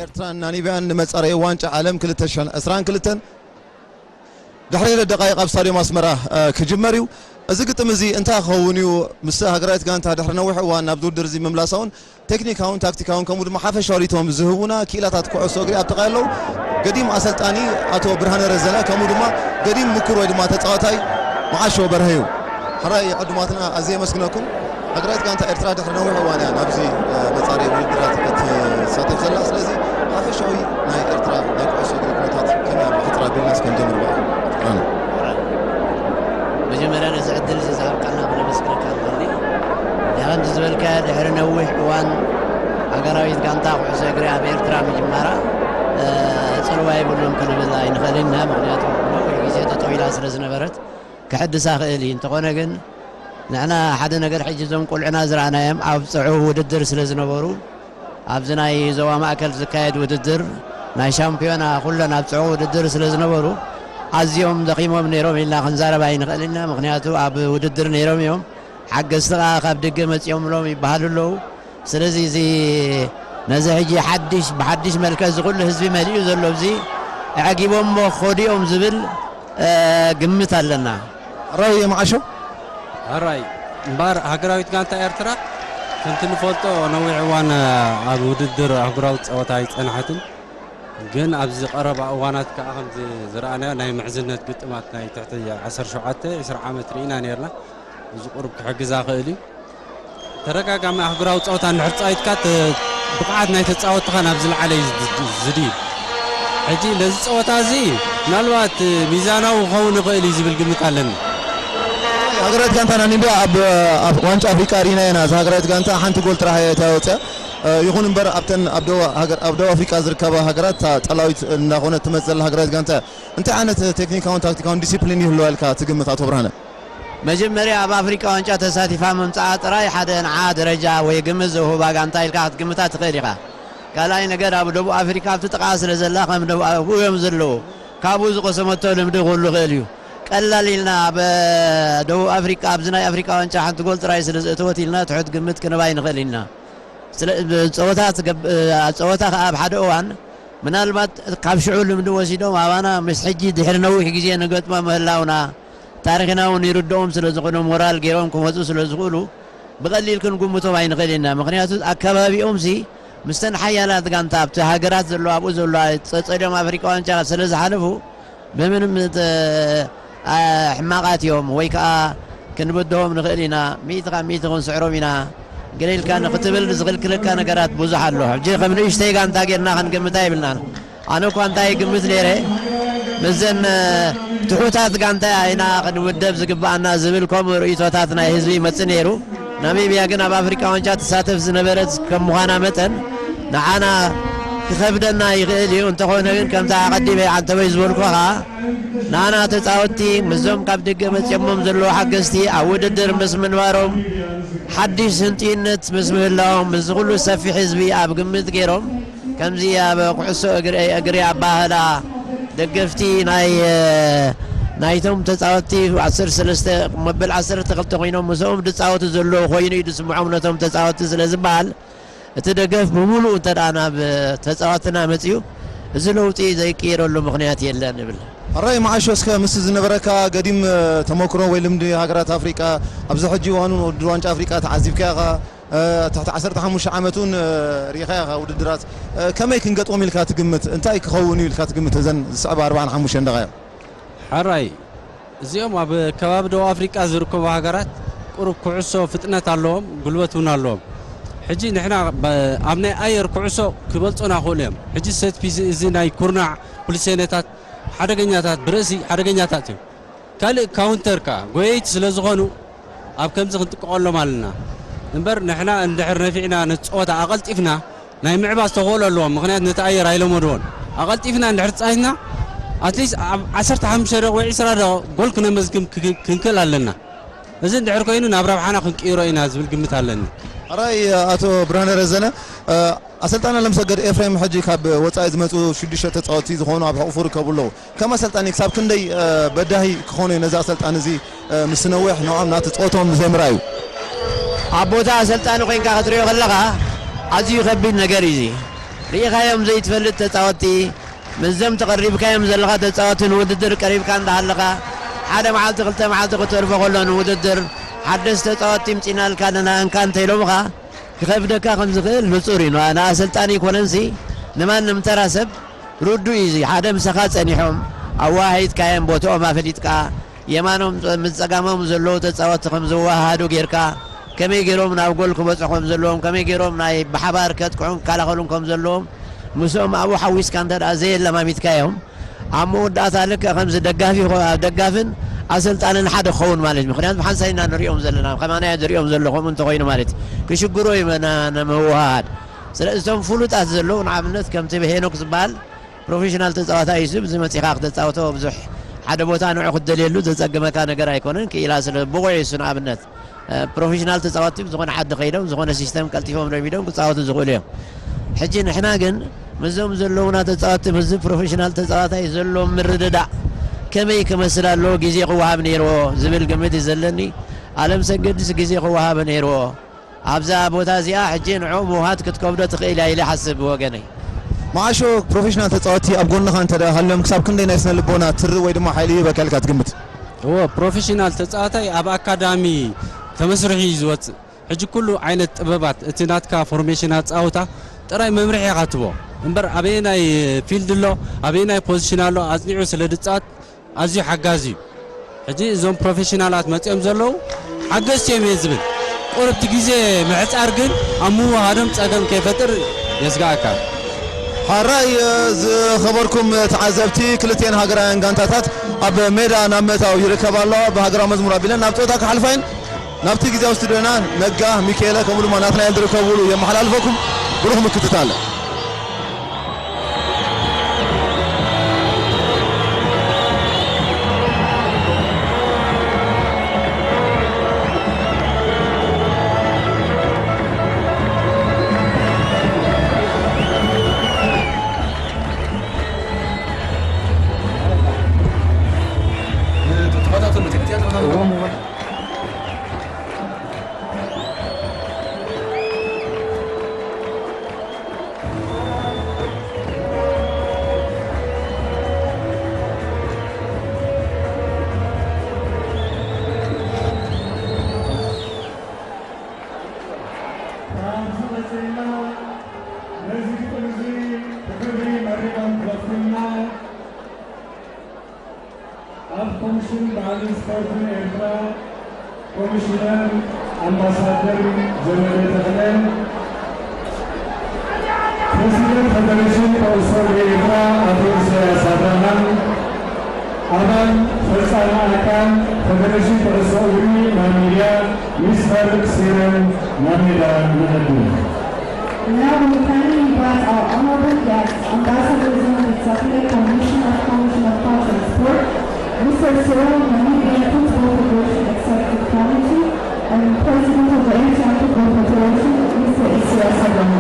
ኤርትራን ናሚብያን ንመጻረዪ ዋንጫ ዓለም ክልተ ሽሕን ዕስራን ክልተን ድሕሪ ኢለ ደቃይቕ ኣብ ስታድዮም ኣስመራ ክጅመር እዩ። እዚ ግጥም እዚ እንታይ ክኸውን እዩ? ምስ ሃገራዊት ጋንታ ድሕሪ ነዊሕ እዋን ናብዚ ውድድር እዚ ምምላሳ እውን ቴክኒካውን ታክቲካውን ከምኡ ድማ ሓፈሻዊ ርእይቶኦም ዝህቡና ክኢላታት ኩዕሶ እግሪ ኣብቲ ቀያ ኣለዉ። ገዲም ኣሰልጣኒ ኣቶ ብርሃነ ረዘነ ከምኡ ድማ ገዲም ምኩር ወይ ድማ ተጻዋታይ መዓሾ በርሀ እዩ። ሕራይ ዕዱማትና ኣዝየ የመስግነኩም። ሃገራዊት ጋንታ ኤርትራ ድሕሪ ነዊሕ እዋን እያ ናብዚ መጻረዪ ውድድራት እትሳተፍ ዘላ። ስለዚ ሓፈሻዊ ናይ ኤርትራ ናይ ኩዕሶ እግሪ ኩነታት ከመይ ኣሎ? ሕጽር ኣቢልና እስከ ንጀምር ብኣኹም። ሽክራን። መጀመርያ ነዚ ዕድል እዚ ዝሃብካና ክነመስግነካ ንደሊ። ከምቲ ዝበልካዮ ድሕሪ ነዊሕ እዋን ሃገራዊት ጋንታ ኩዕሶ እግሪ ኣብ ኤርትራ ምጅማራ፣ እ፣ ጽልዋ የብሉን ክንብል ኣይንኽእልን ኢና። ምኽንያቱ ነዊሕ ግዜ ጠጠው ኢላ ስለ ዝነበረት ክሕድሳ ክእል እዩ። እንተኾነ ግን ንሕና ሓደ ነገር ሕጂ እዞም ቆልዑና ዝረኣናዮም ኣብ ጽዑ ውድድር ስለ ዝነበሩ ኣብዚ ናይ ዞባ ማእከል ዝካየድ ውድድር ናይ ሻምፒዮና ኩለን ኣብ ጽዑ ውድድር ስለ ዝነበሩ ኣዝዮም ደኺሞም ነይሮም ኢልና ክንዛረብ ኣይንኽእልን ኢና። ምኽንያቱ ኣብ ውድድር ነይሮም እዮም። ሓገዝቲ ከኣ ካብ ደገ መጺኦምሎም ይበሃሉ ኣለዉ። ስለዚ እዚ ነዚ ሕጂ ሓድሽ ብሓድሽ መልክዕ እዚ ኩሉ ህዝቢ መሊኡ ዘሎ ኣብዚ ኣዕጊቦሞ ክኸዱ እዮም ዝብል እ፣ ግምት ኣለና። ሕራይ መዓሾ። ሕራይ እምበኣር ሃገራዊት ጋንታ ኤርትራ ከምቲ ንፈልጦ ነዊሕ እዋን ኣብ ውድድር ኣህጉራዊ ጸወታ ኣይጸንሐትን። ግን ኣብዚ ቀረባ እዋናት ከኣ ከምዚ ዝረኣናዮ ናይ ምሕዝነት ግጥማት ናይ ትሕቲ ዓሰርተ ሸውዓተ፣ ዕስራ ዓመት ርኢና ነይርና። እዚ ቁሩብ ክሕግዛ ክእል እዩ። ተደጋጋሚ ኣህጉራዊ ጸወታ እንድሕር ጻዊትካ ተ-፣ ብቕዓት ናይ ተጻወትኻ ናብ ዝለዓለ እዩ ዝ-፣ ዝ-፣ ዝድይብ። ሕጂ ነዚ ጸወታ እዚ ምናልባት ሚዛናዊ ክኸውን ይኽእል እዩ ዝብል ግምት ኣለኒ። ሃገራዊት ጋንታ ናሚብያ ኣብ፣ ኣብ ዋንጫ ኣፍሪቃ ርኢና ኢና። እዛ ሃገራዊት ጋንታ ሓንቲ ጎል ጥራሕ እያ እታ ወፅያ። እ፣ ይኹን እምበር ኣብተን ኣብ ደቡብ ሃገር-፣ ኣብ ደቡብ ኣፍሪቃ ዝርከባ ሃገራት እታ ጸላዊት እናኾነት ትመጽእ ዘላ ሃገራዊት ጋንታ እያ። እንታይ ዓይነት ቴክኒካውን ታክቲካውን ዲሲፕሊን ይህልዋ ኢልካ ትግምት ኣቶ ብርሃነ? መጀመርያ ኣብ ኣፍሪቃ ዋንጫ ተሳቲፋ ምምጻኣ ጥራይ ሓደ ንዓ ደረጃ ወይ ግምት ዘውህባ ጋንታ ኢልካ ክትግምታ ትኽእል ኢኻ። ካልኣይ ነገር ኣብ ደቡብ ኣፍሪቃ ኣብቲ ጥቓ ስለ ዘላ ከም ደቡብ ኣብኡ እዮም ዘለዉ። ካብኡ ዝቐሰመቶ ልምዲ ክህሉ ይኽእል እዩ። ቀላል ኢልና ኣብ ደቡብ ኣፍሪቃ ኣብዚ ናይ ኣፍሪቃ ዋንጫ ሓንቲ ጎል ጥራይ ስለ ዘእተወት ኢልና ትሑት ግምት ክንህባ ኣይንኽእል ኢና። ስለ ጸወታ ትገብ-፣ ጸወታ ከኣ ኣብ ሓደ እዋን ምናልባት ካብ ሽዑ ልምዲ ወሲዶም ኣባና ምስ ሕጂ ድሕሪ ነዊሕ ግዜ ንገጥሞ ምህላውና ታሪኽና እውን ይርድኦም ስለ ዝኾነ ሞራል ገይሮም ክመጹ ስለ ዝኽእሉ ብቐሊል ክንግምቶም ኣይንኽእል ኢና። ምኽንያቱ ኣከባቢኦምሲ ምስተን ሓያላት ጋንታ ኣብቲ ሃገራት ዘለዋ ኣብኡ ዘለዋ ጸ-፣ ጸሊኦም ኣፍሪቃ ዋንጫ ስለ ዝሓለፉ ብምንም ተ-፣ ኣ-፣ ሕማቓት እዮም ወይ ከኣ ክንብድሆም ንኽእል ኢና፣ ሚእቲ ካብ ሚእቲ ክንስዕሮም ኢና፣ ገለ ኢልካ ንኽትብል ዝኽልክለካ ነገራት ብዙሕ ኣሎ። ሕጂ ከም ንእሽተይ ጋንታ ጌርና ክንግምታ የብልናን። ኣነ እኳ እንታይ ይግምት ነይረ፣ ምስዘን፣ እ፣ ትሑታት ጋንታ ኢና ክንውደብ ዝግብኣና ዝብል ከምኡ ርእይቶታት ናይ ህዝቢ ይመጽእ ነይሩ። ናሚብያ ግን ኣብ ኣፍሪቃ ዋንጫ ትሳተፍ ዝነበረት ከም ምዃና መጠን ንዓና ክኸብደና ይኽእል እዩ። እንተኾነ ግን ከምቲ ኣቐዲመ ዓንተበይ ዝበልኩኻ ንዓና ተጻወትቲ ምስዞም ካብ ደገ መጺኦሞም ዘለዉ ሓገዝቲ ኣብ ውድድር ምስ ምንባሮም ሓድሽ ህንጥዩነት ምስ ምህላዎም ምስዚ ኩሉ ሰፊሕ ህዝቢ ኣብ ግምት ገይሮም ከምዚ ኣብ ኩዕሶ እግሪ፣ እግሪ ኣባህላ ደገፍቲ ናይ፣ ናይቶም ተጻወትቲ ዓሰርተ ሰለስተ መበል ዓሰርተ ክልተ ኮይኖም ምስኦም ዝጻወቱ ዘለዉ ኮይኑ እዩ ዝስምዖም ነቶም ተጻወትቲ ስለ ዝበሃል፣ እቲ ደገፍ ብምሉኡ እንተ ደኣ ናብ ተጻወትና መጺኡ፣ እዚ ለውጢ ዘይቅየረሉ ምኽንያት የለን እብል። ሕራይ መዓሾ፣ እስከ ምስ ዝነበረካ ገዲም ተመክሮ ወይ ልምዲ ሃገራት ኣፍሪቃ፣ ኣብዚ ሕጂ እዋን እውን ውድድር ዋንጫ ኣፍሪቃ ተዓዚብካ ኢኻ፣ ትሕቲ ዓሰርተ ሓሙሽተ ዓመት እውን ርኢኻ ኢኻ ውድድራት፣ ከመይ ክንገጥሞም ኢልካ ትግምት? እንታይ ክኸውን እዩ ኢልካ ትግምት እዘን ዝስዕባ ኣርባዓን ሓሙሽተን ደቓይቕ? ሕራይ፣ እዚኦም ኣብ ከባቢ ደቡብ ኣፍሪቃ ዝርከቡ ሃገራት ቁሩብ ኩዕሶ ፍጥነት ኣለዎም፣ ጉልበት እውን ኣለዎም። ሕጂ ንሕና በ-፣ ኣብ ናይ ኣየር ኩዕሶ ክበልጹና ክኽእሉ እዮም። ሕጂ ሴት ፒስ፣ እዚ ናይ ኩርናዕ ኩልሴነታት ሓደገኛታት፣ ብርእሲ ሓደገኛታት እዮም። ካልእ ካውንተር ከኣ ጎየይቲ ስለ ዝኾኑ ኣብ ከምዚ ክንጥቀቐሎም ኣለና። እምበር ንሕና እንድሕር ነፊዕና ነቲ ጸወታ ኣቐልጢፍና ናይ ምዕባስ ተኽእሎ ኣለዎም። ምኽንያት ነቲ ኣየር ኣይለመድዎን። ኣቐልጢፍና እንድሕር ተጻዊትና ኣትሊስት ኣብ ዓሰርተ ሓሙሽተ ደቂቕ ወይ ዕስራ ደቂቕ ጎል ክነመዝግብ ክክ-፣ ክንክእል ኣለና። እዚ እንድሕር ኮይኑ ናብ ረብሓና ክንቅይሮ ኢና ዝብል ግምት ኣለኒ። ሕራይ ኣቶ ብርሃነ ረዘነ፣ እ፣ ኣሰልጣኒ ኣለምሰገድ ኤፍሬም ሕጂ ካብ ወጻኢ ዝመጹ ሽዱሽተ ተጻወትቲ ዝኾኑ ኣብ ሕቑፉ ይርከቡ ኣለዉ። ከም ኣሰልጣኒ ክሳብ ክንደይ፣ እ፣ በዳሂ ክኾኑ እዩ ነዚ ኣሰልጣኒ እዚ፣ እ፣ ምስ ነዊሕ ንዕኦም ናቲ ጸወቶም ዘይምርኣዩ? ኣብ ቦታ ኣሰልጣኒ ኮይንካ ክትሪኦ ከለኻ ኣዝዩ ከቢድ ነገር እዩ እዚ። ርኢኻዮም ዘይትፈልጥ ተጻወትቲ፣ ምስዞም ተቐሪብካዮም ዘለኻ ተጻወትቲ ንውድድር ቀሪብካ እንዳሃለኻ፣ ሓደ መዓልቲ ክልተ መዓልቲ ክተርፎ ከሎ ንውድድር ሓደስቲ ተጻወትቲ ምጺናልካ ኣለና እንካ እንተኢሎምኻ፣ ክኸብደካ ከም ዝኽእል ንጹር እዩ። ንኣ-፣ ንኣሰልጣኒ ይኮነንሲ ንማንም ተራ ሰብ ርዱእ እዩ። እዚ ሓደ ምሳኻ ጸኒሖም ኣወሃሂድካዮም ቦትኦም ኣፈሊጥካ የማኖም ጸ-፣ ምስ ጸጋሞም ዘለዉ ተጻወትቲ ከም ዝወሃሃዱ ጌርካ፣ ከመይ ገይሮም ናብ ጎል ክበጽሑ ከም ዘለዎም፣ ከመይ ገይሮም ናይ ብሓባር ከጥቅዑን ክከላኸሉን ከም ዘለዎም፣ ምስኦም ኣብኡ ሓዊስካ እንተ ደኣ ዘየለማሚድካዮም፣ ኣብ መወዳእታ ልክዕ ከምዚ ደጋፊ ኾ-፣ ደጋፍን ኣሰልጣንን ሓደ ክኸውን ማለት እዩ። ምኽንያቱ ብሓንሳብ ኢና ንሪኦም ዘለና፣ ከማና እየ ዝሪኦም ዘለኹ፣ ከምኡ እንተኾይኑ ማለት እዩ። ክሽግሮ እዩ መና-፣ ንምውሃሃድ። ስለዚ እቶም ፍሉጣት ዘለዉ፣ ንኣብነት ከምቲ ሄኖክ ዝበሃል ፕሮፌሽናል ተጻዋታይ እዩ። እዚ መጺኻ ክተጻወቶ ብዙሕ ሓደ ቦታ ንዑ ክትደልየሉ ዘጸግመካ ነገር ኣይኮነን። ክኢላ ስለ ብቑዕ እዩ እሱ። ንኣብነት፣ እ፣ ፕሮፌሽናል ተጻወትቲ ብዝኾነ ዓዲ ከይዶም፣ ዝኾነ ሲስተም ቀልጢፎም ለሚዶም ክጻወቱ ዝኽእሉ እዮም። ሕጂ ንሕና ግን ምስዞም ዘለዉና ተጻወትቲ፣ ምስዚ ፕሮፌሽናል ተጻዋታይ ዘለዎም ምርድዳእ ከመይ ክመስል ኣለዎ፣ ግዜ ክወሃብ ነይርዎ ዝብል ግምት እዩ ዘለኒ። ኣለም ሰገድስ ግዜ ክወሃቦ ነይርዎ። ኣብዛ ቦታ እዚኣ ሕጂ ንዕኡ ምውሃድ ክትከብዶ ትኽእል እያ ኢለ ይሓስብ ብወገነይ። መዓሾ፣ ፕሮፌሽናል ተጻወትቲ ኣብ ጎንኻ እንተ ደኣ ሃልዮም፣ ክሳብ ክንደይ ናይ ስነ ልቦና ትሪ ወይ ድማ ሓይሊ ይህበካ ኢልካ ትግምት? እወ፣ ፕሮፌሽናል ተጻዋታይ ኣብ ኣካዳሚ ተመስሪሑ እዩ ዝወጽእ። ሕጂ ኩሉ ዓይነት ጥበባት፣ እቲ ናትካ ፎርሜሽን ኣጻውታ ጥራይ መምርሒ ኢኻ ትቦ እምበር፣ ኣበየናይ ፊልድ ኣሎ፣ ኣበየናይ ፖዚሽን ኣሎ፣ ኣጽኒዑ ስለ ዝጻወት ኣዝዩ ሓጋዚ እዩ። ሕጂ እዞም ፕሮፌሽናላት መጺኦም ዘለዉ ሓገዝቲ እዮም እየ ዝብል። ቁርብቲ ግዜ ምሕጻር ግን ኣብ ምውሃዶም ጸገም ከይፈጥር የስግኣካ። ሓራይ፣ ዝኸበርኩም ተዓዘብቲ፣ ክልቲኤን ሃገራውያን ጋንታታት ኣብ ሜዳ ናብ ምእታው ይርከባ ኣለዋ። ብሃገራዊ መዝሙር ኣቢለን ናብ ጸወታ ክሓልፋ እየን። ናብቲ ግዜያዊ ስቱድዮና ነጋ፣ ሚካኤለ፣ ከምኡ ድማ ናትናኤል ዝርከብሉ የመሓላልፈኩም። ብሩኽ ምክትታል። ካብዚ ቀጺልና ነዚ ግጥም እዚ ብኽብሪ መሪቖም ክኸፍቱልና ኣብ ኮሚሽን ባህልን ስፖርትን ኤርትራ ኮሚሽነር ኣምባሳደር ዘመደ ተኽለ፣ ፕረሲደንት ፌደሬሽን ኩዕሶ እግሪ ኤርትራ ኣቶ ኢሳያስ ኣብርሃም፣ ኣባል ፈጻሚ ኣካል ፌደሬሽን ኩዕሶ እግሪ ናሚብያ ሚስተር ሲረን ናሜዳ ንዕድም። Now we kindly invite our honorable guest, Ambassador Zimri Tsakle, Commissioner of Commission of Culture and Sport, mister Cyril, Namibian Football Federation Executive Committee, and President of the Asian Football Federation, mister Isaias Abraham.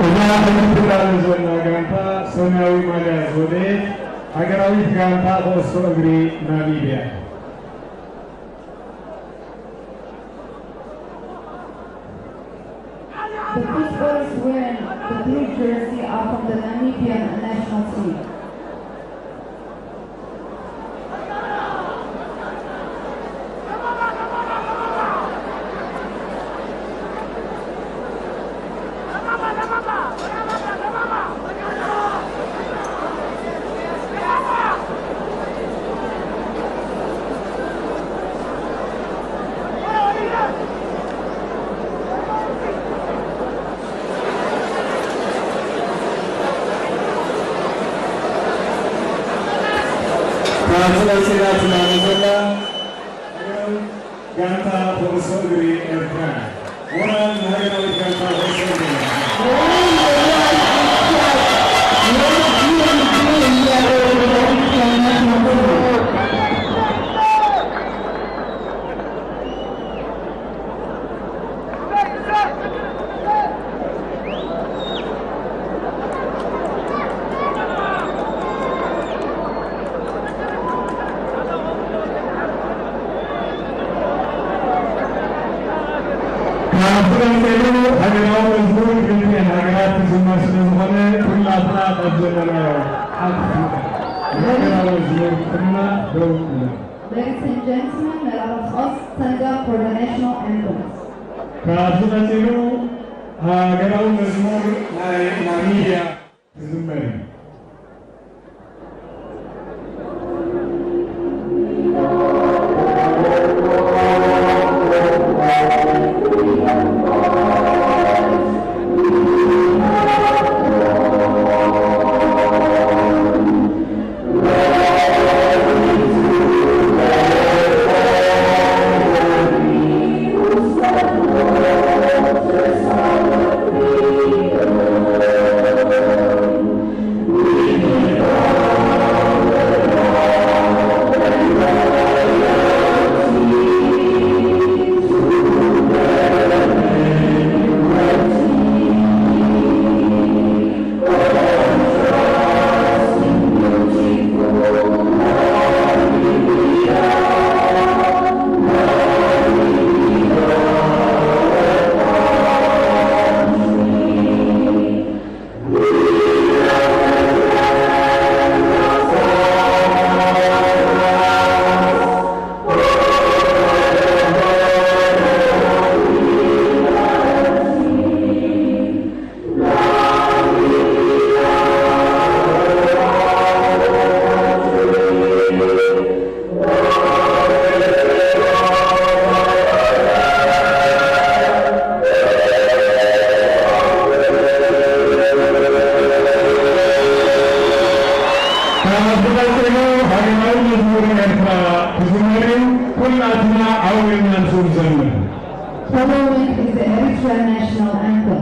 እዛ ሕጂ ትዳሎ ዘላ ጋንታ ሰማያዊ ማልያ ዝወደየት ሃገራዊት ጋንታ ኩዕሶ እግሪ ናሚብያ። The footballers wearing the blue jersey are from the Namibian national team. ኣሰላሲላ ትማሊ ዘላ ጋንታ ኩዕሶ እግሪ ኤርትራ። ሞራል ንሃገራዊት ጋንታ ኩዕሶ እግሪ ኤርትራ። ካብዚ ቀጺሉ ሃገራዊ መዝሙር ክልቲኤን ሃገራት ክዝመር ስለ ዝኾነ፣ ኩላትና ካብ ዘለናዮ ሓፍ ንበል። ንሃገራዊ መዝሙር ኩልና ደው ንበል። Ladies and gentlemen, let us all stand up for the national anthem. ካብዚ ቀጺሉ ሃገራዊ መዝሙር ናይ ናሚብያ ክዝመር እዩ። ካብ ቀጺሉ ሃገራዊ መዝሙር ኤርትራ ክዝመር እዩ። ኩላትና ዓው ኢልና ንሱ ንዘምር። Following is the Eritrean national anthem.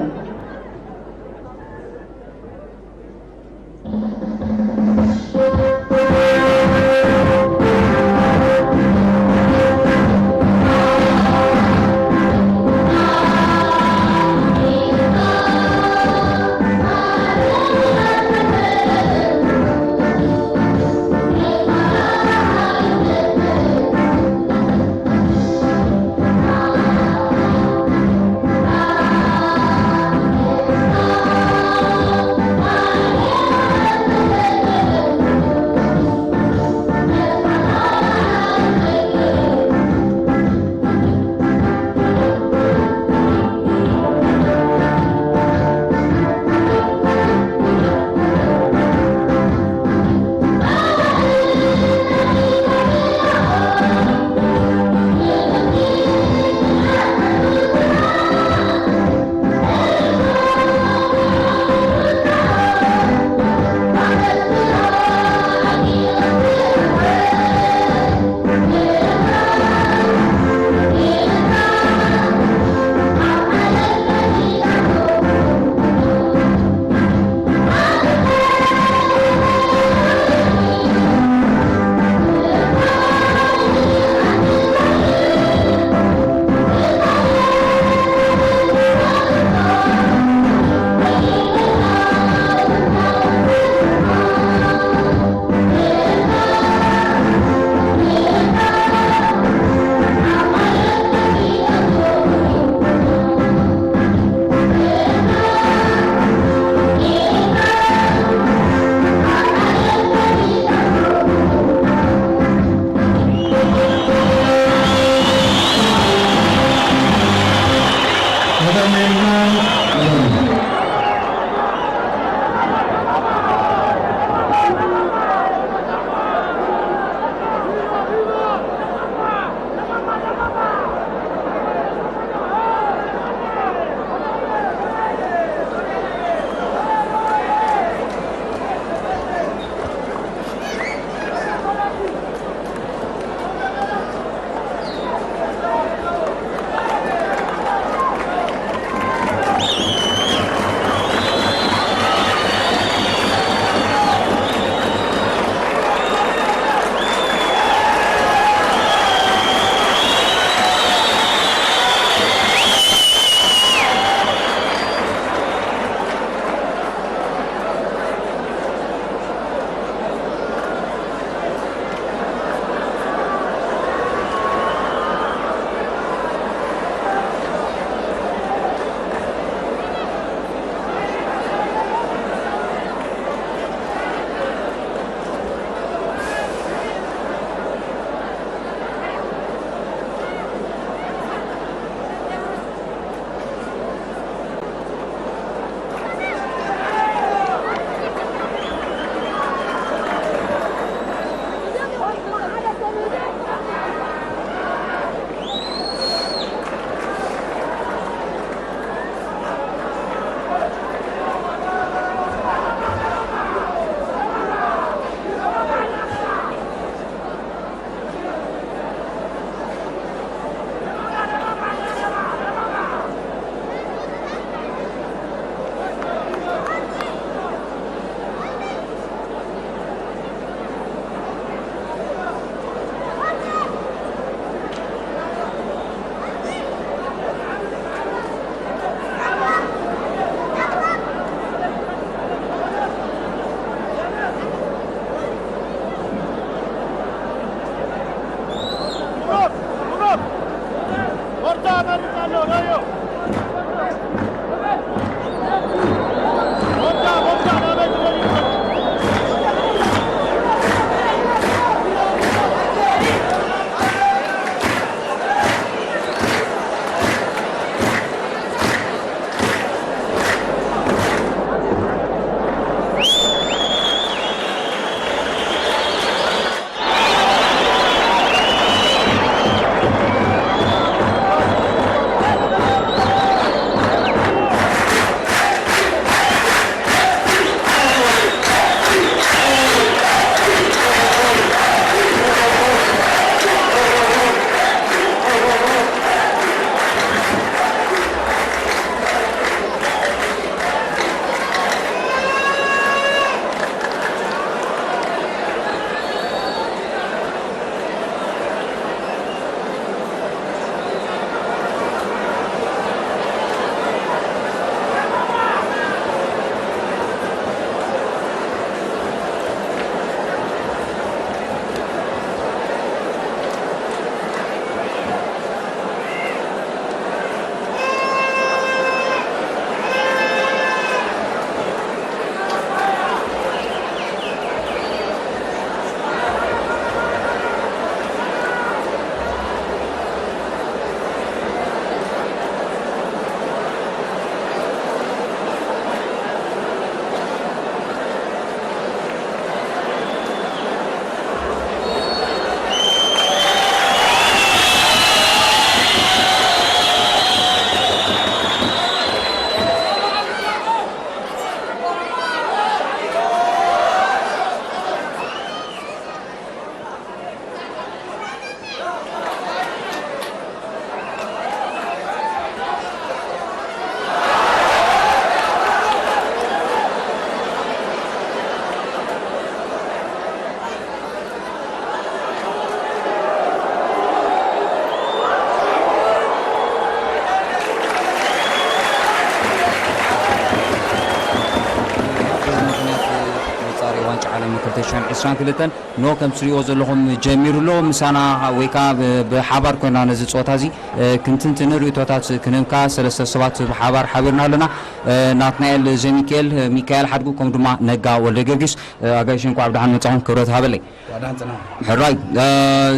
ዋንጫ ዓለም ክልተ ሽሕን ዕስራን ክልተን ኖ ከም ትሪእዎ ዘለኹም ጀሚሩ ኣሎ። ምሳና ወይ ከዓ ብ- ብሓባር ኮይና ነዚ ፀወታ እዚ እ፣ ክንትንትን ርእቶታት ክንህብካ ሰለስተ ሰባት ብሓባር ሓቢርና ኣለና። እ፣ ናትናኤል ዘሚካኤል፣ እ፣ ሚካኤል ሓድጉ፣ ከምኡ ድማ ነጋ ወልደ ጊዮርጊስ። እ፣ ኣጋይሽ እንኳዕ ብደሓን መጻኹም፣ ክብረት ሃበለይ። ዋዳን ጽና። ሕራይ፣ እ፣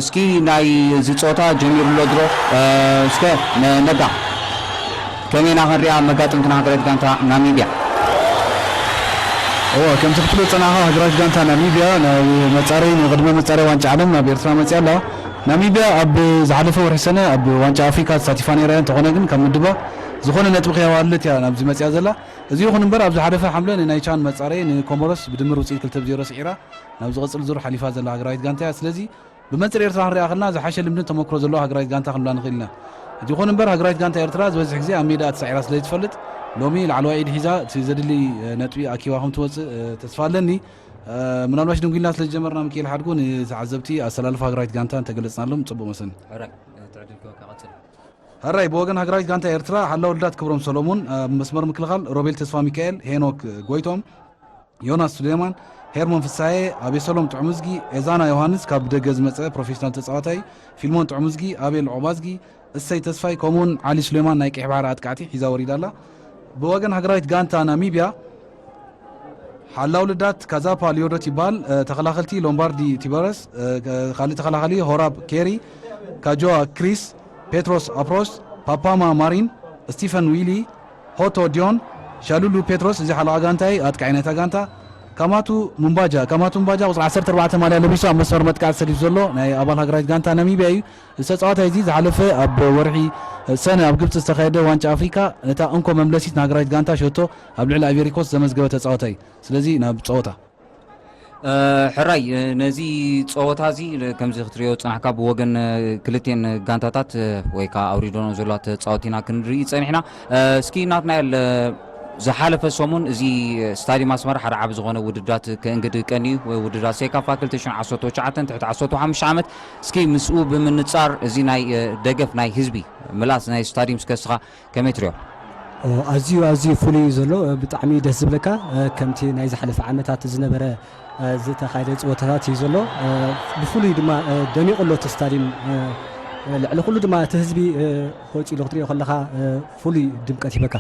እስኪ ናይ እዚ ጸወታ ጀሚሩ ኣሎ ድሮ። እ፣ እስከ ነ- ነጋ ከመይ ኢና ክንሪኣ መጋጥምትና ሃገራዊት ጋንታ ናሚብያ? እወ፣ ከምቲ ክትብሎ ዝጸናኻ፣ ሃገራዊት ጋንታ ናሚብያ ናብ መጻረይ፣ ንቕድመ መጻረይ ዋንጫ ዓለም ናብ ኤርትራ መጺኣ ኣላ። ናሚብያ ኣብ ዝሓለፈ ወርሒ ሰነ ኣብ ዋንጫ ኣፍሪካ ተሳቲፋ ነይራ እያ። እንተኾነ ግን ካብ ምድባ ዝኾነ ነጥቢ ከይወሃበለት እያ ናብዚ መጺኣ ዘላ። እዚ ይኹን እምበር፣ ኣብ ዝሓለፈ ሓምለ ንናይ ቻን መጻረይ ንኮሞሮስ ብድምር ውፅኢት ክልተ ብ ዜሮ ስዒራ ናብ ዝቐጽል ዙር ሓሊፋ ዘላ ሃገራዊት ጋንታ እያ። ስለዚ ብመንጽር ኤርትራ ክንሪኣ ከለና ዝሓሸ ልምድን ተመክሮ ዘለዋ ሃገራዊት ጋንታ ክንብላ ንኽእል ኢና። ይኹን እምበር፣ ሃገራዊት ጋንታ ኤርትራ ዝበዝሕ ግዜ ኣብ ሜዳ ተሳዒራ ስለ ዝትፈልጥ፣ ሎሚ ላዕለዋይ ኢድ ሒዛ እቲ ዘድሊ ነጥቢ ኣኪባ ከም ትወጽእ ተስፋ ኣለኒ። ምናልባሽ ድንጉይልና ስለ ዝጀመርና፣ ሚኪኤል ሓድጉ ንተዓዘብቲ ኣሰላልፋ ሃገራዊት ጋንታ እንተገለጽናሎም ጽቡቕ መሰኒ። ሕራይ፣ ትዕድል ክወካ ቀጽል። ሕራይ፣ ብወገን ሃገራዊት ጋንታ ኤርትራ ሓላው ልዳት ክብሮም ሰሎሙን፣ ኣብ መስመር ምክልኻል ሮቤል ተስፋ ሚካኤል፣ ሄኖክ ጎይቶም፣ ዮናስ ሱሌማን፣ ሄርሞን ፍሳሄ፣ ኣቤሰሎም ጥዑምዝጊ፣ ኤዛና ዮሃንስ ካብ ደገ ዝመጸ ፕሮፌሽናል ተጻዋታይ፣ ፊልሞን ጥዑምዝጊ፣ ኣቤል ዑባዝጊ፣ እሰይ ተስፋይ፣ ከምኡውን ዓሊ ሱሌማን ናይ ቀይሕ ባሕሪ ኣጥቃዕቲ ሒዛ ወሪዳ ኣላ። ብወገን ሃገራዊት ጋንታ ናሚብያ ሓላው ልዳት ካዛፓ ሊዮዶት ይበሃል። ተኸላኸልቲ ሎምባርዲ ቲበረስ፣ ካልእ ተኸላኸሊ ሆራብ ኬሪ፣ ካጆዋ ክሪስ፣ ፔትሮስ ኣፕሮስ፣ ፓፓማ ማሪን፣ ስቲፈን ዊሊ፣ ሆቶ ዲዮን፣ ሻሉሉ ፔትሮስ፣ እዚ ሓለቓ ጋንታ እዩ፣ ኣጥቃዒ ናይታ ጋንታ። ካማቱ ሙምባጃ፣ ካማቱ ሙምባጃ ቁፅሪ ዓሰርተ ኣርባዕተ ማልያ ለቢሱ ኣብ መስመር መጥቃዕቲ ሰሊፉ ዘሎ ናይ ኣባል ሃገራዊት ጋንታ ናሚብያ እዩ። እዚ ተፃዋታይ እዚ ዝሓለፈ ኣብ ወርሒ ሰነ ኣብ ግብፂ ዝተኻየደ ዋንጫ ኣፍሪካ ነታ እንኮ መምለሲት ንሃገራዊት ጋንታ ሸቶ ኣብ ልዕሊ ኣይቨሪኮስት ዘመዝገበ ተፃዋታይ እዩ። ስለዚ ናብ ፀወታ። ሕራይ፣ ነዚ ፀወታ እዚ ከምዚ ክትሪኦ ዝፅናሕካ ብወገን ክልቴን ጋንታታት ወይ ከዓ ኣውሪዶኖ ዘለዋ ተፃወቲና ክንርኢ ፀኒሕና። እስኪ ናትናኤል፣ ዝሓለፈ ሰሙን እዚ ስታዲየም ኣስመራ ሓደ ዓቢ ዝኾነ ውድድራት ከእንግድ ቀንዩ፣ ውድድራት ሴካፋ ክልተ ሽሕን ዓሰርተ ትሽዓተን ትሕቲ ዓሰርተ ሓሙሽተ ዓመት። እስኪ ምስኡ ብምንጻር እዚ ናይ ደገፍ ናይ ህዝቢ ምላስ ናይ ስታዲየም እስከ እስኻ ከመይ ትሪኦ? ኣዝዩ ኣዝዩ ፍሉይ እዩ ዘሎ። ብጣዕሚ ደስ ዝብለካ፣ ከምቲ ናይ ዝሓለፈ ዓመታት ዝነበረ ዝተኻየደ ፀወታታት እዩ ዘሎ። ብፍሉይ ድማ ደሚቑ ኣሎ እቲ ስታዲየም። ልዕሊ ኩሉ ድማ እቲ ህዝቢ ወፂኡ ክትሪኦ ከለኻ ፍሉይ ድምቀት ይበካ።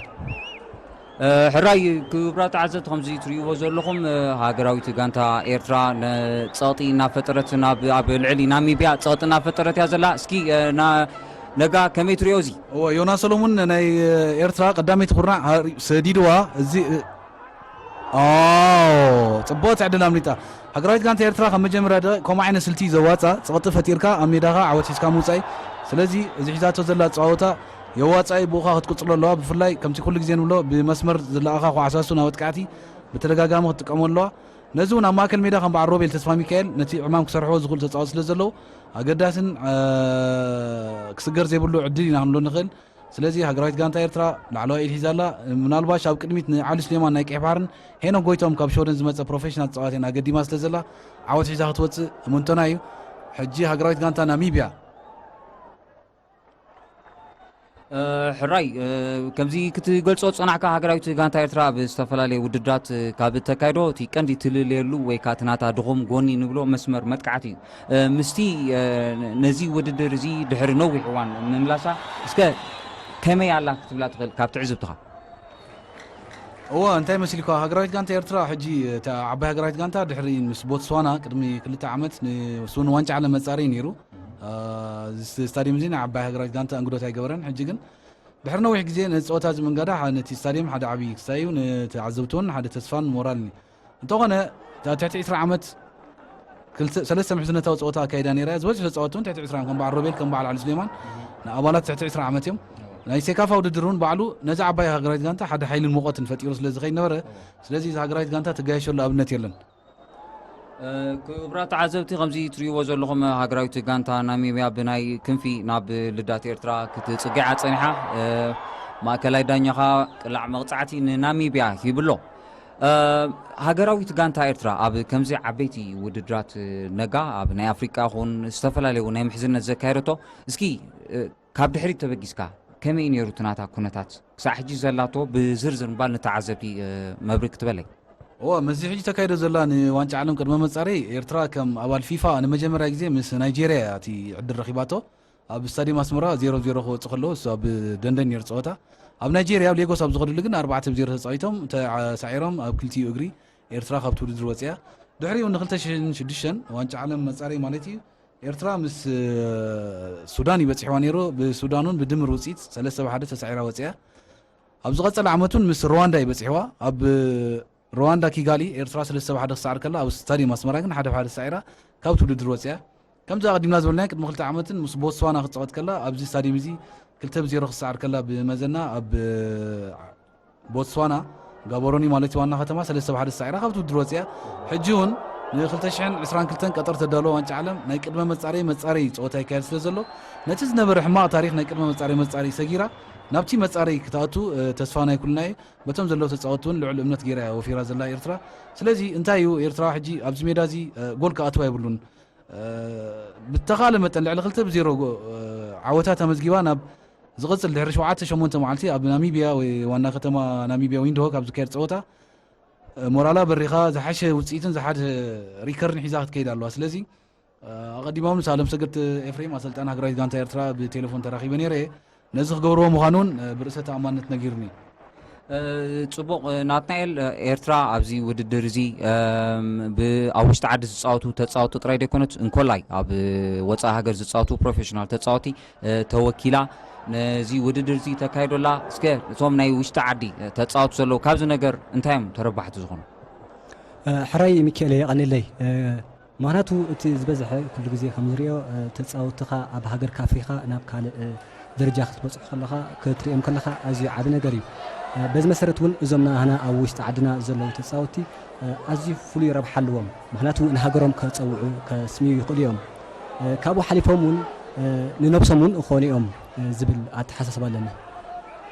ሕራይ ክቡራት ተዓዘብቲ፣ ከምዚ ትሪእዎ ዘለኹም ሃገራዊት ጋንታ ኤርትራ ንፀቕጢ እናፈጠረት ናብ ኣብ ልዕሊ ናሚብያ ፀቕጢ እናፈጠረት እያ ዘላ። እስኪ ነጋ ከመይ ትሪኦ እዚ? እወ፣ ዮናስ ሰሎሙን ናይ ኤርትራ ቀዳመይቲ ኩርናዕ ሰዲድዋ። እዚ ኣዎ፣ ጽቡቕ ዕድል ኣምሊጣ። ሃገራዊት ጋንታ ኤርትራ ካብ መጀመርያ ደቂቕ ከምኡ ዓይነት ስልቲ እዩ ዘዋጻ። ጸቕጢ ፈጢርካ ኣብ ሜዳኻ ዓወት ሒዝካ ምውጻእ እዩ። ስለዚ እዚ ሒዛቶ ዘላ ኣጸዋውታ የዋጻኢ ብኡኻ ክትቅጽሎ ኣለዋ። ብፍላይ ከምቲ ኩሉ ግዜ ንብሎ ብመስመር ዝለኣኻ ኳዕሳሱ ናብ ኣጥቃዕቲ ብተደጋጋሚ ክትጥቀሞ ኣለዋ። ነዚ እውን ኣብ ማእከል ሜዳ ከም በዓል ሮቤል ተስፋሚካኤል ነቲ ዕማም ክሰርሕዎ ዝኽእሉ ተጻወትቲ ስለ ዘለዉ ኣገዳስን ክስገር ዘይብሉ ዕድል ኢና ክንብሎ ንኽእል። ስለዚ ሃገራዊት ጋንታ ኤርትራ ላዕለዋይ ኢድ ሒዛ ኣላ። ምናልባሽ ኣብ ቅድሚት ንዓሊ ሱሌማን ናይ ቀይሕ ባሕርን ሄኖክ ጎይቶም ካብ ሽወደን ዝመጸ ፕሮፌሽናል ተጻዋቲን ኣገዲማ ስለ ዘላ ዓወት ሒዛ ክትወጽእ እምንቶና እዩ። ሕጂ ሃገራዊት ጋንታ ናሚብያ ሕራይ ከምዚ ክትገልጾ ዝጸናሕካ ሃገራዊት ጋንታ ኤርትራ ኣብ ዝተፈላለየ ውድድራት ካብ እተካይዶ እቲ ቀንዲ ትልለየሉ ወይ ከዓ እቲ ናታ ድኹም ጎኒ ንብሎ መስመር መጥቃዕቲ እዩ። ምስቲ ነዚ ውድድር እዚ ድሕሪ ነዊሕ እዋን ምምላሳ እስከ ከመይ ኣላ ክትብላ ትኽእል ካብ ትዕዝብትኻ? እወ እንታይ መሲልካ ሃገራዊት ጋንታ ኤርትራ ሕጂ እታ ዓባይ ሃገራዊት ጋንታ ድሕሪ ምስ ቦትስዋና ቅድሚ ክልተ ዓመት ንስውን ዋንጫ ዓለም መጻረይ ነይሩ። እዚ ስታዲየም እዚ ናይ ዓባይ ሃገራዊት ጋንታ እንግዶት ኣይገበረን። ሕጂ ግን ድሕሪ ነዊሕ ግዜ ነዚ ፀወታ እዚ ምንጋዳ ነቲ ስታዲየም ሓደ ዓብዪ ክስታይ እዩ። ንተዓዘብቲ እውን ሓደ ተስፋን ሞራልን እዩ። እንተኾነ እታ ትሕቲ ዕስራ ዓመት ሰለስተ ምሕዝነታዊ ፀወታ ኣካይዳ ነይራ እያ። ዝበዝሑ ተፃወትቲ እውን ትሕቲ ዕስራ እዮም። ከም በዓል ሮቤል ከም በዓል ዓሊ ስሌማን ንኣባላት ትሕቲ ዕስራ ዓመት እዮም። ናይ ሴካፋ ውድድር እውን ባዕሉ ነዚ ዓባይ ሃገራዊት ጋንታ ሓደ ሓይልን ሙቐትን ፈጢሩ ስለ ዝኸይድ ነበረ። ስለዚ እዚ ሃገራዊት ጋንታ ትጋየሸሉ ኣብነት የለን። ክቡራት ተዓዘብቲ ከምዚ ትሪእዎ ዘለኹም ሃገራዊት ጋንታ ናሚብያ ብናይ ክንፊ ናብ ልዳት ኤርትራ ክትጽግዓ ጸኒሓ። ማእከላይ ዳኛኻ ቅላዕ መቕጻዕቲ ንናሚብያ ሂብሎ። ሃገራዊት ጋንታ ኤርትራ ኣብ ከምዚ ዓበይቲ ውድድራት ነጋ ኣብ ናይ ኣፍሪቃ ይኹን ዝተፈላለዩ ናይ ምሕዝነት ዘካየደቶ እስኪ ካብ ድሕሪት ተበጊስካ ከመይ ነይሩ እቲ ናታ ኩነታት ክሳዕ ሕጂ ዘላቶ ብዝርዝር ምባል ንተዓዘብቲ መብርሂ ክትበለይ? እዋ፣ ምስዚ ሕጂ ተካይዶ ዘላ ንዋንጫ ዓለም ቅድመ መጻረይ፣ ኤርትራ ከም ኣባል ፊፋ ንመጀመርያ ግዜ ምስ ናይጄርያ እያ እቲ ዕድል ረኺባቶ። ኣብ ስታዲየም ኣስመራ ዜሮ ዜሮ ክወጽእ ከሎ፣ እሱ ኣብ ደንደን ነይሩ ጸወታ። ኣብ ናይጄርያ፣ ኣብ ሌጎስ ኣብ ዝኸድሉ ግን ኣርባዕተ ብ ዜሮ ተጻዊቶም፣ ተሳዒሮም ኣብ ክልቲኡ እግሪ ኤርትራ ካብቲ ውድድር ወጽያ። ድሕሪኡ ንክልተ ሽሕን ሽዱሽተን ዋንጫ ዓለም መጻረይ ማለት እዩ፣ ኤርትራ ምስ ሱዳን ይበጽሕዋ ነይሩ። ብሱዳን እውን ብድምር ውጽኢት ሰለስተ ብ ሓደ ተሳዒራ ወጽያ። ኣብ ዝቐጸለ ዓመት እውን ምስ ሩዋንዳ ይበጽሕዋ። ኣብ ሩዋንዳ ኪጋሊ ኤርትራ ሰለስተ ብ ሓደ ክሰዓር ከላ፣ ኣብ ስታዲየም ኣስመራ ግን ሓደ ብ ሓደ ተሳዒራ ካብቲ ውድድር ወጽያ። ከምዚ ኣቐዲምና ዝበልናዮ፣ ቅድሚ ክልተ ዓመትን ምስ ቦትስዋና ክትጻወት ከላ፣ ኣብዚ ስታዲየም እዚ ክልተ ብ ዜሮ ክሰዓር ከላ፣ ብመዘና ኣብ ቦትስዋና፣ ጋቦሮኒ ማለት እዩ ዋና ከተማ፣ ሰለስተ ብ ሓደ ተሳዒራ ካብቲ ውድድር ወጽያ። ሕጂ እውን ን ክልተ ሽሕን ዕስራን ክልተን ቀጠር ተዳለወ ዋንጫ ዓለም ናይ ቅድመ መጻረይ መጻረይ ጸወታ ይካየድ ስለ ዘሎ፣ ነቲ ዝነበረ ሕማቕ ታሪኽ ናይ ቅድመ መጻረይ መጻረይ ሰጊራ ናብቲ መጻረይ ክትኣቱ፣ እ፣ ተስፋ ናይ ኩልና እዩ። በቶም ዘለዉ ተጻወትቲ እውን ልዑል እምነት ገይራ እያ ወፊራ ዘላ ኤርትራ። ስለዚ እንታይ እዩ፣ ኤርትራ ሕጂ ኣብዚ ሜዳ እዚ፣ እ፣ ጎል ክኣትዋ የብሉን። እ፣ ብተኻለ መጠን ልዕሊ ክልተ ብ ዜሮ ጎ-፣ እ፣ ዓወታት ኣመዝጊባ ናብ ዝቕጽል ድሕሪ ሸውዓተ ሸሞንተ መዓልቲ ኣብ ናሚብያ ወይ ዋና ከተማ ናሚብያ ዊንድሆክ ኣብ ዝካየድ ጸወታ፣ እ፣ ሞራላ በሪኻ ዝሓሸ ውጽኢትን ዝሓሸ ሪከርን ሒዛ ክትከይድ ኣለዋ። ስለዚ፣ እ፣ ኣቐዲሞም ምስ ኣለምሰገድ ኤፍሬም ኣሰልጣኒ ሃገራዊት ጋንታ ኤርትራ ብቴሌፎን ተራኺበ ነይረ እየ። ነዚ ክገብርዎ ምዃኑ እውን፣ እ፣ ብርእሰ ተኣማንነት ነጊሩኒ። እ፣ ጽቡቕ፣ እ፣ ናትናኤል፣ እ፣ ኤርትራ ኣብዚ ውድድር እዚ፣ እም፣ ብ-፣ ኣብ ውሽጢ ዓዲ ዝጻወቱ ተጻወቱ ጥራይ ዘይኮነት፣ እንኮላይ ኣብ ወጻኢ ሃገር ዝጻወቱ ፕሮፌሽናል ተጻወቲ፣ እ፣ ተወኪላ ነዚ ውድድር እዚ ተካይዶ ኣላ። እስከ እቶም ናይ ውሽጢ ዓዲ፣ እ፣ ተጻወቱ ዘለዉ ካብዚ ነገር እንታይ እዮም ተረባሕቲ ዝኾኑ? እ፣ ሕራይ ሚካኤል የቐንየለይ። እ፣ ምኽንያቱ እቲ ዝበዝሐ ኩሉ ግዜ ከም ዝሪኦ፣ እ፣ ተጻወትኻ ኣብ ሃገርካ ኣፍሪኻ ናብ ካልእ፣ እ፣ ደረጃ ክትበጽሑ ከለኻ፣ ክትሪኦም ከለኻ ኣዝዩ ዓቢ ነገር እዩ። እ፣ በዚ መሰረት እውን እዞም ናህና ኣብ ውሽጢ ዓድና ዘለዉ ተጻወትቲ፣ እ፣ ኣዝዩ ፍሉይ ረብሓ ኣለዎም። ምኽንያቱ ንሃገሮም ከጸውዑ፣ ከስምዩ ይኽእሉ እዮም። እ፣ ካብኡ ሓሊፎም እውን፣ እ፣ ንነብሶም እውን ይኾኑ እዮም፣ እ፣ ዝብል ኣተሓሳስባ ኣለኒ።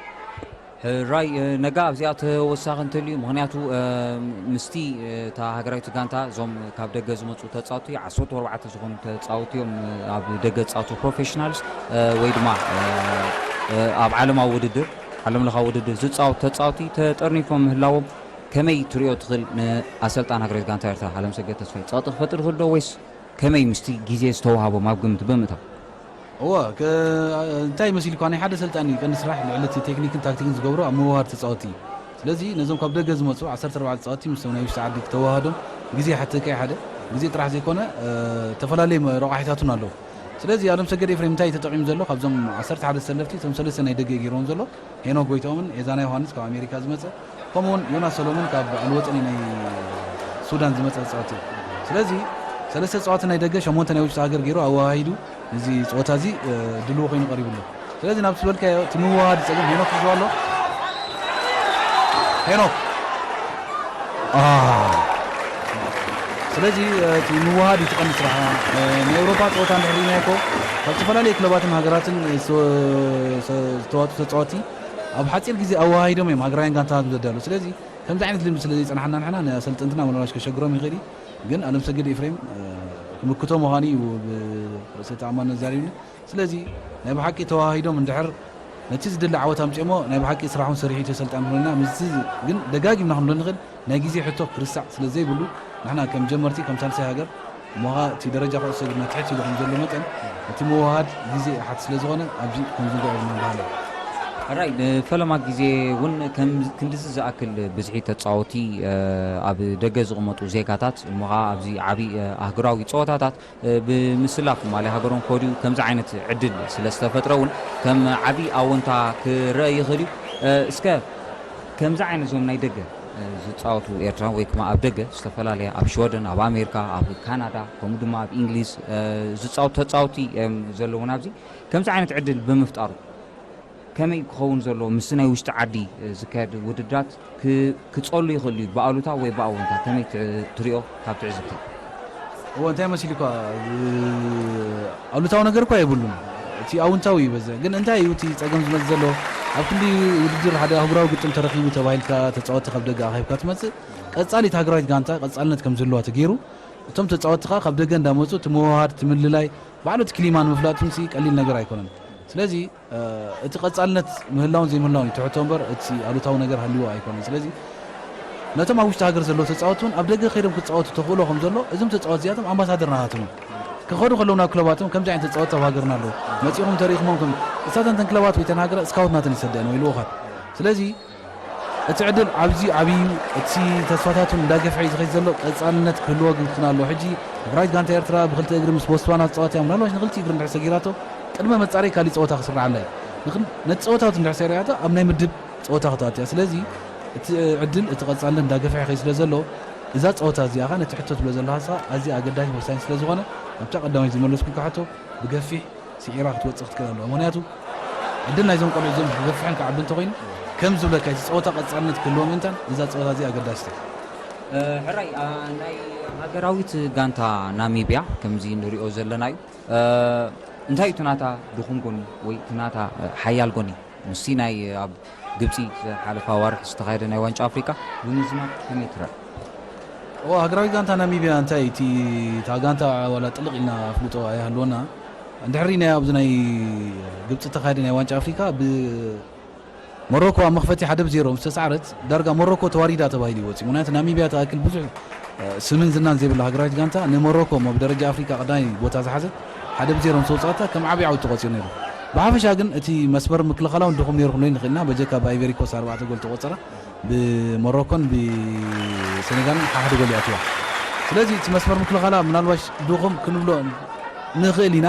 ሕራይ፣ እ፣ ነጋ ኣብዚኣ ተወሳኺ እንተልዩ፣ ምኽንያቱ፣ እ፣ ምስቲ፣ እ፣ እታ ሃገራዊት ጋንታ እዞም ካብ ደገ ዝመጹ ተጻወትቲ ዓሰርተ ኣርባዕተ ዝኾኑ ተጻወትቲ እዮም፣ እ፣ ኣብ ደገ ዝጻወቱ ፕሮፌሽናልስ፣ እ፣ ወይ ድማ፣ እ፣ እ፣ ኣብ ዓለማዊ ውድድር፣ ዓለም ለኻዊ ውድድር ዝጻወቱ ተጻወትቲ ተጠርኒፎም ምህላዎም ከመይ ትሪኦ ትኽእል ንኣሰልጣን ሃገራዊት ጋንታ ኤርትራ ኣለምሰገድ ተስፋይ ጸቕጢ ክፈጥር ይኽእል ዶ ወይስ ከመይ ምስቲ ግዜ ዝተዋህቦም ኣብ ግምት ብምእታው? እወ፣ ከ-፣ እንታይ መሲልኳ፣ ናይ ሓደ ሰልጣን እዩ ቀንዲ ስራሕ ልዕሊ እቲ ቴክኒክን ታክቲክን ዝገብሮ ኣብ ምውሃድ ተጻወትቲ እዩ። ስለዚ ነዞም ካብ ደገ ዝመጹ ዓሰርተ ኣርባዕተ ተጻወትቲ ምስቶም ናይ ውሽጢ ዓዲ ክተዋህዶም ግዜ ይሓተካ እዩ። ሓደ ግዜ ጥራሕ ዘይኮነ፣ እ፣ ተፈላለየ መ-፣ ረቋሒታት እውን ኣለዉ። ስለዚ ኣለምሰገድ ኤፍሬም እንታይ እዩ ተጠቒሙ ዘሎ? ካብዞም ዓሰርተ ሓደ ተሰለፍቲ እቶም ሰለስተ ናይ ደገ እዩ ገይርዎም ዘሎ። ሄኖክ ጎይትኦምን ኤዛና ዮሃንስ ካብ ኣሜሪካ ዝመጸ፣ ከምኡውን ዮናስ ሰሎሞን ካብ ኣልወጠኒ ናይ ሱዳን ዝመጸ ተጻወቲ እዩ። ስለዚ ሰለስተ ተጻወቲ ናይ ደገ፣ ሸሞንተ ናይ ውሽጢ ሃገር ገይሩ ኣወሃሂዱ እዚ ጸወታ እዚ፣ እ፣ ድልው ኮይኑ ቀሪቡ ኣሎ። ስለዚ ናብቲ ዝበልካዮ እቲ ምውሃድ ጸገም ሄኖክ ሒዝዋ ኣሎ። ሄኖክ። አ። ስለዚ፣ እ፣ እቲ ምውሃድ እዩ እቲ ቀንዲ ስራሕና። እ፣ ናይ ኤውሮፓ ጸወታ እንድሕር ርኢናዮ እኮ፣ ካብ ዝተፈላለዩ ክለባትን ሃገራትን፣ እ፣ ዝተ-፣ ዝተዋጽኡ ተጻወቲ ኣብ ሓጺር ግዜ ኣወሃሂዶም እዮም ሃገራውያን ጋንታታት ዘዳሉ። ስለዚ ከምዚ ዓይነት ልምዲ ስለ ዘይጸናሕና ንሕና ንኣሰልጠንትና ምናልባሽ ከሸግሮም ይኽእል እዩ። ግን ኣለምሰገድ ኤፍሬም፣ እ፣ ክምክቶ ምዃኑ እዩ ብርእሰ ተኣማንነት ዛሪብኒ። ስለዚ ናይ ብሓቂ ተዋሂዶም እንድሕር ነቲ ዝድለ ዓወት ኣምጺኦሞ ናይ ብሓቂ ስራሕውን ሰሪሑ ተሰልጣን ኮይና፣ ምስዚ ግን ደጋጊምና ክንብሎ ንኽእል ናይ ግዜ ሕቶ ክርስዕ ስለ ዘይብሉ፣ ንሕና ከም ጀመርቲ፣ ከም ሳልሳይ ሃገር፣ እሞ ኸኣ እቲ ደረጃ ኩዕሶ እግርና ትሕት ኢሉ ከም ዘሎ መጠን፣ እቲ ምውህሃድ ግዜ ይሓት ስለ ዝኾነ፣ ኣብዚ ከም ዝንግዖ ዝመባህለ። ሕራይ፣ ንፈለማ ግዜ እውን ከም ክንድዚ ዝኣክል ብዝሒ ተጻወቲ፣ እ፣ ኣብ ደገ ዝቕመጡ ዜጋታት፣ እሞ ኸኣ ኣብዚ ዓቢ፣ እ፣ ኣህጉራዊ ጸወታታት፣ እ፣ ብምስላፍ ማልያ ሃገሮም ከወዲኡ ከምዚ ዓይነት ዕድል ስለ ዝተፈጥረ እውን ከም ዓቢ ኣወንታ ክረአ ይኽእል እዩ። እ፣ እስከ ከምዚ ዓይነት እዞም ናይ ደገ፣ እ፣ ዝጻወቱ ኤርትራውያን ወይ ድማ ኣብ ደገ ዝተፈላለየ ኣብ ሽወደን፣ ኣብ ኣሜሪካ፣ ኣብ ካናዳ፣ ከምኡ ድማ ኣብ እንግሊዝ፣ እ፣ ዝጻወቱ ተጻወቲ እዮም ዘለዉና ኣብዚ። ከምዚ ዓይነት ዕድል ብምፍጣሩ ከመይ ክኸውን ዘለዎ ምስቲ ናይ ውሽጢ ዓዲ፣ እ፣ ዝካየድ ውድድራት ክ-፣ ክጸሉ ይኽእሉ እዩ፣ ብኣሉታ ወይ ብኣወንታ? ከመይ ት-፣ ትሪኦ ካብ ትዕዝብቲ? እወ፣ እንታይ መሲሉ እኳ፣ እ፣ ኣሉታዊ ነገር እኳ የብሉን። እቲ ኣውንታዊ ይበዝሕ። ግን እንታይ እዩ እቲ ጸገም ዝመጽእ ዘሎ? ኣብ ክንዲ ውድድር ሓደ ኣህጉራዊ ግጥም ተረኺቡ ተባሂልካ ተጻወትቲ ካብ ደገ ኣኺብካ ትመጽእ፣ ቀጻሊት ሃገራዊት ጋንታ ቀጻልነት ከም ዝህልዋ ተገይሩ፣ እቶም ተጻወትቲ ከኣ ካብ ደገ እንዳመጹ እቲ ምውህሃድ፣ እቲ ምልላይ፣ ባዕሉ እቲ ክሊማ ንምፍላጥ እውን ቀሊል ነገር ኣይኮነን። ስለዚ፣ እ፣ እቲ ቀጻልነት ምህላውን ዘይምህላውን እዩ ትሕቶ እምበር፣ እቲ ኣሉታዊ ነገር ሃልይዎ ኣይኮነን። ስለዚ፣ ነቶም ኣብ ውሽጢ ሃገር ዘለዉ ተጻወትቲ እውን ኣብ ደገ ከይዶም ክጻወቱ ተኽእሎ ከም ዘሎ፣ እዞም ተጻወትቲ እዚኣቶም ኣምባሳደር ናታቶም እዮም። ክኸዱ ከለዉ ናብ ክለባቶም ከምዚ ዓይነት ተጻወትቲ ኣብ ሃገርና ኣለዉ፣ መጺኹም ተሪእኹሞም ከም እሳተን እተን ክለባት ወይ እተን ሃገራት ስካውት ናተን ይሰደአን ወይ ልኡኻት። ስለዚ እቲ ዕድል ኣብዚ ዓብዪ እዩ። እቲ ተስፋታት እውን እንዳገፍሐ እዩ ዝኸይድ ዘሎ። ቀጻልነት ክህልዎ ግን ክኽን ኣለዎ። ሕጂ ሃገራዊት ጋንታ ኤርትራ ብክልተ እግሪ ምስ ቦትስዋና ትጻወት እያ። ምናልባሽ ንክልቲኡ እግሪ እንድሕር ሰጊራቶ ቅድመ መጻረይ ካሊእ ጸወታ ክስርዓ ኣለዎ። ንኽን-፣ ነቲ ጸወታ እውን እንድሕር ሰሪዓቶ ኣብ ናይ ምድብ ጸወታ ክትኣቱ እያ። ስለዚ እቲ ዕድል፣ እቲ ቀጻልነት እንዳገፍሐ ይኸይድ ስለ ዘሎ፣ እዛ ጸወታ እዚኣ ኸኣ ነቲ ሕቶ ትብሎ ዘለኻ ንስኻ ኣዝያ ኣገዳሲ ወሳኝ ስለ ዝኾነ፣ ኣብታ ቀዳማይ ዝመለስኩልካ ሕቶ ብገፊሕ ስዒራ ክትወጽእ ክትክእል ኣለዋ። ምኽንያቱ ዕድል ናይዞም ቆልዑ እዚኦም ክገፍሕን ክዓቢ እንተኾይኑ፣ ከም ዝብለካ እቲ ጸወታ ቀጻልነት ክህልዎ ምእንታን እዛ ጸወታ እዚኣ ኣገዳሲት እያ። እ፣ ሕራይ፣ ኣ፣ ናይ ሃገራዊት ጋንታ ናሚብያ ከምዚ ንሪኦ ዘለና እዩ። እ፣ እንታይ እዩ እቲ ናታ ድኹም ጎኒ ወይ እቲ ናታ፣ እ፣ ሓያል ጎኒ? ምስቲ ናይ ኣብ ግብጺ ዝሓለፋ ኣዋርሕ ዝተኻየደ ናይ ዋንጫ ኣፍሪቃ ብምዝማድ ከመይ ትረአ? እዋ፣ ሃገራዊት ጋንታ ናሚብያ እንታይ እቲ፣ እታ ጋንታ ዋላ ጥልቕ ኢልና ኣፍልጦ ኣይሃልወና። እንድሕር ርኢናዮ ኣብዚ ናይ ግብጺ ዝተኻየደ ናይ ዋንጫ ኣፍሪካ ብ-፣ ሞሮኮ ኣብ መኽፈቲ ሓደ ብ ዜሮ ምስ ተሳዕረት፣ ዳርጋ ሞሮኮ ተዋሪዳ ተባሂሉ እዩ ወጺኡ። ምኽንያቱ ናሚብያ ትኣክል ብዙሕ፣ እ፣ ስምን ዝናን ዘይብላ ሃገራዊት ጋንታ ንሞሮኮ እሞ ብደረጃ ኣፍሪካ ቀዳማይ ቦታ ዝሓዘት ሓደ ብ ዜሮ ምስ ኣውጻእታ ከም ዓቢ ዓወት ተቖጺሩ ነይሩ። ብሓፈሻ ግን እቲ መስመር ምክልኻላ እውን ድኹም ነይሩ ክንብል ንኽእል ኢና። በጀካ ብኣይቨሪ ኮስት ኣርባዕተ ጎል ተቖጸራ፣ ብሞሮኮን ብሴኔጋልን ሓሓደ ጎል ይኣትዋ። ስለዚ እቲ መስመር ምክልኻላ ምናልባሽ ድኹም ክንብሎ ንኽእል ኢና፣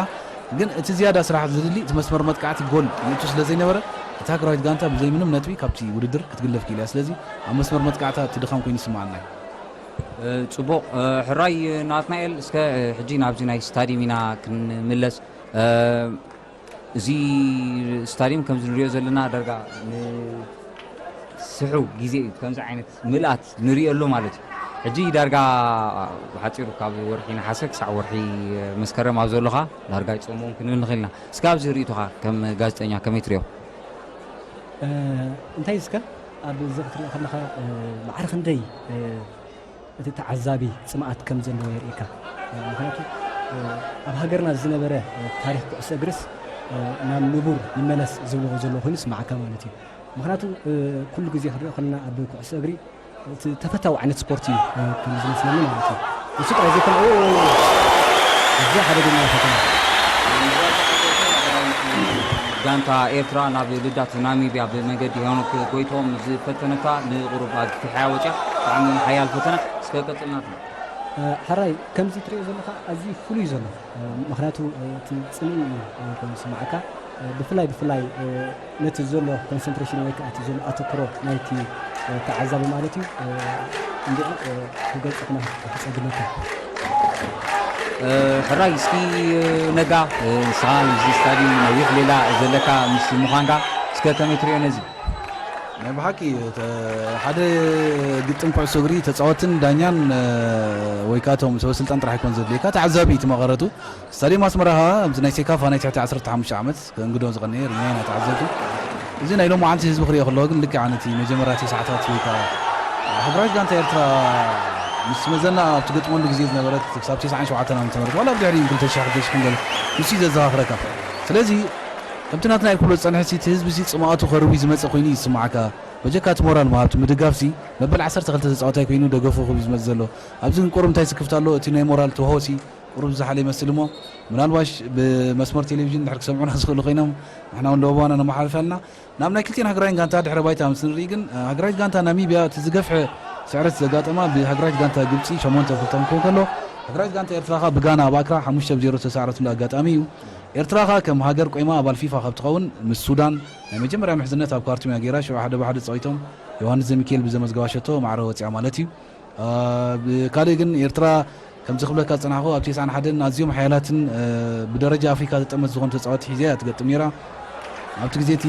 ግን እቲ ዝያዳ ስራሕ ዝድሊ እቲ መስመር መጥቃዕቲ ጎል ይእቱ ስለ ዘይነበረ፣ እታ ሃገራዊት ጋንታ ብዘይ ምንም ነጥቢ ካብቲ ውድድር ክትግለፍ ክኢላ እያ። ስለዚ ኣብ መስመር መጥቃዕታ እቲ ድኻም ኮይኑ ይስምዓና እዩ። እ፣ ጽቡቕ፣ እ፣ ሕራይ ናትናኤል፣ እስከ፣ እ፣ ሕጂ ናብዚ ናይ ስታድዩም ኢና ክንምለስ። እ፣ እዚ ስታድዩም ከምዚ ንሪኦ ዘለና ዳርጋ ንስሑ ግዜ እዩ፣ ከምዚ ዓይነት ምልኣት ንሪኦ ኣሎ ማለት እዩ። ሕጂ ዳርጋ ብሓጺሩ ካብ ወርሒ ነሓሰ ክሳዕ ወርሒ መስከረም ኣብ ዘሎኻ ዳርጋ ይጾምዎም ክንብል ንኽእል ኢና። እስከ ኣብዚ ርእይቶኻ ከም ጋዜጠኛ ከመይ ትሪኦ? እ፣ እንታይ እስከ ኣብዚ ክትሪኦ ከለኻ፣ እ፣ ማዕረ ክንደይ፣ እ፣ እቲ ተዓዛቢ ጽምኣት ከም ዘለዎ የርእየካ። ምኽንያቱ፣ ኣብ ሃገርና ዝነበረ ታሪኽ ኩዕሶ እግርስ ናብ ንቡር ይመለስ ዝብልዎ ዘለዉ ኮይኑ ይስምዓካ ማለት እዩ። ምኽንያቱ፣ ኩሉ ግዜ ክንሪኦ ከለና ኣብ ኩዕሶ እግሪ እቲ ተፈታዊ ዓይነት ስፖርት እዩ ከም ዝመስለኒ ማለት እዩ። ንሱ ጥራይ ዘይኮነ፣ ኦ፣ እዚ ሓደገኛ ፈተና። ጋንታ ኤርትራ ናብ ልዳት ናሚብያ ብመንገዲ ሄኖክ ጎይትኦም ዝፈተነታ ንቁሩብ ኣግፊሓ ወፂኣ። ብጣዕሚ ሓያል ፈተና። እስከ ቀፅል ናትና። እ፣ ሕራይ፣ ከምዚ ትሪኦ ዘለኻ ኣዝዩ ፍሉይ ዘሎ። እ፣ ምኽንያቱ፣ እ፣ እቲ ፅምኢ እዩ፣ እ፣ ኮይኑ ዝስምዓካ። እ፣ ብፍላይ፣ ብፍላይ፣ እ፣ ነቲ ዘሎ ኮንሰንትሬሽን ወይ ከዓ እቲ ዘሎ ኣተኩሮ ናይቲ፣ እ፣ ተዓዛቢ ማለት እዩ፣ እ፣ እንዲዑ፣ እ፣ ክገልጾ ክና-፣ ክጸግመካ። እ፣ ሕራይ፣ እስኪ፣ እ፣ ነጋ፣ እ፣ ንስኻ ኣብዚ ስታድዩም ነዊሕ ሌላ ዘለካ ምስ ምዃንካ፣ እስከ ከመይ ትሪኦ ነዚ? ናይ ብሓቂ፣ ተ-፣ ሓደ ግጥም ኩዕሶ እግሪ ተጻወትን ዳኛን፣ እ፣ ወይ ከዓ እቶም ሰበ ስልጣን ጥራሕ ኣይኮን ዘድልየካ፣ ተዓዛቢ እዩ እቲ መቐረቱ። ስታድየም ኣስመራ ኸኣ ኣብዚ ናይ ሴካፋ ናይ ትሕቲ ዓሰርተ ሓሙሽተ ዓመት ከእንግዶ ዝቐነየ ርኢናዮ ኢና ተዓዘብቲ። እዚ ናይ ሎማዓንቲ ህዝቢ ክሪኦ ከለዎ ግን ልክዕ ነቲ መጀመርያ ሰዓታት ወይ ከኣ ሃገራዊት ጋንታ ኤርትራ ምስ መዘና ኣብ ትገጥመሉ ግዜ ዝነበረት ክሳብ ተስዓን ሸውዓተን ዓመተ ምህረት ዋላ ኣብ ድሕሪኡ ክልተ ሽሕ ክልተ ሽሕን ገለ ንሱ እዩ ዘዘኻኽረካ። ስለዚ ከምቲ ናትና ኢልኩ ክብሎ ዝጸንሐሲ እቲ ህዝቢሲ ጽምኣቱ ከርዊ ዝመጸ ኮይኑ እዩ ዝስምዓካ። በጀካ እቲ ሞራል ምሃብቲ ምድጋፍሲ መበል ዓሰርተ ክልተ ተጻዋታይ ኮይኑ ደገፉ ክህብ እዩ ዝመጽእ ዘሎ። ኣብዚ ግን ቁሩብ እንታይ ስክፍታ ኣሎ እቲ ናይ ሞራል ትውህቦሲ ቁሩብ ዝሓለ ይመስል እሞ፣ ምናልባሽ ብመስመር ቴሌቪዥን እንድሕር ክሰምዑና ዝኽእሉ ኮይኖም፣ ንሕና እውን ለበዋና ነመሓላልፍ ኣለና። ናብ ናይ ክልቲኤን ሃገራውያን ጋንታ ድሕረ ባይታ ምስ ንርኢ ግን፣ ሃገራዊት ጋንታ ናሚብያ እቲ ዝገፍሐ ስዕረት ዘጋጠማ ብሃገራዊት ጋንታ ግብጺ ሸሞንተ ብ ክልተ ክኸውን ከሎ፣ ሃገራዊት ጋንታ ኤርትራ ከኣ ብጋና ኣብ ኣክራ ሓሙሽተ ብ ዜሮ ዝተሳዕረትሉ ኣጋጣሚ እዩ። ኤርትራ ከኣ ከም ሃገር ቆይማ ኣባል ፊፋ ካብ ትኸውን፣ ምስ ሱዳን ናይ መጀመርያ ምሕዝነት ኣብ ካርቱም እያ ገይራ። ሽዑ ሓደ ብ ሓደ ተጻዊቶም፣ ዮሃንስ ዘሚካኤል ብዘመዝገባ ሸቶ ማዕረ ወጺኣ ማለት እዩ። አ፣ ብካልእ ግን ኤርትራ ከምዚ ክብለካ ዝጸናሕኩ ኣብ ተስዓን ሓደን ኣዝዮም ሓያላትን፣ እ፣ ብደረጃ ኣፍሪካ ዝጠመት ዝኾኑ ተጻወትቲ ሒዛ እያ ትገጥም ነይራ። ኣብቲ ግዜ እቲ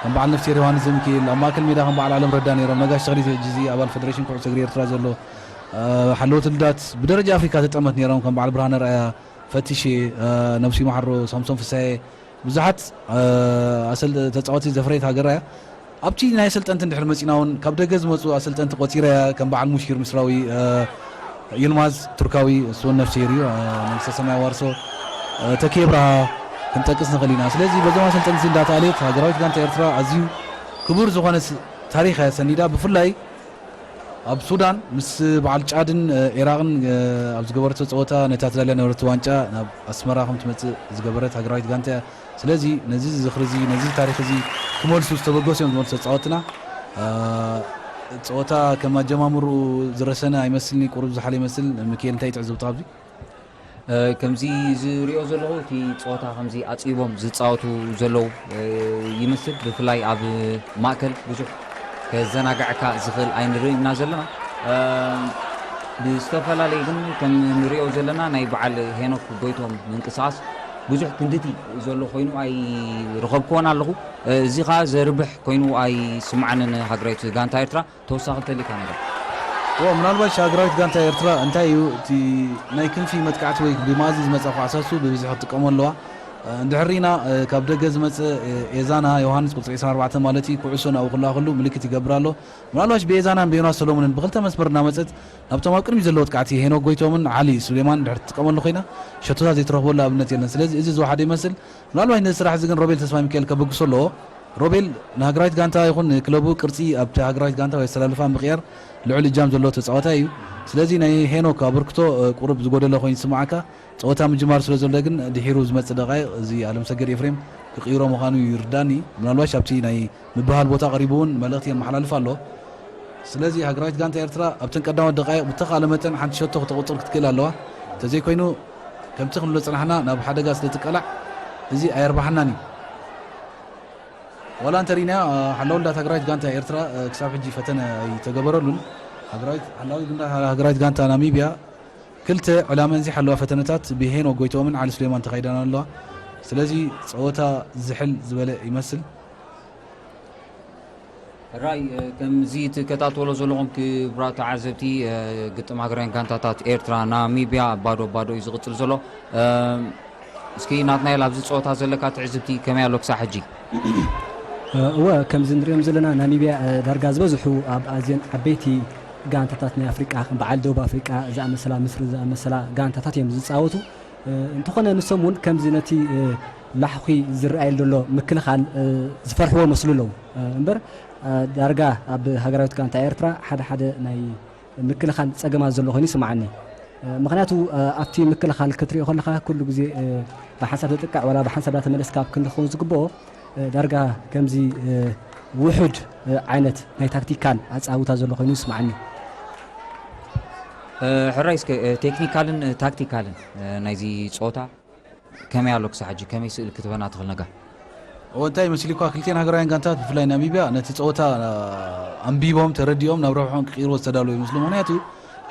ከም በዓል ነፍስሄር ዮሃንስ ዘሚካኤል፣ ኣብ ማእከል ሜዳ ከም በዓል ዓለም ረዳ ነይሮም፣ ነጋሽ ተኽሊት ሕጂ እዚ ኣባል ፈደሬሽን ኩዕሶ እግሪ ኤርትራ ዘሎ፣ እ፣ ሓለዎት ልዳት ብደረጃ ኣፍሪካ ዝጠመት ነይሮም ከም በዓል ብርሃነ ርኣያ፣ ፈትሼ፣ እ፣ ነብሱ ይመሓሮ፣ ሳምሶን ፍሳዬ፣ ብዙሓት፣ እ፣ ኣሰል-፣ ተጻወትቲ ዘፍረየት ሃገር እያ። ኣብቲ ናይ ኣሰልጠንቲ እንድሕር መጺና እውን ካብ ደገ ዝመጹ ኣሰልጠንቲ ቆጺረ እያ፣ ከም በዓል ሙሺር ምስራዊ፣ እ፣ ይልማዝ ቱርካዊ፣ እሱ እውን ነፍስሄር እዩ፣ እ፣ መንግስተ ሰማይ ዋርሶ፣ እ፣ ተኪኤ ብርሃ ክንጠቅስ ንኽእል ኢና። ስለዚ በዞም ኣሰልጠንቲ እዚ እንዳተኣልየት ሃገራዊት ጋንታ ኤርትራ ኣዝዩ ክቡር ዝኾነ ስ-፣ ታሪኽ እያ ሰኒዳ። ብፍላይ ኣብ ሱዳን ምስ በዓል ጫድን፣ እ፣ ኢራቕን፣ እ፣ ኣብ ዝገበረቶ ጸወታ ነታ ተዳልያ ነበረት ዋንጫ ናብ ኣስመራ ከም ትመጽእ ዝገበረት ሃገራዊት ጋንታ እያ። ስለዚ ነዚ ዝኽሪ እዚ፣ ነዚ ታሪኽ እዚ ክመልሱ ዝተበገሱ እዮም ዝመልሱ ተጻወትና። እ፣ ጸወታ ከም ኣጀማምርኡ ዝረሰነ ኣይመስልኒ፣ ቁሩብ ዝሓለ ይመስል። ሚካኤል፣ እንታይ ትዕዝብቶ ኣብዚ? እ፣ ከምዚ ዝሪኦ ዘለኹ እቲ ጸወታ ከምዚ ኣጽቢቦም ዝጻወቱ ዘለዉ፣ እ፣ ይመስል። ብፍላይ ኣብ ማእከል ብዙሕ ከዘናግዐካ ዝኽእል ኣይንርእን ኢና ዘለና። እ፣ ብዝተፈላለየ ግን ከም ንሪኦ ዘለና ናይ በዓል ሄኖክ ጎይቶም ምንቅስቓስ ብዙሕ ክንድቲ ዘሎ ኮይኑ ኣይረኸብክዎን ኣለኹ። እ፣ እዚ ኸኣ ዘርብሕ ኮይኑ ኣይስምዓንን ሃገራዊት ጋንታ ኤርትራ። ተወሳኺ እንተሊካ ነገር? ኦ፣ ምናልባት ሃገራዊት ጋንታ ኤርትራ እንታይ እዩ እቲ ናይ ክንፊ መጥቃዕቲ ወይ ብማእዚ ዝመጻ ኳዕሳሱ ብብዝሒ ክትጥቀሞ ኣለዋ። እ፣ እንድሕር ሪና፣ እ፣ ካብ ደገ ዝመጽእ፣ እ፣ ኤዛና ዮሃንስ ቁጽሪ ዕስራን ኣርባዕተን ማለት እዩ፣ ኩዕሶ ናብኡ ክለኣኸሉ ምልክት ይገብር ኣሎ። ምናልባት ብኤዛናን ብዮናስ ሰሎሙንን ብክልተ መስመር እናመጸት ናብቶም ኣብ ቅድሚ ዘለዉ ኣጥቃዕቲ ሄኖክ ጎይቶምን ዓሊ ሱሌማን እንድሕር ትጥቀመሉ ኮይና፣ ሸቶታት ዘይትረኽበሉ ኣብነት የለን። ስለዚ እዚ ዝወሓደ ይመስል። ምናልባት ነዚ ስራሕ እዚ ግን ሮቤል ተስፋ ሚካኤል ከበግሶ ኣለዎ። ሮቤል ንሃገራዊት ጋንታ ይኹን ንክለቡ ቅርጺ ኣብቲ ሃገራዊት ጋንታ ወይ ኣሰላልፋ ምቕያር ልዑል እጃም ዘለዎ ተጻዋታይ እዩ። ስለዚ ናይ ሄኖክ ኣበርክቶ፣ እ፣ ቁሩብ ዝጎደለ ኮይኑ ይስምዓካ። ጸወታ ምጅማር ስለ ዘሎ ግን ድሒሩ ዝመጽእ ደቃይቕ እዚ ኣለምሰገድ ኤፍሬም ክቕይሮ ምዃኑ ይርዳኒ። ምናልባሽ ኣብቲ ናይ ምብሃል ቦታ ቀሪቡ እውን መልእኽቲ የመሓላልፍ ኣሎ። ስለዚ ሃገራዊት ጋንታ ኤርትራ ኣብተን ቀዳሞት ደቃይቕ ብተኻእለ መጠን ሓንቲ ሸቶ ክተቑጽር ክትክእል ኣለዋ። እንተዘይኮይኑ ከምቲ ክንብሎ ዝጸናሕና ናብ ሓደጋ ስለ ትቀላዕ እዚ ኣየርባሓናን እዩ። ዋላ እንተሪእናዮ፣ እ፣ ሓላው ልዳት ሃገራዊት ጋንታ ኤርትራ፣ እ፣ ክሳብ ሕጂ ፈተነ ኣይተገበረሉን። ሃገራዊት፣ ሓላዊ ግንዳ-፣ ሃገራዊት ጋንታ ናሚብያ ክልተ ዕላመን ዘይሓለዋ ፈተነታት ብሄኖክ ጎይትኦምን ዓሊ ሱሌማን ተኻይደን ኣለዋ። ስለዚ ጸወታ ዝሕል ዝበለ ይመስል። ሕራይ፣ እ፣ ከምዚ ትከታተሎ ዘለኹም ክቡራት ተዓዘብቲ፣ እ፣ ግጥም ሃገራውያን ጋንታታት ኤርትራ ናሚብያ ባዶ ባዶ እዩ ዝቕጽል ዘሎ። እ፣ እስኪ ናትናኤል፣ ኣብዚ ጸወታ ዘለካ ትዕዝብቲ ከመይ ኣሎ ክሳብ ሕጂ? እወ፣ ከምዚ ንሪኦም ዘለና ናሚብያ፣ እ፣ ዳርጋ ዝበዝሑ ኣብ ኣዝየን ዓበይቲ ጋንታታት ናይ ኣፍሪቃ፣ ከም በዓል ደቡብ ኣፍሪቃ ዝኣመሰላ፣ ምስሪ ዝኣመሰላ ጋንታታት እዮም ዝጻወቱ። እ፣ እንተኾነ ንሶም እውን ከምዚ ነቲ፣ እ፣ ላሕኺ ዝረኣየሉ ዘሎ ምክልኻል፣ እ፣ ዝፈርሕዎ መስሉ ኣለዉ። እ፣ እምበር፣ እ፣ ዳርጋ ኣብ ሃገራዊት ጋንታ ኤርትራ ሓደ ሓደ ናይ ምክልኻል ጸገማት ዘሎ ኮይኑ ይስምዓኒ። እ፣ ምኽንያቱ፣ እ፣ ኣብቲ ምክልኻል ክትሪኦ ከለኻ ኩሉ ግዜ፣ እ፣ ብሓንሳብ ተጥቅዕ ዋላ ብሓንሳብ ዳተመለስካ ኣብ ክንዲ ክኸውን ዝግብኦ፣ እ፣ ዳርጋ ከምዚ፣ እ፣ ውሑድ፣ እ፣ ዓይነት ናይ ታክቲካል ኣጻውታ ዘሎ ኮይኑ ይስምዓኒ። እ፣ ሕራይ እስከ፣ እ፣ ቴክኒካልን፣ እ፣ ታክቲካልን፣ እ፣ ናይዚ ጸወታ ከመይ ኣሎ ክሳብ ሕጂ? ከመይ ስእሊ ክትበና ትኽእል ነጋ? እወ፣ እንታይ መሲሉኳ፣ ክልቲኤን ሃገራውያን ጋንታት ብፍላይ ናሚብያ ነቲ ጸወታ፣ እ፣ ኣንቢቦም ተረዲኦም ናብ ረብሖም ክቕይርዎ ዝተዳለዉ ይመስሉ። ምኽንያቱ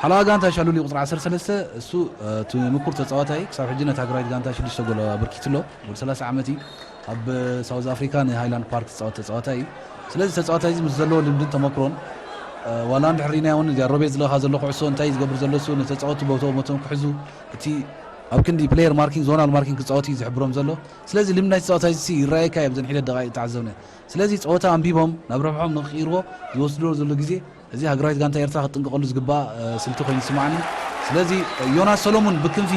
ሓለዋ ጋንታ ሻሉሊ ቁጽሪ ዓሰርተ ሰለስተ እሱ፣ እ፣ እቲ ምኩር ተጻዋታይ ክሳብ ሕጂ ነታ ሃገራዊት ጋንታ ሽዱሽተ ጎል ኣበርኪቱ ኣሎ። ወዲ ሰላሳ ዓመት እዩ። ኣብ ሳውዝ ኣፍሪካ ንሃይላንድ ፓርክ ዝጻወት ተጻዋታይ እዩ። ስለዚ ተጻዋታይ እዚ ምስ ዘለዎ ልምድን ተመክሮን፣ እ፣ ዋላ እንድሕር ሪናዮ እውን እዚኣ ሮቤል ዝለኻ ዘሎ ኩዕሶ እንታይ እዩ ዝገብር ዘሎ እሱ ንተጻወቱ ቦታኡ መቶም ክሕዙ እቲ ኣብ ክንዲ ፕሌየር ማርኪንግ ዞናል ማርኪንግ ክጻወት እዩ ዝሕብሮም ዘሎ። ስለዚ ልምዲ ናይ ተጻዋታይ እዚ ይረኣየካ እዩ ኣብዘን ሒደት ደቃይቅ ተዓዘብነ። ስለዚ ጸወታ ኣንቢቦም ናብ ረብሖም ንክቕይርዎ ዝወስድዎ ዘሎ ግዜ እዚ ሃገራዊት ጋንታ ኤርትራ ክትጥንቀቐሉ ዝግባእ፣ እ፣ ስልቲ ኮይኑ ይስምዓኒ። ስለዚ ዮናስ ሰሎሙን ብክንፊ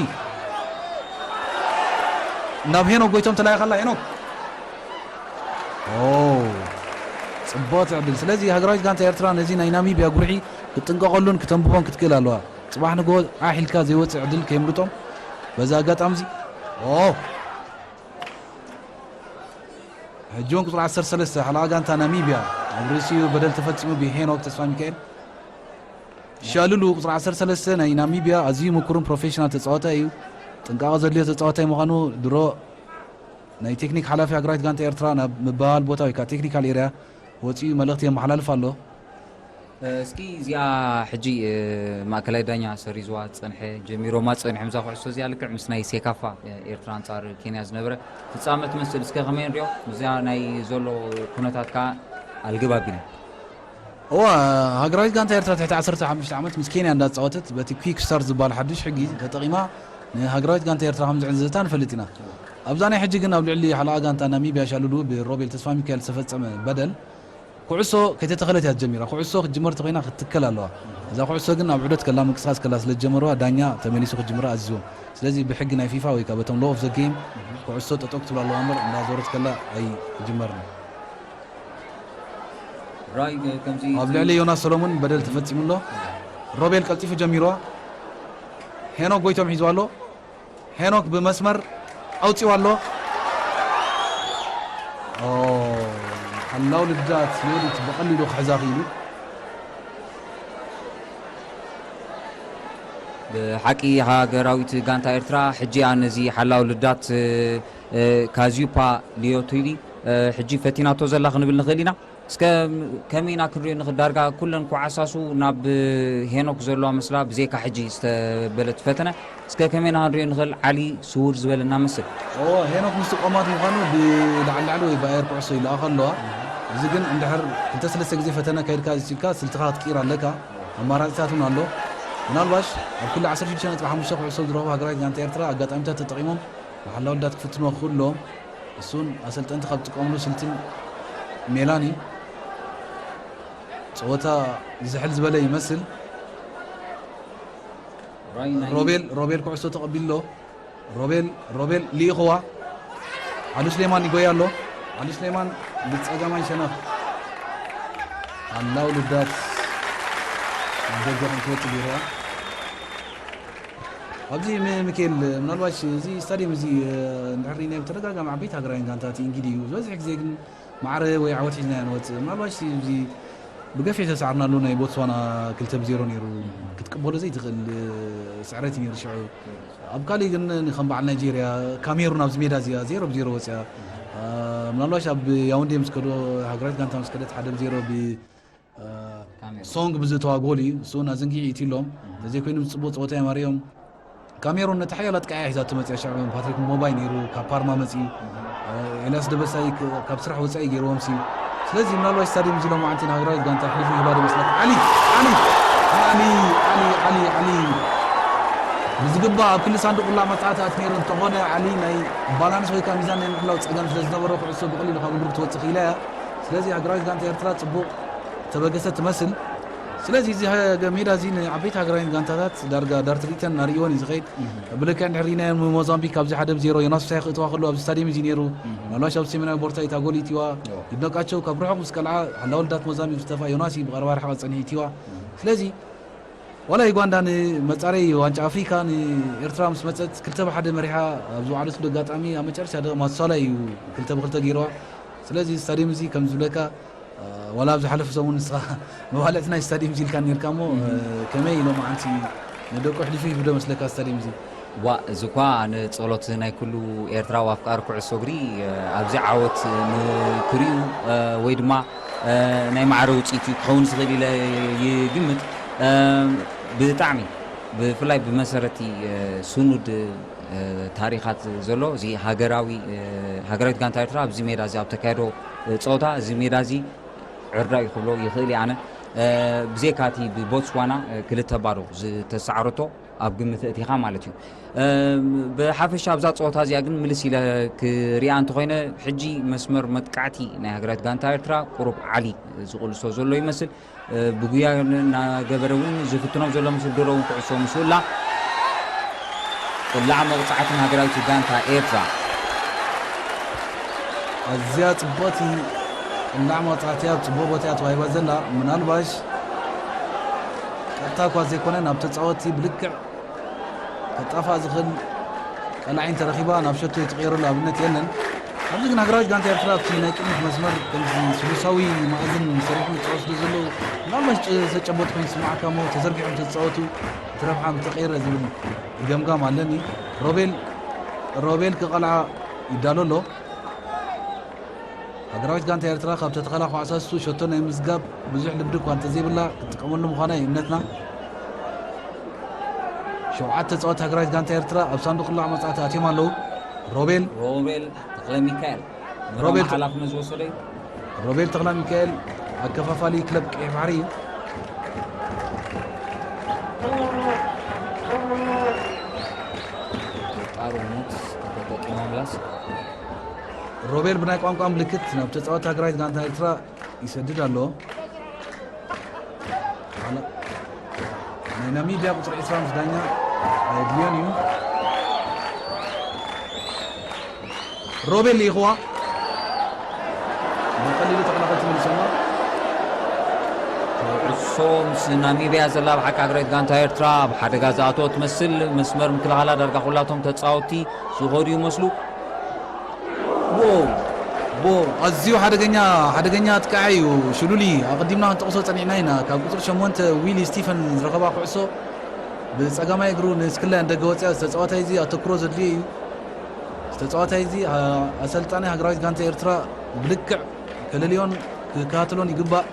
ናብ ሄኖክ ጎይቶም ተላኢኻ ኣላ። ሄኖክ፣ ኦ፣ ጽብቕቲ ዕድል። ስለዚ ሃገራዊት ጋንታ ኤርትራ ነዚ ናይ ናሚብያ ጉርሒ ክትጥንቀቐሉን ክተንብቦን ክትክእል ኣለዋ። ጽባሕ ንግሆ ዓሕ ኢልካ ዘይወጽእ ዕድል ከየምልጦም በዚ ኣጋጣሚ እዚ። ኦ፣ ሕጂ እውን ቁጽሪ ዓሰርተ ሰለስተ ሓለቓ ጋንታ ናሚብያ ኣብ ርእሲኡ በደል ተፈጺሙ ብሄኖክ ተስፋ ሚካኤል። ሻሉሉ ቁጽሪ ዓሰርተ ሰለስተ ናይ ናሚብያ ኣዝዩ ምኩርን ፕሮፌሽናል ተጻዋታይ እዩ። ጥንቃቐ ዘድልዮ ተጻዋታይ ምዃኑ ድሮ ናይ ቴክኒክ ሓላፊ ሃገራዊት ጋንታ ኤርትራ ናብ ምብሃል ቦታ ወይ ከዓ ቴክኒካል ኤርያ ወጺኡ መልእኽቲ የመሓላልፍ ኣሎ። እስኪ እዚኣ ሕጂ፣ እ፣ ማእከላይ ዳኛ ሰሪዝዋ ዝጸንሐ ጀሚሮማ ጸኒሖም እዛ ኩዕሶ እዚኣ ልክዕ ምስ ናይ ሴካፋ፣ እ፣ ኤርትራ ኣንጻር ኬንያ ዝነበረ ፍጻመ ትመስል። እስከ ከመይ ንሪኦ? እዚኣ ናይ ዘሎ ኩነታት ከኣ ኣልግብ ኣቢሉ። እዋ፣ ሃገራዊት ጋንታ ኤርትራ ትሕቲ ዓሰርተ ሓሙሽተ ዓመት ምስ ኬንያ እንዳተጻወተት በቲ ኩዊክ ስታርት ዝበሃል ሓድሽ ሕጊ ተጠቒማ ንሃገራዊት ጋንታ ኤርትራ ከም ዝዕዘዘታ ንፈልጥ ኢና። ኣብዛ ናይ ሕጂ ግን ኣብ ልዕሊ ሓለቓ ጋንታ ናሚብያ ሻሉሉ ብሮቤል ተስፋ ሚካኤል ዝተፈጸመ በደል ኩዕሶ ከይተተኸለት እያ ጀሚራ። ኩዕሶ ክትጅመር ተኾይና ክትትከል ኣለዋ። እዛ ኩዕሶ ግን ኣብ ዑደት ከላ ምንቅስቃስ ከላ ስለ ዝጀመርዋ ዳኛ ተመሊሱ ክትጅምራ ኣዚዝዎም። ስለዚ ብሕጊ ናይ ፊፋ ወይ ከዓ በቶም ሎ ኦፍ ዘ ጌም ኩዕሶ ጠጠው ክትብል ኣለዋ እምበር እንዳዞረት ከላ ኣይጅመርን። ራይ ከምዚ ኣብ ልዕሊ ዮናስ ሰሎሞን በደል ተፈጺሙ ኣሎ። ሮቤል ቀልጢፉ ጀሚርዋ። ሄኖክ ጎይቶም ሒዝዋ ኣሎ። ሄኖክ ብመስመር ኣውጺዋ ኣሎ። ኦ፣ ሓላው ልዳት ዮዲት ብቐሊሉ ክሕዛ ክኢሉ። ብሓቂ ሃገራዊት ጋንታ ኤርትራ ሕጂ እያ ነዚ ሓላው ልዳት፣ እ፣ ካዝዩፓ ሊዮቲሊ፣ እ፣ ሕጂ ፈቲናቶ ዘላ ክንብል ንኽእል ኢና። እስከ ከመይ ኢና ክንሪኦ ንኽእል? ዳርጋ ኩለን ኮዓሳሱ ናብ ሄኖክ ዘለዋ መስላ ብዘይካ ሕጂ ዝተበለት ፈተነ። እስከ ከመይ ኢና ክንሪኦ ንኽእል? ዓሊ ስውር ዝበለና መስል። እዎ፣ ሄኖክ ምስቲ ቆማት ምዃኑ ብላዕሊ ላዕሊ ወይ ብኣየር ኩዕሶ ይለኣኸ ኣለዋ። እዚ ግን እንድሕር ክልተ ሰለስተ ግዜ ፈተነ ካይድካ ዝችልካ ስልትኻ ክትቅይር ኣለካ። ኣማራጺታት እውን ኣሎ። ምናልባሽ ኣብ ኩሉ ዓሰርተ ሽዱሽተ ነጥቢ ሓሙሽተ ኩዕሶ ዝረኸቡ ሃገራዊት ጋንታ ኤርትራ ኣጋጣሚታት ተጠቒሞም ንሓላው ልዳት ክፍትንዎ ክኽእሉ ኣለዎም። እሱን ኣሰልጠንቲ ካብ ዝጥቀምሉ ስልትን ሜላን እዩ። ጸወታ ዝሕል ዝበለ ይመስል። ራይ ናይ ሮቤል፣ ሮቤል ኩዕሶ ተቐቢሉ ኣሎ። ሮቤል፣ ሮቤል ልኢኽዋ። ዓሊ ስሌማን ይጎያ ኣሎ። ዓሊ ስሌማን ብጸጋማይ ሸነኽ ሓላው ልዳት ደገ ክንትወጽእ ገይርዋ። ኣብዚ ም-፣ ሚካኤል፣ ምናልባሽ እዚ ስታዲየም እዚ፣ እ፣ እንድሕር ርኢናዮ ብተደጋጋሚ ዓበይቲ ሃገራውያን ጋንታት ኢንጊዲ እዩ። ዝበዝሕ ግዜ ግን ማዕረ ወይ ዓወት ሒዝና ኢና ንወጽእ። ምናልባሽ እዚ ብገፊሕ ዝተሳዕርናሉ ናይ ቦትስዋና ክልተ ብ ዜሮ ነይሩ። ክትቅበሎ ዘይትኽእል፣ እ፣ ስዕረት እዩ ነይሩ ሽዑ። ኣብ ካሊእ ግን ከም በዓል ናይጄርያ፣ ካሜሩን ኣብዚ ሜዳ እዚኣ ዜሮ ብ ዜሮ ወጽያ። እ፣ ምናልባሽ ኣብ ያውንዴ ምስ ከዶ፣ ሃገራዊት ጋንታ ምስ ከደት ሓደ ብ ዜሮ ብ እ፣ ካሜራ። ሶንግ ብዝእተዋ ጎል እዩ። እሱ እውን ኣዘንጊዑ ኢትዩሎም። እም። እንተዘይኮይኑ ምስ ጽቡቕ ጸወታ እዮም ኣርእዮም። ካሜሩን ነቲ ሓያል ኣጥቃዒ ሒዛቶ መጽያ። ሽዑ ፓትሪክ ሞባይ ነይሩ፣ ካብ ፓርማ መጺኡ። እም። እ፣ ኤልያስ ደበሳይ ክ-፣ ካብ ስራሕ ወጻኢ ገይርዎም ሲ። ስለዚ ምናልባት ስታዲየም እዚ ሎማዓንቲ ንሃገራዊት ጋንታ ኣሕሊፉ ይህባ ዶ መስለካ? ዓሊ፣ ዓሊ፣ ዓሊ፣ ዓሊ፣ ዓሊ፣ ዓሊ። ብዝግባእ ኣብ ክሊ ሳንዱቕ ቁላዕ መጻእቲ ኣት ነይሩ እንተኾነ፣ ዓሊ ናይ ባላንስ ወይ ከዓ ሚዛን ናይ ምሕላው ጸገም ስለ ዝነበሮ፣ ኩዕሶ ብቐሊሉ ካብ እግሩ ክትወጽእ ክኢላ እያ። ስለዚ ሃገራዊት ጋንታ ኤርትራ ጽቡቕ ተበገሰ ትመስል። ስለዚ እዚ ሃ-፣ ሜዳ እዚ ንዓበይቲ ሃገራውያን ጋንታታት ዳርጋ ዳርትሪተን እናርእይወን እዩ ዝኸይድ። እህ። ብልክዕ እንድሕር ርኢናዮ ንሞዛምቢክ ኣብዚ ሓደ ብ ዜሮ ዮናስ ፍስሃየ ክእትዋ ከሎ ኣብዚ ስታድየም እዚ ነይሩ። እህ። ምናልባሽ ኣብ ሰሜናዊ ቦርሳ ኢታ ጎል ኢትዋ። እዎ። ይድነቃቸው ካብ ርሑቕ ምስ ቀልዓ ሓላው ልዳት ሞዛምቢክ ዝተፋ ዮናስ እዩ ብቐረባ ርሕቐት ጸኒሑ ኢትዋ። እህ። ስለዚ ዋላ ዩጋንዳ ንመጻረይ ዋንጫ ኣፍሪካ ንኤርትራ ምስ መጸት ክልተ ብሓደ መሪሓ ኣብ ዝወዓለትሉ ኣጋጣሚ ኣብ መጨረሻ ደቂ ማቱሳላ እዩ ክልተ ብክልተ ገይርዋ። ስለዚ ስታድየም እዚ ከም ዝብለካ፣ እ፣ ዋላ ኣብ ዝሓለፈ ሰሙን ንስኻ መባልዕቲ ናይ ስታድየም እዚ ኢልካ ነርካ እሞ፣ እ፣ እህ። ከመይ ኢሎም ዓንቲ ንደቁ ኣሕሊፉ ይህብ ዶ መስለካ ስታድየም እዚ? ዋ፣ እዚ እኳ ንጸሎት ናይ ኩሉ ኤርትራዊ ኣፍቃሪ ኩዕሶ እግሪ፣ እ፣ ኣብዚ ዓወት ንክሪኡ፣ እ፣ ወይ ድማ፣ እ፣ ናይ ማዕረ ውጽኢት እዩ ክኸውን ዝኽእል ኢለ ይግምት። እ፣ ብጣዕሚ ብፍላይ ብመሰረቲ፣ እ፣ ስኑድ፣ እ፣ ታሪኻት ዘሎ እዚ ሃገራዊ፣ እ፣ ሃገራዊት ጋንታ ኤርትራ ኣብዚ ሜዳ እዚ ኣብ ተካየዶ፣ እ፣ ጸወታ እዚ ሜዳ እዚ ዕርዳ እዩ ክብሎ ይኽእል እየ ኣነ። እ፣ ብዘይካ እቲ ብቦትስዋና፣ እ፣ ክልተ ባዶ ዝተሳዕረቶ ኣብ ግምት ኣእቲኻ ማለት እዩ። እ፣ ብሓፈሻ ኣብዛ ጸወታ እዚኣ ግን ምልስ ኢለ ክሪኣ እንተኾይነ፣ ሕጂ መስመር መጥቃዕቲ ናይ ሃገራዊት ጋንታ ኤርትራ ቁሩብ ዓሊ ዝቕልሶ ዘሎ ይመስል። እ፣ ብጉያ እናገበረ እውን ዝፍትኖም ዘሎ ምስ ድሮ እውን ኩዕሶ ምስኡ ኣላ። ቅላዕ መቕጻዕትን ሃገራዊት ጋንታ ኤርትራ። ኣዝያ ጽብቕቲ ቅላዕ መቕጻዕቲ ኣብ ጽቡቕ ቦታ እያ ተዋሂባ ዘላ። ምናልባሽ ቀጥታ እኳ ዘይኮነ ናብ ተጻወትቲ ብልክዕ ከጣፋእ ዝኽእል ቀላዒ እንተረኺባ ናብ ሸቶ ትቕየረሉ ኣብነት የለን። ኣብዚ ግን ሃገራዊት ጋንታ ኤርትራ ኣብቲ ናይ ቅድሚት መስመር ከምዚ ስሉሳዊ መኣዝን ሰሪሖም ይጻወቱ ስለ ዘለዉ፣ ምናልባት ጭ-፣ ዝተጨበጡ ኮይኑ ዝስምዓካ እሞ ተዘርጊሖም ተዝጻወቱ እቲ ረብሓ ምተቐየረ ዝብል ገምጋም ኣለኒ። ሮቤል፣ ሮቤል ክቐልዓ ይዳሎ ኣሎ። ሃገራዊት ጋንታ ኤርትራ ካብ ተተኸላ ኳዕሳ ንሱ ሸቶ ናይ ምዝጋብ ብዙሕ ልምዲ እኳ እንተዘይብላ ክትጥቀመሉ ምዃና እዩ እምነትና። ሸውዓተ ተጻወትቲ ሃገራዊት ጋንታ ኤርትራ ኣብ ሳንዱቕ ቅላዕ መጻእቲ ኣትዮም ኣለዉ። ሮቤል። ሮቤል ተኽለ ሚካኤል። ሮቤል ሮቤል ተ-፣ ሓላፍነት ዝወሰደ እዩ። ሮቤል ተኽለ ሚካኤል ኣከፋፋሊ ክለብ ቀይሕ ባሕሪ እዩ። ጣሩ ሞት ተጠቂሞምላስ። ሮቤል ብናይ ቋንቋ ምልክት ናብ ተጻወትቲ ሃገራዊት ጋንታ ኤርትራ ይሰድድ ኣሎ። ናይ ናሚብያ ቁጽሪ ዕስራ ምስ ዳኛ ኣየድልዮን እዩ። ሮቤል ልኢኽዋ። ብቐሊሉ ተኸላኸልቲ መሊሶማ። ኩዕሶ ምስ ናሚብያ ዘላ ብሓቂ ሃገራዊት ጋንታ ኤርትራ ኣብ ሓደጋ ዝኣተወ ትመስል። መስመር ምክልኻላ ዳርጋ ኩላቶም ተጻወትቲ ዝኸዱ ይመስሉ። ዎ፣ ዎ፣ ኣዝዩ ሓደገኛ፣ ሓደገኛ ኣጥቃዒ እዩ ሽሉሊ። ኣቐዲምና ክንጠቕሶ ጸኒሕና ኢና። ካብ ቁጽሪ ሸሞንተ ዊሊ ስቲፈን ዝረኸባ ኩዕሶ ብጸጋማይ እግሩ ንስክላይ ኣንደገ ወጽያ። ዝተጻዋታይ እዚ ኣተኩሮ ዘድልዮ እዩ። ዝተጻዋታይ እዚ፣ ኣ-፣ ኣሰልጣኒ ሃገራዊት ጋንታ ኤርትራ ብልክዕ ከለልዮን ክከታተሎን ይግባእ።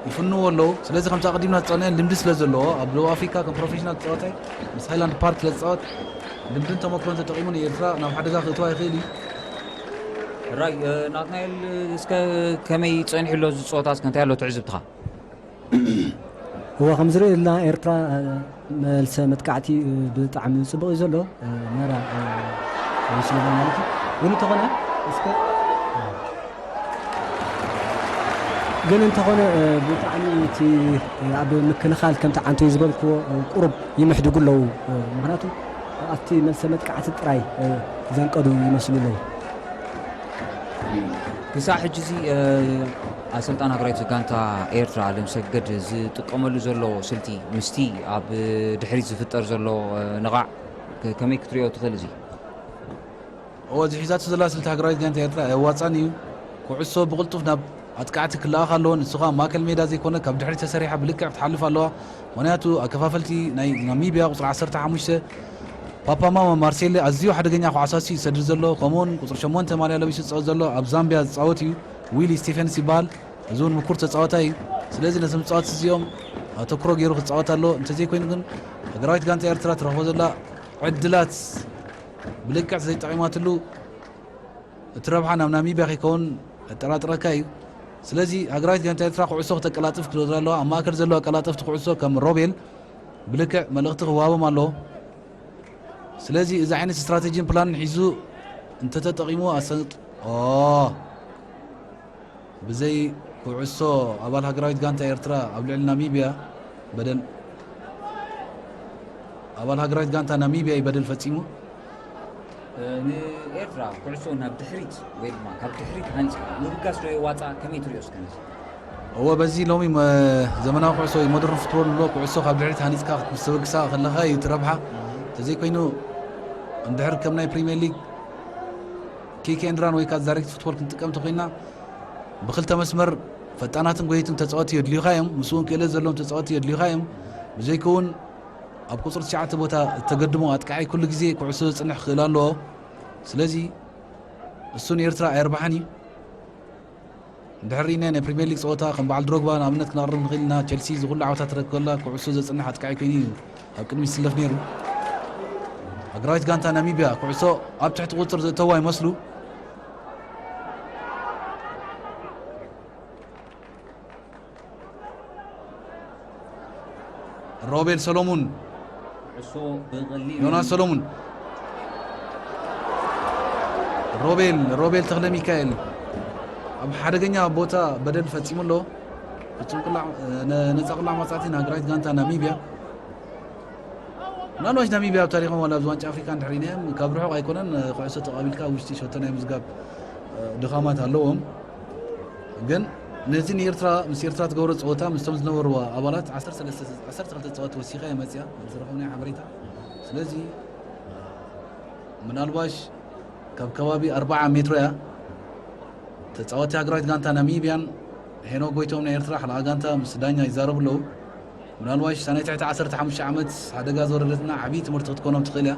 ይፍንዎ ኣለዉ። ስለዚ ከምቲ ኣቐዲምና ዝጸናዮ ልምዲ ስለ ዘለዎ ኣብ ደቡብ ኣፍሪካ ከም ፕሮፌሽናል ተጻዋታይ ምስ ሃይላንድ ፓርክ ስለ ዝጻወት ልምድን ተመክሮን ተጠቒሙ ንኤርትራ ናብ ሓደጋ ክእትዋ ይኽእል እዩ። ሕራይ፣ እ፣ ናትናኤል፣ እስከ ከመይ ጸኒሑ ኣሎ እዚ ጸወታ? እስከ እንታይ ኣሎ ትዕዝብትኻ? እወ፣ ከም ዝርኢ ዘለና ኤርትራ፣ እ፣ መልሰ መጥቃዕቲ፣ እ፣ ብጣዕሚ ጽቡቕ እዩ ዘሎ። እ፣ መራ፣ እ፣ ወሲልዎ ማለት እዩ። ግን እንተኾነ እስከ ግን እንተኾነ፣ እ፣ ብጣዕሚ እቲ፣ እ፣ ኣብ ምክልኻል ከምቲ ዓንቶይ ዝበልክዎ፣ እ፣ ቁሩብ ይምሕድጉ ኣለዉ። እ፣ ምኽንያቱ ኣብቲ መልሰ መጥቃዕቲ ጥራይ፣ እ፣ ዘንቀዱ ይመስሉ ኣለዉ። ክሳዕ ሕጂ እዚ፣ እ፣ ኣሰልጣን ሃገራዊት ጋንታ ኤርትራ ኣለምሰገድ ዝጥቀመሉ ዘሎ ስልቲ ምስቲ ኣብ ድሕሪት ዝፍጠር ዘሎ፣ እ፣ ንቓዕ ከ-፣ ከመይ ክትሪኦ ትኽእል እዚ? እዎ፣ እዚ ሒዛቶ ዘላ ስልቲ ሃገራዊት ጋንታ ኤርትራ ኣየዋጻን እዩ። ኩዕሶ ብቕልጡፍ ናብ ኣጥቃዕቲ ክለኣኽ ኣለዎ። ንሱ ኸኣ ማእከል ሜዳ ዘይኮነ ካብ ድሕሪት ተሰሪሓ ብልክዕ ክትሓልፍ ኣለዋ። ምኽንያቱ ኣከፋፈልቲ ናይ ናሚብያ ቁጽሪ ዓሰርተ ሓሙሽተ ፓፓማማ ማርሴሌ ኣዝዩ ሓደገኛ ኳዕሳሲ ይሰድድ ዘሎ፣ ከምኡውን ቁጽሪ ሸሞንተ ማልያ ለቢሱ ዝጻወት ዘሎ ኣብ ዛምብያ ዝጻወት እዩ። ዊሊ ስቲፈንስ ይበሃል። እዚ እውን ምኩር ተጻዋታይ እዩ። ስለዚ ነዞም ተጻወትቲ እዚኦም ኣተኩሮ ገይሩ ክጻወት ኣለዎ። እንተዘይኮይኑ ግን ሃገራዊት ጋንታ ኤርትራ ትረኽቦ ዘላ ዕድላት ብልክዕ ዘይጠቒማትሉ እቲ ረብሓ ናብ ናሚብያ ከይከውን ኣጠራጥረካ እዩ። ስለዚ ሃገራዊት ጋንታ ኤርትራ ኩዕሶ ክተቀላጥፍ ክትወድራ ኣለዋ። ኣብ ማእከል ዘለዉ ኣቀላጠፍቲ ኩዕሶ ከም ሮቤል ብልክዕ መልእኽቲ ክወሃቦም ኣለዎ። ስለዚ እዚ ዓይነት ስትራተጂን ፕላንን ሒዙ እንተተጠቒሙ ኣሰልጥ-፣ ኦ፣ ብዘይ ኩዕሶ ኣባል ሃገራዊት ጋንታ ኤርትራ ኣብ ልዕሊ ናሚብያ በደል፣ ኣባል ሃገራዊት ጋንታ ናሚብያ እዩ በደል ፈጺሙ። እ፣ ንኤርትራ ኩዕሶ ናብ ድሕሪት ወይ ድማ ካብ ድሕሪት ሃንጺኻ ምብጋስ ዶ የዋጽኣ? ከመይ ትሪኦ እስከ ነዚ? እወ፣ በዚ ሎሚ መ-፣ ዘመናዊ ኩዕሶ ወይ ሞደርን ፉትቦል ንብሎ፣ ኩዕሶ ካብ ድሕሪት ሃኒጽካ ምስ ትብግሳ ከለኻ እዩ እቲ ረብሓ። እንተዘይኮይኑ፣ እንድሕር ከም ናይ ፕሪምየር ሊግ ኪክ ኤንድ ራን ወይ ከዓ ዳይሬክት ፉትቦል ክንጥቀም እንተኮይና፣ ብክልተ መስመር ፈጣናትን ጎየይትን ተጻወትቲ የድልዩኻ እዮም። ምስኡ እውን ክእለት ዘለዎም ተጻወትቲ የድልዩኻ እዮም። ብዘይከውን ኣብ ቁጽሪ ትሽዓተ ቦታ እተገድሞ ኣጥቃዓይ ኩሉ ግዜ ኩዕሶ ዘጽንሕ ክኽእል ኣለዎ። ስለዚ እሱ ንኤርትራ ኣየርብሓን እዩ። እንድሕር ርኢና ናይ ፕሪምየር ሊግ ጸወታ ከም በዓል ድሮግባ ንኣብነት ክነቕርብ ንኽእል ኢና። ቸልሲ እዚ ኩሉ ዓወታት ትረክበላ ኩዕሶ ዘጽንሕ ኣጥቃዓይ ኮይኑ እዩ ኣብ ቅድሚ ዝስለፍ ነይሩ። ሃገራዊት ጋንታ ናሚብያ ኩዕሶ ኣብ ትሕቲ ቁጽር ዘእተዋ ይመስሉ። ሮቤል ሰሎሙን፣ ኩዕሶ ብቐሊሉ ዮናስ ሰሎሙን፣ ሮቤል፣ ሮቤል ተኽለ ሚካኤል ኣብ ሓደገኛ ቦታ በደል ፈጺሙ ኣሎ። ፍጹም ቅላዕ፣ ነ-፣ ነጻ ቅላዕ መጻእቲ ንሃገራዊት ጋንታ ናሚብያ። ምናልባሽ ናሚብያ ኣብ ታሪኾም ዋላ ኣብዚ ዋንጫ ኣፍሪካ እንድሕር ኢናዮም ካብ ርሑቕ ኣይኮነን ኩዕሶ ተቓቢልካ ውሽጢ ሸቶ ናይ ምዝጋብ፣ እ፣ ድኻማት ኣለዎም። ግን ነዚ ንኤርትራ፣ ምስ ኤርትራ ትገብሮ ጸወታ ምስቶም ዝነበርዋ ኣባላት ዓሰርተ ሰለስተ፣ ዓሰርተ ክልተ ተጻወትቲ ወሲኻ እያ መጽያ፣ ዝረኸብናዮ ሓበሬታ። ስለዚ ምናልባሽ ካብ ከባቢ ኣርብዓ ሜትሮ እያ። ተጻወቲ ሃገራዊት ጋንታ ናሚብያን ሄኖክ ጎይቶም ናይ ኤርትራ ሓለቓ ጋንታ ምስ ዳኛ ይዛረቡ ኣለዉ። ምናልባሽ እታ ናይ ትሕቲ ዓሰርተ ሓሙሽተ ዓመት ሓደጋ ዝወረደትና ዓብዪ ትምህርቲ ክትኮኖም ትኽእል እያ።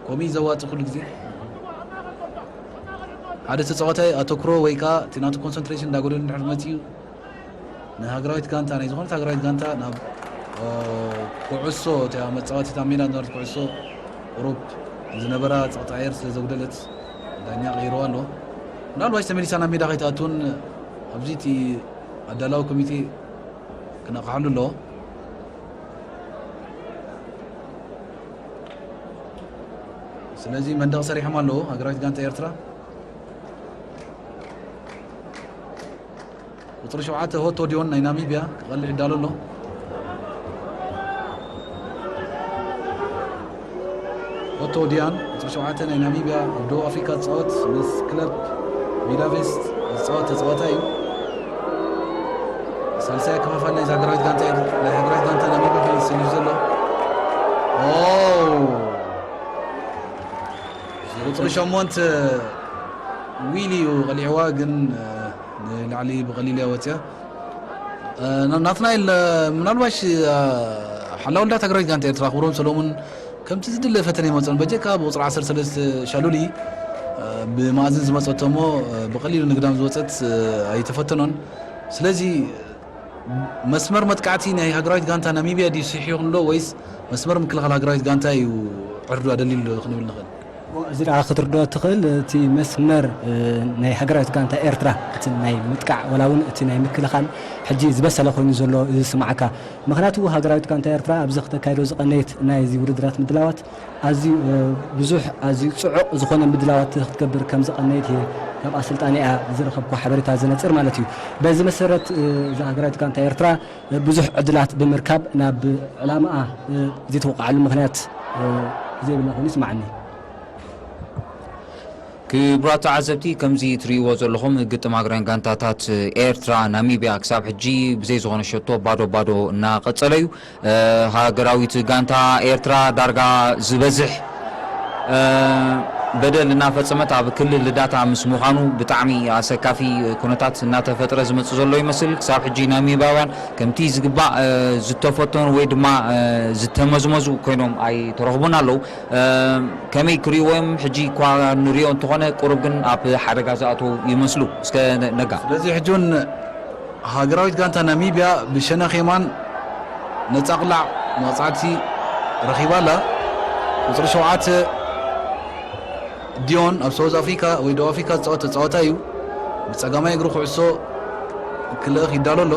ከምኡ እዩ ዘዋጽእ ኩሉ ግዜ። ሓደ ተጻዋታይ ኣተኩሮ ወይ ከኣ እቲ ናቱ ኮንሰንትሬሽን እንዳጎደሉ እንድሕር መጺኡ ንሃገራዊት ጋንታ፣ ናይ ዝኾነት ሃገራዊት ጋንታ ናብ፣ ኦ፣ ኩዕሶ፣ እታ መጻወቲት ኣብ ሜዳ ዝነበረት ኩዕሶ ቁሩብ ዝነበራ ጸቕጢ ኣየር ስለ ዘጉደለት ዳኛ ቀይርዋ ኣሎ። ምናልባሽ ተመሊሳ ናብ ሜዳ ከይትኣቱን ኣብዚ እቲ ኣዳላዊ ኮሚቴ ክነቕሓሉ ኣለዎ። ስለዚ መንደቕ ሰሪሖም ኣለዉ ሃገራዊት ጋንታ ኤርትራ። ቁጽሪ ሸውዓተ ሆቶ ዲዮን ናይ ናሚብያ ክቐልዕ ይዳሎ ኣሎ። ሆቶ ዲያን ቁጽሪ ሸውዓተ ናይ ናሚብያ ኣብ ደቡብ ኣፍሪካ ዝጻወት ምስ ክለብ ቢዳቬስት ዝጻወት ተጻዋታይ እዩ። ሳልሳይ ኣከፋፋሊ ናይ ሃገራዊት ጋንታ፣ ናይ ሃገራዊት ጋንታ ናሚብያ ኮይኑ ተሰሊፉ ዘሎ። ኦ! ቁጽሪ ሸሞንተ ዊሊ እዩ ቀሊዕዋ፣ ግን፣ እ፣ ንላዕሊ ብቐሊል እያ ወጽያ። እ፣ ና-፣ ናትናኤል፣ እ፣ ምናልባሽ፣ እ፣ ሓላውልዳት ሃገራዊት ጋንታ ኤርትራ ክብሮም ሰሎሙን ከምቲ ዝድለ ፈተነ ይመጾን። በጀካ ብቁጽሪ ዓሰርተ ሰለስተ ሻሉሊ፣ እ፣ ብማእዝን ዝመጸቶ እሞ፣ እ፣ ብቐሊሉ ንግዳም ዝወጸት፣ እ፣ ኣይተፈተኖን። ስለዚ መስመር መጥቃዕቲ ናይ ሃገራዊት ጋንታ ናሚብያ ድዩ ስሒሑ ክንብሎ፣ ወይስ መስመር ምክልኻል ሃገራዊት ጋንታ እዩ ዕርዱ ኣደሊሉ ክንብል ንኽእል? እዚ ደኣ ክትርድኦ ትኽእል፣ እቲ መስመር፣ እ፣ ናይ ሃገራዊት ጋንታ ኤርትራ፣ እቲ ናይ ምጥቃዕ ዋላ እውን እቲ ናይ ምክልኻል ሕጂ ዝበሰለ ኮይኑ ዘሎ ዝስማዓካ። ምኽንያቱ ሃገራዊት ጋንታ ኤርትራ ኣብዚ ክተካይዶ ዝቐነየት ናይ እዚ ውድድራት ምድላዋት ኣዝዩ፣ እ፣ ብዙሕ ኣዝዩ ጽዑቕ ዝኾነ ምድላዋት ክትገብር ከም ዝቐነየት እየ ካብ ኣሰልጣኒኣ ዝረኸብኩ ሓበሬታ ዘነጽር ማለት እዩ። በዚ መሰረት፣ እ፣ እዛ ሃገራዊት ጋንታ ኤርትራ፣ እ፣ ብዙሕ ዕድላት ብምርካብ ናብ ዕላማኣ፣ እ፣ ዘይተወቃዓሉ ምኽንያት፣ እ፣ ዘይብላ ኮይኑ ይስማዓኒ። ክቡራት ተዓዘብቲ፣ ከምዚ ትርእይዎ ዘለኹም ግጥም ሃገራውያን ጋንታታት ኤርትራ ናሚብያ ክሳብ ሕጂ ብዘይ ዝኾነ ሸቶ ባዶ ባዶ እናቐጸለ እዩ። እ፣ ሃገራዊት ጋንታ ኤርትራ ዳርጋ ዝበዝሕ፣ እ፣ በደል እናፈጸመት ኣብ ክልል ልዳታ ምስ ምዃኑ ብጣዕሚ ኣሰካፊ ኩነታት እናተፈጥረ ዝመጽእ ዘሎ ይመስል። ክሳብ ሕጂ ናሚብያውያን ከምቲ ዝግባእ፣ እ፣ ዝተፈተኑ ወይ ድማ፣ እ፣ ዝተመዝመዙ ኮይኖም ኣይተረኽቡን ኣለዉ። እ፣ ከመይ ክርእይዎ እዮም? ሕጂ እኳ ንሪኦ እንተኾነ ቁሩብ ግን ኣብ ሓደጋ ዝኣተዉ ይመስሉ። እስከ ነ-፣ ነጋ። ስለዚ ሕጂ እውን ሃገራዊት ጋንታ ናሚብያ ብሸነኽ የማን ነጻ ቅላዕ መቕጻዕቲ ረኺባ ኣላ። ቁጽሪ ሸውዓተ ዲዮን ኣብ ሳውዝ ኣፍሪካ ወይ ደቡብ ኣፍሪካ ዝጻወት ተጻዋታይ እዩ። ብጸጋማይ እግሩ ኩዕሶ ክልእኽ ይዳሎ ኣሎ።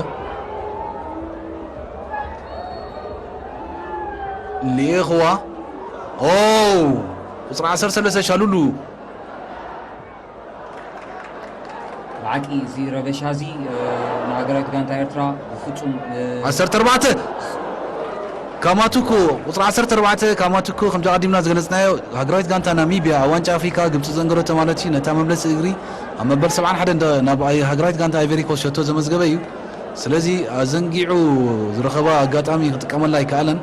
ልኢኽዋ። ኦ! ቁጽሪ ዓሰርተ ሰለስተ ሻሉሉ። ብሓቂ እዚ ረበሻ እዚ፣ እ፣ ንሃገራዊት ጋንታ ኤርትራ ብፍጹም፣ እ፣ ዓሰርተ ኣርባዕተ ካማቱኩ፣ ቁጽሪ ዓሰርተ ኣርባዕተ ካማቱኩ፣ ከምዚ ኣቐዲምና ዝገለጽናዮ፣ ሃገራዊት ጋንታ ናሚብያ ኣብ ዋንጫ ኣፍሪካ ግብጺ ዘንገረቶ ማለት እዩ። ነታ መምለሲ እግሪ ኣብ መበል ሰብዓን ሓደን ደ-፣ ናብ ኣይ-፣ ሃገራዊት ጋንታ ኣይቨሪ ኮስት ሸቶ ዘመዝገበ እዩ። ስለዚ ኣዘንጊዑ ዝረኸባ ኣጋጣሚ ክጥቀመላ ኣይከኣለን።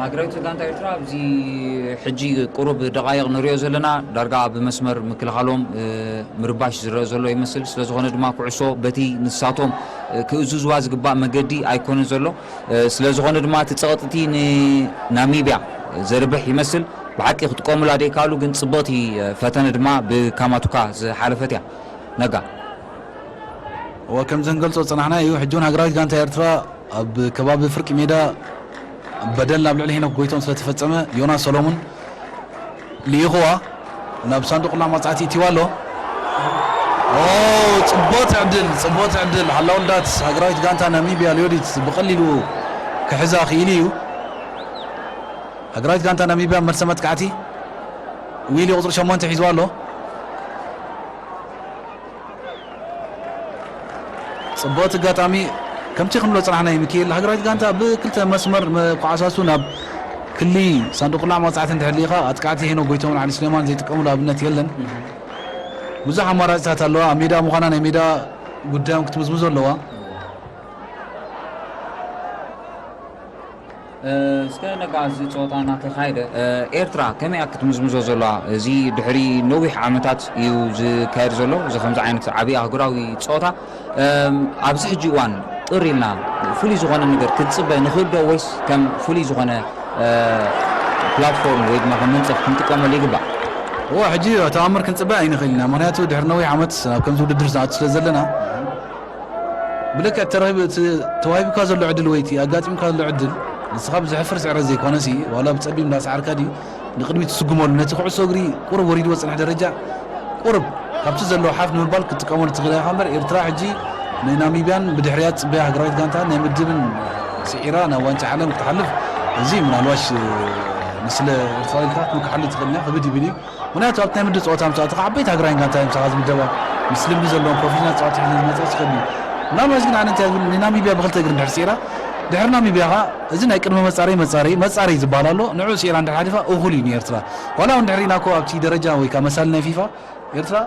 ሃገራዊት ጋንታ ኤርትራ ኣብዚ ሕጂ ቁሩብ ደቓይቕ ንሪኦ ዘለና፣ ዳርጋ ኣብ መስመር ምክልኻሎም፣ እ፣ ምርባሽ ዝረአ ዘሎ ይመስል። ስለ ዝኾነ ድማ ኩዕሶ በቲ ንሳቶም፣ እ፣ ክእዝዝዋ ዝግባእ መገዲ ኣይኮነን ዘሎ። እ፣ ስለ ዝኾነ ድማ እቲ ጸቕጢ ንናሚብያ ዘርብሕ ይመስል። ብሓቂ ክትቆሙላ ደይከኣሉ፣ ግን ጽብቕቲ፣ እ፣ ፈተነ ድማ ብካማቱካ ዝሓለፈት እያ። ነጋ። እወ፣ ከም ዘንገልጾ ዝጸናሕና እዩ። ሕጂ እውን ሃገራዊት ጋንታ ኤርትራ ኣብ ከባቢ ፍርቂ ሜዳ በደል ናብ ልዕሊ ሄኖክ ጎይቶም ስለተፈጸመ፣ ዮናስ ሰሎሙን ልኢኽዋ ናብ ሳንዱቕ ቁላዕ መጻእቲ እትዋ ኣሎ። ኦ፣ ጽቡቕቲ ዕድል፣ ጽቡቕቲ ዕድል። ሓላውልዳት ሃገራዊት ጋንታ ናሚብያ ልዮዲት ብቐሊሉ ክሕዛ ክኢሉ እዩ። ሃገራዊት ጋንታ ናሚብያ መልሰ መጥቃዕቲ፣ ዊሊ ቁጽሪ ሸሞንተ ሒዝዋ ኣሎ። ጽቡቕቲ ኣጋጣሚ፣ ከምቲ ክንብሎ ጽናሕና እዩ፣ ሚኪኤል፣ ሃገራዊት ጋንታ ብክልተ መስመር መኳዓሳሱ ናብ ክሊ ሳንዱቕ ቁላዕ መቕጻዕቲ እንድሕር ልኢኻ፣ ኣጥቃዕቲ ሄኖክ ጎይቶምን ዓሊ ስሌማን ዘይጥቀሙሉ ኣብነት የለን። ብዙሕ ኣማራጺታት ኣለዋ። ኣብ ሜዳ ምዃና ናይ ሜዳ ጉዳዮም ክትምዝምዞ ኣለዋ። እ፣ እስከ ነጋ፣ እዚ ጸወታ እናተኻየደ፣ እ፣ ኤርትራ ከመይ እያ ክትምዝምዞ ዘለዋ? እዚ ድሕሪ ነዊሕ ዓመታት እዩ ዝካየድ ዘሎ፣ እዚ ከምዚ ዓይነት ዓብዪ ኣህጉራዊ ጸወታ። እም፣ ኣብዚ ሕጂ እዋን ጥር ኢልና ፍሉይ ዝኾነ ነገር ክንጽበ ንኽእል ዶ? ወይስ ከም ፍሉይ ዝኾነ፣ እ፣ ፕላትፎርም ወይ ድማ ከም መንጸፍ ክንጥቀመሉ ይግባእ? እወ፣ ሕጂ ተኣምር ክንጽበ ኣይንኽእል ኢና። ምኽንያቱ ድሕሪ ነዊሕ ዓመት ኣብ ከምዚ ውድድር ዝኣቱ ስለ ዘለና፣ ብልክዕ ተረኺቡ፣ እቲ ተዋሂቡካ ዘሎ ዕድል ወይ እቲ ኣጋጢሙካ ዘሎ ዕድል፣ ንስኻ ብዘሕፍር ስዕረት ዘይኮነሲ፣ ዋላ ብጸቢብ እንዳሰዓርካ ድዩ ንቕድሚት ትስጉመሉ፣ ነቲ ኩዕሶ እግሪ ቁሩብ ወሪድዎ ዝጸንሐ ደረጃ ቁሩብ ካብቲ ዘለዎ ሓፍ ንምባል ክትጥቀመሉ ትኽእል ኢኻ እምበር፣ ኤርትራ ሕጂ ንናሚብያን ብድሕሪያ ትጽበያ ሃገራዊት ጋንታ ናይ ምድብን ስዒራ ናብ ዋንጫ ዓለም ክትሓልፍ፣ እዚ ምናልባሽ፣ እ፣ ንስለ ኤርትራ ኢልካ ክትምክሓሉ ትኽእል ኢኻ፣ ክብድ ይብል እዩ። ምኽንያቱ ኣብቲ ናይ ምድብ ጸወታ ምስ ኣተኻ ዓበይቲ ሃገራውያን ጋንታ እዮም ምሳኻ ዝምደባ። ምስ ልምዲ ዘለዎም ፕሮፌሽናል ጸወታ ሒዘን ዝመጻ ዝኸዱ እዩ። ምናልባሽ ግን ኣነ እንታይ ዝብል፣ ንናሚብያ ብኽልተ እግሪ እንድሕር ስዒራ፣ ድሕሪ ናሚብያ ኸኣ እዚ ናይ ቅድመ መጻረይ መጻረይ መጻረይ ዝበሃል ኣሎ። ንዑ ስዒራ እንድሕር ሓሊፋ እኹል እዩ ንኤርትራ። ዋላ እውን ድሕሪ ኢልና እኮ ኣብቲ ደረጃ ወይ ከኣ መሳሊ ናይ ፊፋ ኤርትራ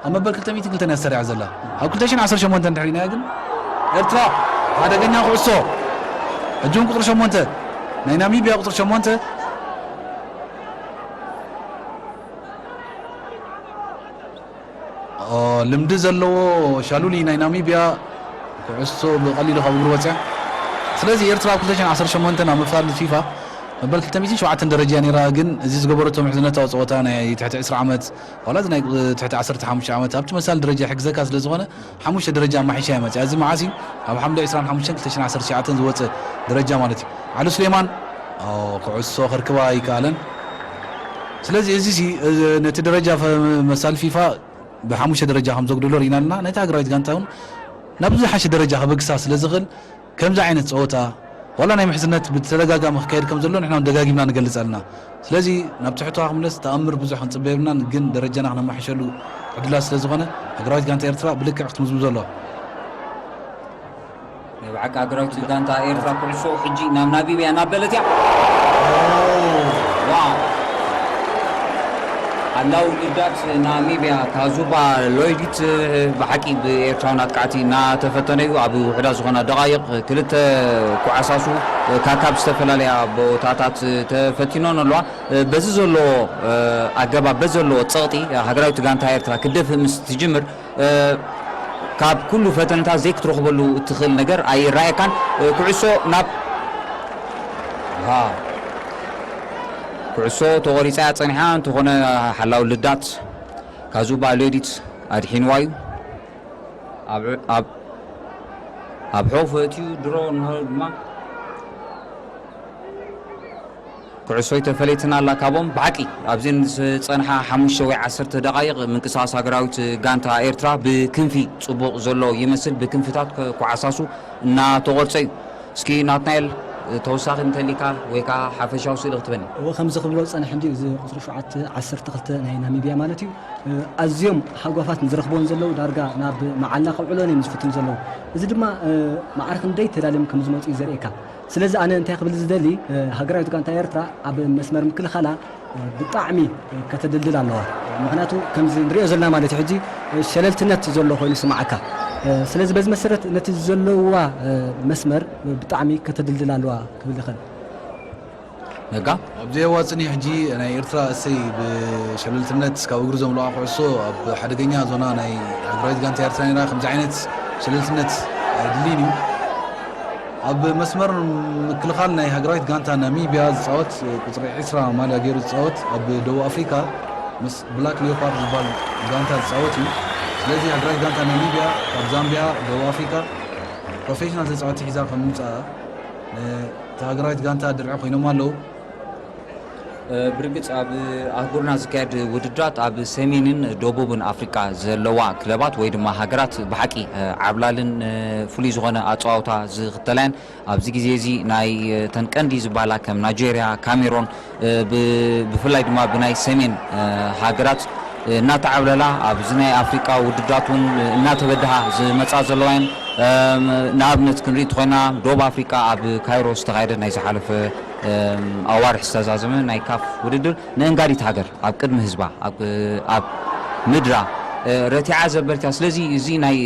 ኣብ መበል ክልተ ሚእትን ክልተን እያ ተሰሪዓ ዘላ። ኣብ ክልተ ሽሕን ዓሰርተ ሸሞንተን ድሕሪ ኢልና ግን ኤርትራ ሓደገኛ ኩዕሶ። ሕጂ እውን ቁፅሪ ሸሞንተ ናይ ናሚብያ፣ ቁፅሪ ሸሞንተ። ኦ፣ ልምዲ ዘለዎ ሻሉሊ ናይ ናሚብያ ኩዕሶ ብቐሊሉ ካብ እግሩ ወፅያ። ስለዚ ኤርትራ ኣብ ክልተ ሽሕን ዓሰርተ ሸሞንተን ኣብ መፋለሊ ፊፋ መበል ክልተ ሚእትን ሸውዓተን ደረጃ ነይራ፣ ግን እዚ ዝገበረቶ ምሕዝነታዊ ፀወታ ናይ ትሕቲ ዕስራ ዓመት ዋላ እዚ ናይ ትሕቲ ዓሰርተ ሓሙሽተ ዓመት ኣብቲ መሳሊ ደረጃ ይሕግዘካ ስለ ዝኾነ ሓሙሽተ ደረጃ ኣማሒሻ እያ መፅያ። እዚ መዓስ እዩ? ኣብ ሓምለ ዕስራን ሓሙሽተን ክልተ ሽሕን ዓሰርተ ትሽዓተን ዝወፀ ደረጃ ማለት እዩ። ዓሊ ሱሌማን፣ ኦ፣ ኩዕሶ ከርክባ ኣይከኣለን። ስለዚ እዚ ሲ፣ እ፣ ነቲ ደረጃ ፈ-፣ መሳሊ ፊፋ ብሓሙሽተ ደረጃ ከም ዘጉድሎ ርኢና ኣለና። ነቲ ሃገራዊት ጋንታ እውን ናብ ዝሓሸ ደረጃ ከበግሳ ስለ ዝኽእል ከምዚ ዓይነት ፀወታ ዋላ ናይ ምሕዝነት ብተደጋጋሚ ክካየድ ከም ዘሎ ንሕና እውን ደጋጊምና ንገልፅ ኣለና። ስለዚ ናብ ትሕቶ ክምለስ ተኣምር ብዙሕ ክንፅበ የብልናን፣ ግን ደረጃና ክነማሕሸሉ ዕድላት ስለ ዝኾነ ሃገራዊት ጋንታ ኤርትራ ብልክዕ ክትምዝምዞ ኣለዋ። ናይ ብሓቂ ሃገራዊት ጋንታ ኤርትራ ኩዕሶ ሕጂ ናብ ናሚብያ እናበለት እያ። ዋው! ሓላው ልዳት ናሚብያ ካዙባ ሎይዲት ብሓቂ ብኤርትራውያን ኣጥቃዕቲ እናተፈተነ እዩ። ኣብ ውሕዳት ዝኾና ደቓይቕ ክልተ ኩዓሳሱ ካካብ ዝተፈላለያ ቦታታት ተፈቲኖን ኣለዋ። በዚ ዘሎ ኣገባብ፣ በዚ ዘለዎ ጸቕጢ ሃገራዊት ጋንታ ኤርትራ ክደፍእ ምስ ትጅምር፣ እ፣ ካብ ኩሉ ፈተነታት ዘይክትረኽበሉ እትኽእል ነገር ኣይረኣየካን። እ፣ ኩዕሶ ናብ፣ ሃ፣ ኩዕሶ ተቖሪጻ እያ ጸኒሓ። እንተኾነ ሓላው ልዳት ካዙባ ሎይዲት ኣድሒንዋ እዩ። ኣብ፣ ኣብ፣ ኣብ ሖፍ እትዩ ድሮ ንኸ ድማ ኩዕሶይ ተፈለየትና ኣላ ካብኦም። ብሓቂ ኣብዘን ዝጸንሓ ሓሙሽተ ወይ ዓሰርተ ደቓይቕ ምንቅስቓስ ሃገራዊት ጋንታ ኤርትራ ብክንፊ ጽቡቕ ዘሎ ይመስል። ብክንፍታት ኮ-፣ ኮዓሳሱ እናተቖርጸ እዩ። እስኪ ናትናኤል፣ ተወሳኺ እንተሊካ ወይ ከኣ ሓፈሻዊ ስእሊ ክትበኒ። እወ፣ ከምዚ ክብሎ ዝጸንሐ እንድዩ፣ እዚ ቁጽሪ ሸውዓተ፣ ዓሰርተ ክልተ ናይ ናሚብያ ማለት እዩ። ኣዝዮም ሃጓፋት ንዝረኽብዎን ዘለዉ ዳርጋ ናብ መዓላ ከውዕሎን እዮም ዝፍትኑ ዘለዉ። እዚ ድማ፣ ማዕረ ክንደይ ተዳልዮም ከም ዝመጹ እዩ ዘርእየካ። ስለዚ ኣነ እንታይ ክብል ዝደሊ፣ ሃገራዊት ጋንታ ኤርትራ ኣብ መስመር ምክልኻላ ብጣዕሚ ከተደልድል ኣለዋ። ምኽንያቱ ከምዚ ንሪኦ ዘለና ማለት እዩ፣ ሕጂ ሸለልትነት ዘሎ ኮይኑ ይስምዓካ። ስለዚ በዚ መሰረት ነቲ ዘለዋ መስመር ብጣዕሚ ከተደልድል ኣለዋ ክብል ይኽእል። ነጋ? ኣብ ዘየዋጽኒ ሕጂ ናይ ኤርትራ እሰይ ብሸለልትነት ካብ እግሩ ዘምልኣ ኩዕሶ ኣብ ሓደገኛ ዞና ናይ ሃገራዊት ጋንታ ኤርትራ ነይራ። ከምዚ ዓይነት ሸለልትነት ኣይድልይን እዩ። ኣብ መስመር ምክልኻል ናይ ሃገራዊት ጋንታ ናሚብያ ዝጻወት ቁጽሪ ዕስራ ማልያ ገይሩ ዝጻወት ኣብ ደቡብ ኣፍሪካ ምስ ብላክ ሊዮፓርድ ዝበሃል ጋንታ ዝጻወት እዩ። ስለዚ ሃገራዊት ጋንታ ናሚብያ ካብ ዛምቢያ፣ ደቡብ ኣፍሪካ ፕሮፌሽናል ተጻወቲ ሒዛ ከም ምምጻኣ ነቲ ሃገራዊት ጋንታ ድርዒ ኮይኖም ኣለዉ። እ፣ ብርግጽ ኣብ ኣህጉርና ዝካየድ ውድድራት ኣብ ሰሜንን ደቡብን ኣፍሪቃ ዘለዋ ክለባት ወይ ድማ ሃገራት ብሓቂ፣ እ፣ ዓብላልን፣ እ፣ ፍሉይ ዝኾነ ኣጸዋውታ ዝኽተላ እየን። ኣብዚ ግዜ እዚ ናይ፣ እ፣ ተን ቀንዲ ዝበሃላ ከም ናይጄርያ፣ ካሜሮን፣ እ፣ ብ-፣ ብፍላይ ድማ ብናይ ሰሜን፣ እ፣ ሃገራት፣ እ፣ እናተዓብለላ ኣብዚ ናይ ኣፍሪቃ ውድድራት እውን፣ እ፣ እናተበድሃ ዝመጻ ዘለዋ እየን። እም፣ ንኣብነት ክንርኢ እንተኾይና ደቡብ ኣፍሪቃ ኣብ ካይሮ ዝተኻየደ ናይ ዝሓለፈ፣ እም፣ ኣዋርሕ ዝተዛዘመ ናይ ካፍ ውድድር ንእንጋዲት ሃገር ኣብ ቅድሚ ህዝባ ኣብ፣ ኣብ ምድራ፣ እ፣ ረቲዓ ዘበልትያ። ስለዚ እዚ ናይ፣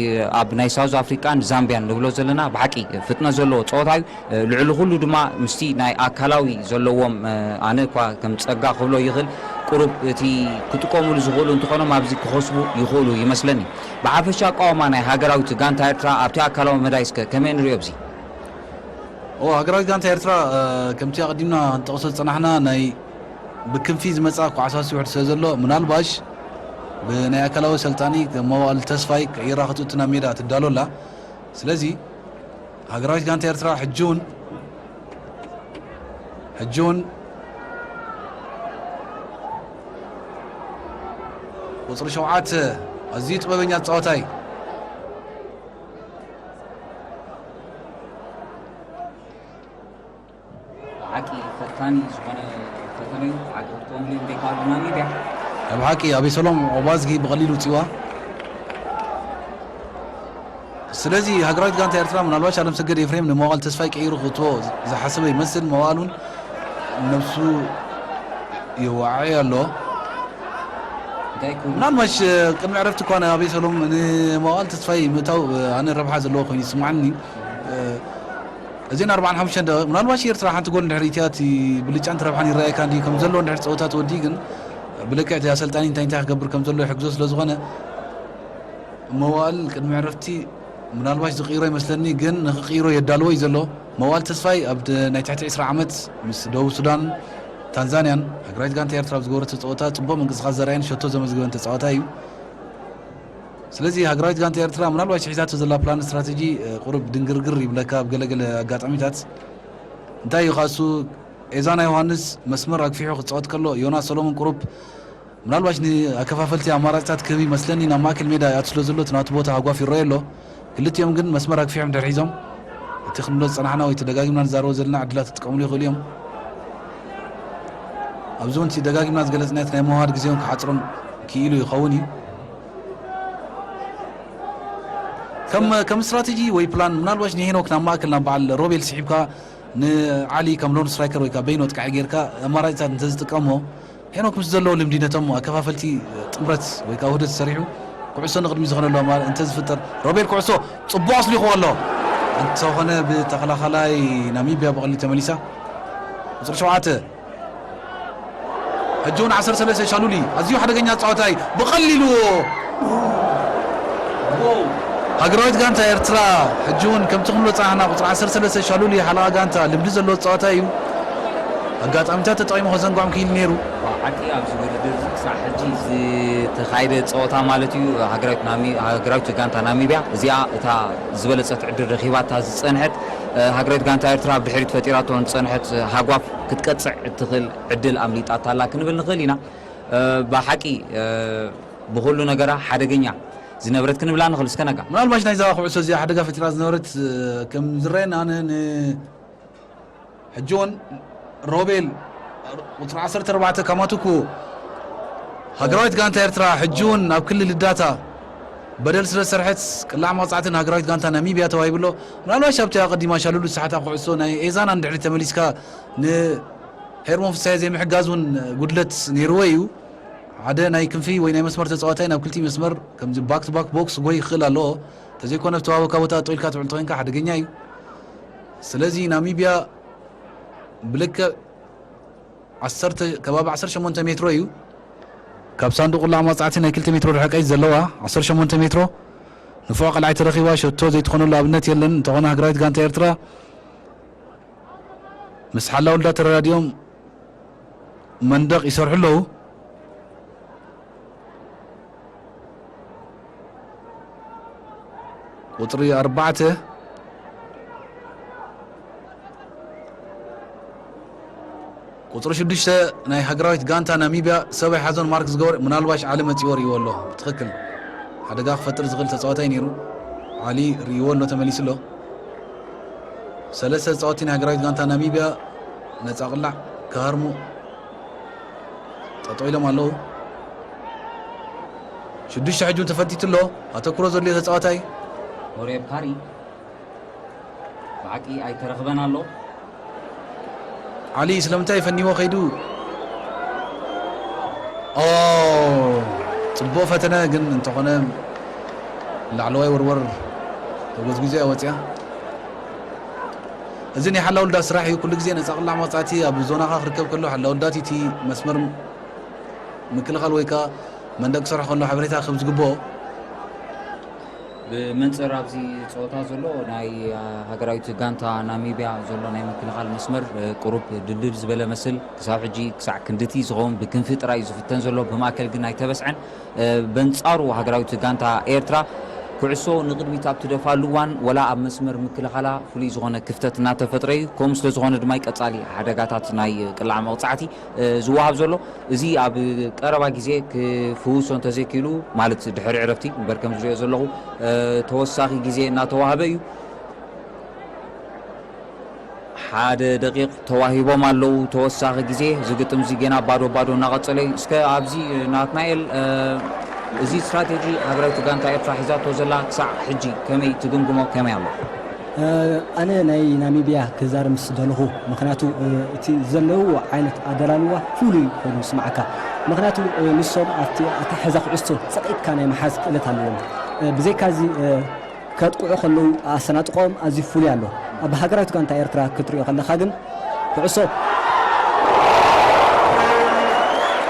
ኣብ ናይ ሳውዝ ኣፍሪቃን ዛምቢያን ንብሎ ዘለና ብሓቂ ፍጥነት ዘለዎ ጸወታ እዩ። እ፣ ልዕሊ ኩሉ ድማ ምስቲ ናይ ኣካላዊ ዘለዎም፣ እ፣ ኣነ እኳ ከም ጸጋ ክብሎ ይኽእል፣ ቁሩብ እቲ ክጥቀሙሉ ዝኽእሉ እንተኾኖም ኣብዚ ክኸስቡ ይኽእሉ ይመስለኒ። ብሓፈሻ ኣቃውማ ናይ ሃገራዊት ጋንታ ኤርትራ ኣብቲ ኣካላዊ መዳይ እስከ ከመይ ንሪኦ ኣብዚ? ኦ፣ ሃገራዊት ጋንታ ኤርትራ፣ እ፣ ከምቲ ኣቐዲምና ክንጠቕሶ ዝጸናሕና ናይ ብክንፊ ዝመጻ ኳዕሳሲ ውሕድ ስለ ዘሎ፣ ምናልባሽ ብናይ ኣካላዊ ሰልጣኒ መዋእል ተስፋይ ቀይራ ክትእቱ ናብ ሜዳ ትዳሎ ኣላ። ስለዚ ሃገራዊት ጋንታ ኤርትራ ሕጂ እውን፣ ሕጂ እውን ቁጽሪ ሸውዓተ ኣዝዩ ጥበበኛ ተጻዋታይ። ብሓቂ ፈታኒ ዝኾነ ፈተነ እዩ። ብሓቂ ክትቆምሉ እንተይከኣሉ ናሚብያ። ኣብ ሓቂ ኣቤሰሎም ኦባዝጊ ብቐሊሉ ውፅዋ። ስለዚ ሃገራዊት ጋንታ ኤርትራ ምናልባሽ ኣለምሰገድ ኤፍሬም ንመዋእል ተስፋይ ቀይሩ ክእትዎ ዝሓሰበ ይመስል። መዋእል እውን ነብሱ ይወዓዕ ኣሎ። እንታይ ይከውን? ምናልባሽ ቅድሚ ዕረፍቲ እኳ ናይ ኣቤሰሎም ንመዋእል ተስፋይ ምእታው ኣነ ረብሓ ዘለዎ ኮይኑ ይስምዓኒ። እዚን ኣርባዓን ሓሙሽተን ደቂቕ ምናልባሽ ኤርትራ ሓንቲ ጎል እንድሕር ኢትያ እቲ ብልጫን ትረብሓን ይረኣየካ እንዲ ከም ዘሎ እንድሕር ፀወታ ተወዲ ግን ብልክዕ እቲ ኣሰልጣኒ እንታይ እንታይ ክገብር ከም ዘሎ ይሕግዞ ስለ ዝኾነ መዋእል ቅድሚ ዕረፍቲ ምናልባሽ ዝቕይሮ ይመስለኒ፣ ግን ንኽቕይሮ የዳልዎ እዩ ዘሎ። መዋእል ተስፋይ ኣብ ድ- ናይ ትሕቲ ዕስራ ዓመት ምስ ደቡብ ሱዳን፣ ታንዛንያን ሃገራዊት ጋንታ ኤርትራ ኣብ ዝገበረቶ ፀወታ ፅቡቕ ምንቅስቓስ ዘርኣየን ሸቶ ዘመዝገበን ተፃዋታይ እዩ። ስለዚ ሃገራዊት ጋንታ ኤርትራ ምናልባሽ ሒዛቶ ዘላ ፕላን ስትራተጂ እ፣ ቁሩብ ድንግርግር ይብለካ ኣብ ገለገለ ኣጋጣሚታት። እንታይ እዩ ካሱ ኤዛና ዮሃንስ መስመር ኣግፊሑ ክፃወት ከሎ ዮናስ ሰሎሞን ቁሩብ ምናልባሽ ንኣከፋፈልቲ ኣማራፅታት ክህብ ይመስለኒ ናብ ማእከል ሜዳ ይኣቱ ስለ ዘሎ እቲ ናቱ ቦታ ሃጓፍ ይረኣዮ ኣሎ። ክልቲኦም ግን መስመር ኣግፊሖም ድሕር ሒዞም እቲ ክንብሎ ዝፀናሕና ወይ እቲ ደጋጊምና ንዛረቦ ዘለና ዕድላት ክጥቀምሉ ይኽእሉ እዮም። ኣብዚ እውን እቲ ደጋጊምና ዝገለፅናዮ እቲ ናይ ምውሃድ ግዜኦም ክሓፅሮም ክኢሉ ይኸውን እዩ። ከም ከም ስትራተጂ ወይ ፕላን ምናልባሽ ንሄኖክ ናብ ማእከል ናብ በዓል ሮቤል ስሒብካ ንዓሊ ከም ሎን ስትራይከር ወይ ከዓ በይኖ ጥቃዒ ጌርካ ኣማራፂታት እንተዝጥቀሞ ሄኖክ ምስ ዘለዎ ልምዲ ነቶም ኣከፋፈልቲ ጥምረት ወይ ከዓ ውህደት ሰሪሑ ኩዕሶ ንቕድሚ ዝኾነሉ ኣማር እንተዝፍጠር ሮቤል ኩዕሶ ፅቡቕ ኣስሊኽዎ ኣሎ። እንተኾነ ብተኸላኸላይ ናሚብያ ብቐሊ ተመሊሳ ቁፅሪ ሸውዓተ ሕጂ እውን ዓሰርተ ሰለስተ ሻሉሊ ኣዝዩ ሓደገኛ ጸዋታይ ብቐሊሉ ሃገራዊት ጋንታ ኤርትራ ሕጂ እውን ከምቲ ክንብሎ ጸናሕና ቁጽሪ ዓሰርተ ሰለስተ ሻሉሊ ሓለቓ ጋንታ ልምዲ ዘለዎ ጸዋታይ እዩ። ኣጋጣሚታት ተጠቒሙ ከዘንግዖም ክኢሉ ነይሩ። ሓቂ ኣብዚ ውድድር እዚ ክሳዕ ሕጂ ዝተኻየደ ጸወታ ማለት እዩ። ሃገራዊት ናሚ- ሃገራዊት ጋንታ ናሚብያ እዚኣ እታ ዝበለጸት ዕድል ረኺባታ ዝጸንሐት፣ ሃገራዊት ጋንታ ኤርትራ ኣብ ድሕሪት ፈጢራቶ ዝጸንሐት ሃጓፍ ክትቀጽዕ እትኽእል ዕድል ኣምሊጣታ ኣላ ክንብል ንኽእል ኢና። ብሓቂ ብኹሉ ነገራ ሓደገኛ ዝነበረት ክንብላ ንኽእል። እስከ ነጋ ምናልባሽ ናይዛ ኩዕሶ እዚኣ ሓደጋ ፈጢራ ዝነበረት ከም ዝረአየና ኣነ ን- ሕጂ እውን ሮቤል ቁፅሪ ዓሰርተ ኣርባዕተ ካማቱኩ ሃገራዊት ጋንታ ኤርትራ ሕጂ እውን ኣብ ክልል ልዳታ በደል ስለ ዝሰርሐት ቅላዕ መቕፃዕትን ሃገራዊት ጋንታ ናሚብያ ተዋሂብሎ። ምናልባሽ ኣብቲ ኣቐዲማ ሻሉሉ ዝሰሓታ ኩዕሶ ናይ ኤዛና ንድሕሪት ተመሊስካ ንሄርሞን ፍሳየ ዘይምሕጋዝ እውን ጉድለት ነይርዎ እዩ። ሓደ ናይ ክንፊ ወይ ናይ መስመር ተፃዋታይ ናብ ክልቲኡ መስመር ከምዚ ባክ ቱ ባክ ቦክስ ክጎይ ይኽእል ኣለዎ። እንተዘይኮነ ዝተዋህበካ ቦታ ጠው ኢልካ ትውዕል ተኾይንካ ሓደገኛ እዩ። ስለዚ ናሚብያ ብልክዕ ዓሰርተ ከባቢ ዓሰርተ ሸሞንተ ሜትሮ እዩ። ካብ ሳንዱቕ ቁላዕ መቕጻዕቲ ናይ ክልተ ሜትሮ ርሕቀት ዘለዋ ዓሰርተ ሸሞንተ ሜትሮ ንፉዕ ቀልዓይ ተረኺባ ሸቶ ዘይትኾነሉ ኣብነት የለን። እንተኾነ ሃገራዊት ጋንታ ኤርትራ ምስ ሓላውልዳ ተረዳዲኦም መንደቕ ይሰርሑ ኣለዉ። ቁጽሪ ኣርባዕተ ቁጽሪ ሽዱሽተ ናይ ሃገራዊት ጋንታ ናሚብያ ሰብ ኣይሓዞን ማርክ ዝገበረ ምናልባሽ ዓሊ መጺዎ ርእይዎ ኣሎ። ብትኽክል ሓደጋ ክፈጥር ዝኽእል ተጻዋታይ ነይሩ። ዓሊ ርእይዎ ኣሎ ተመሊሱ ኣሎ። ሰለስተ ተጻወትቲ ናይ ሃገራዊት ጋንታ ናሚብያ ነጻ ቅላዕ ክሃርሙ ጠጠው ኢሎም ኣለዉ። ሽዱሽተ ሕጂ እውን ተፈቲቱ ኣሎ። ኣተኩሮ ዘድልዮ ተጻዋታይ ሆሬብ ካሪ ብሓቂ ኣይተረኽበን ኣሎ። ዓሊ ስለምንታይ ፈኒዎ ከይዱ? ኦ ጽቡቕ ፈተነ ግን እንተኾነ ላዕለዋይ ወርወር ተጎዝጉዝያ ወጽያ። እዚ ናይ ሓላውልዳ ስራሕ እዩ። ኩሉ ግዜ ነጻ ቅላዕ መቕጻዕቲ ኣብ ዞናኻ ክርከብ ከሎ ሓላውልዳት እቲ መስመር ምክልኻል ወይ ከኣ መንደቅ ክሰርሖ ከሎ ሓበሬታ ክህብ ዝግብኦ። ብመንጽር ኣብዚ ጸወታ ዘሎ ናይ ሃገራዊት ጋንታ ናሚብያ ዘሎ ናይ ምክልኻል መስመር ቁሩብ ድልድል ዝበለ መስል ክሳብ ሕጂ ክሳዕ ክንድቲ ዝኸውን ብክንፊ ጥራይ እዩ ዝፍተን ዘሎ ብማእከል ግን ኣይተበስዐን። በንጻሩ ሃገራዊት ጋንታ ኤርትራ ኩዕሶ ንቕድሚት ኣብ ትደፋሉ እዋን ወላ ኣብ መስመር ምክልኻላ ፍሉይ ዝኾነ ክፍተት እናተፈጥረ እዩ። ከምኡ ስለ ዝኾነ ድማ ቀጻሊ ሓደጋታት ናይ ቅላዕ መቕጻዕቲ ዝወሃብ ዘሎ እዚ ኣብ ቀረባ ግዜ ክፍውሶ እንተዘይክኢሉ ማለት ድሕሪ ዕረፍቲ እምበር ከም ዝሪኦ ዘለኹ ተወሳኺ ግዜ እናተዋህበ እዩ። ሓደ ደቂቕ ተዋሂቦም ኣለዉ ተወሳኺ ግዜ። እዚ ግጥም እዚ ገና ባዶ ባዶ እናቐጸለ እዩ። እስከ ኣብዚ ናትናኤል እዚ ስትራቴጂ ሃገራዊት ጋንታ ኤርትራ ሒዛቶ ዘላ ክሳዕ ሕጂ ከመይ ትግምግሞ ከመይ ኣሎ? ኣነ ናይ ናሚብያ ክዛረብ ምስ ደለኹ ምክንያቱ እቲ ዘለዉ ዓይነት ኣደላልዋ ፍሉይ ኮይኑ ይስማዓካ። ምክንያቱ ንሶም ኣብቲ ኣተሓሕዛ ኩዕስቶ ጸቒጥካ ናይ ምሓዝ ክእለት ኣለዎም። ብዘይካዚ ከጥቅዑ ከለዉ ኣሰናጥቆም ኣዝዩ ፍሉይ ኣሎ። ኣብ ሃገራዊት ጋንታ ኤርትራ ክትሪኦ ከለኻ ግን ኩዕሶ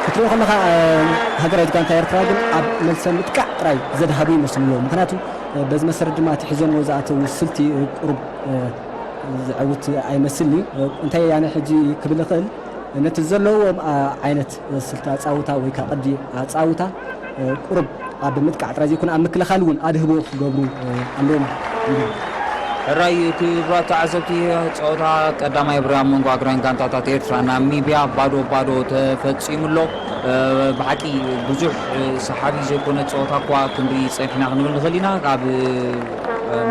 ክትሪኦ ከለኻ፣ እ፣ ሃገራዊት ጋንታ ኤርትራ ግን ኣብ መልሰ ምጥቃዕ ጥራይ ዘድሃቡ ይመስሉ ኣለዉ። ምኽንያቱ፣ እ፣ በዚ መሰረት ድማ እቲ ሒዘንዎ ዝኣተዉ ስልቲ፣ እ፣ ቁሩብ፣ እ፣ ዘዕውት ኣይመስልን'ዩ። እ፣ እንታይ ኣነ ሕጂ ክብል እኽእል፣ ነቲ ዘለዎም፣ እ፣ ዓይነት ስልቲ ኣጻውታ ወይ ከኣ ቅዲ ኣጻውታ፣ እ፣ ቁሩብ ኣብ ምጥቃዕ ጥራይ ዘይኮነ ኣብ ምክልኻል እውን ኣድህቦ ክገብሩ፣ እ፣ ኣለዎም ይብል። ሕራይ ክቡራት ተዓዘብቲ፣ ጸወታ ቀዳማይ ብርያ መንጎ ኣግራን ጋንታታት ኤርትራ ናሚብያ ባዶ ባዶ ተፈጺሙ ኣሎ። እ፣ ብሓቂ ብዙሕ፣ እ፣ ሰሓቢ ዘይኮነ ጸወታ እኳ ክንርኢ ጸኒሕና ክንብል ንኽእል ኢና። ኣብ፣ እ፣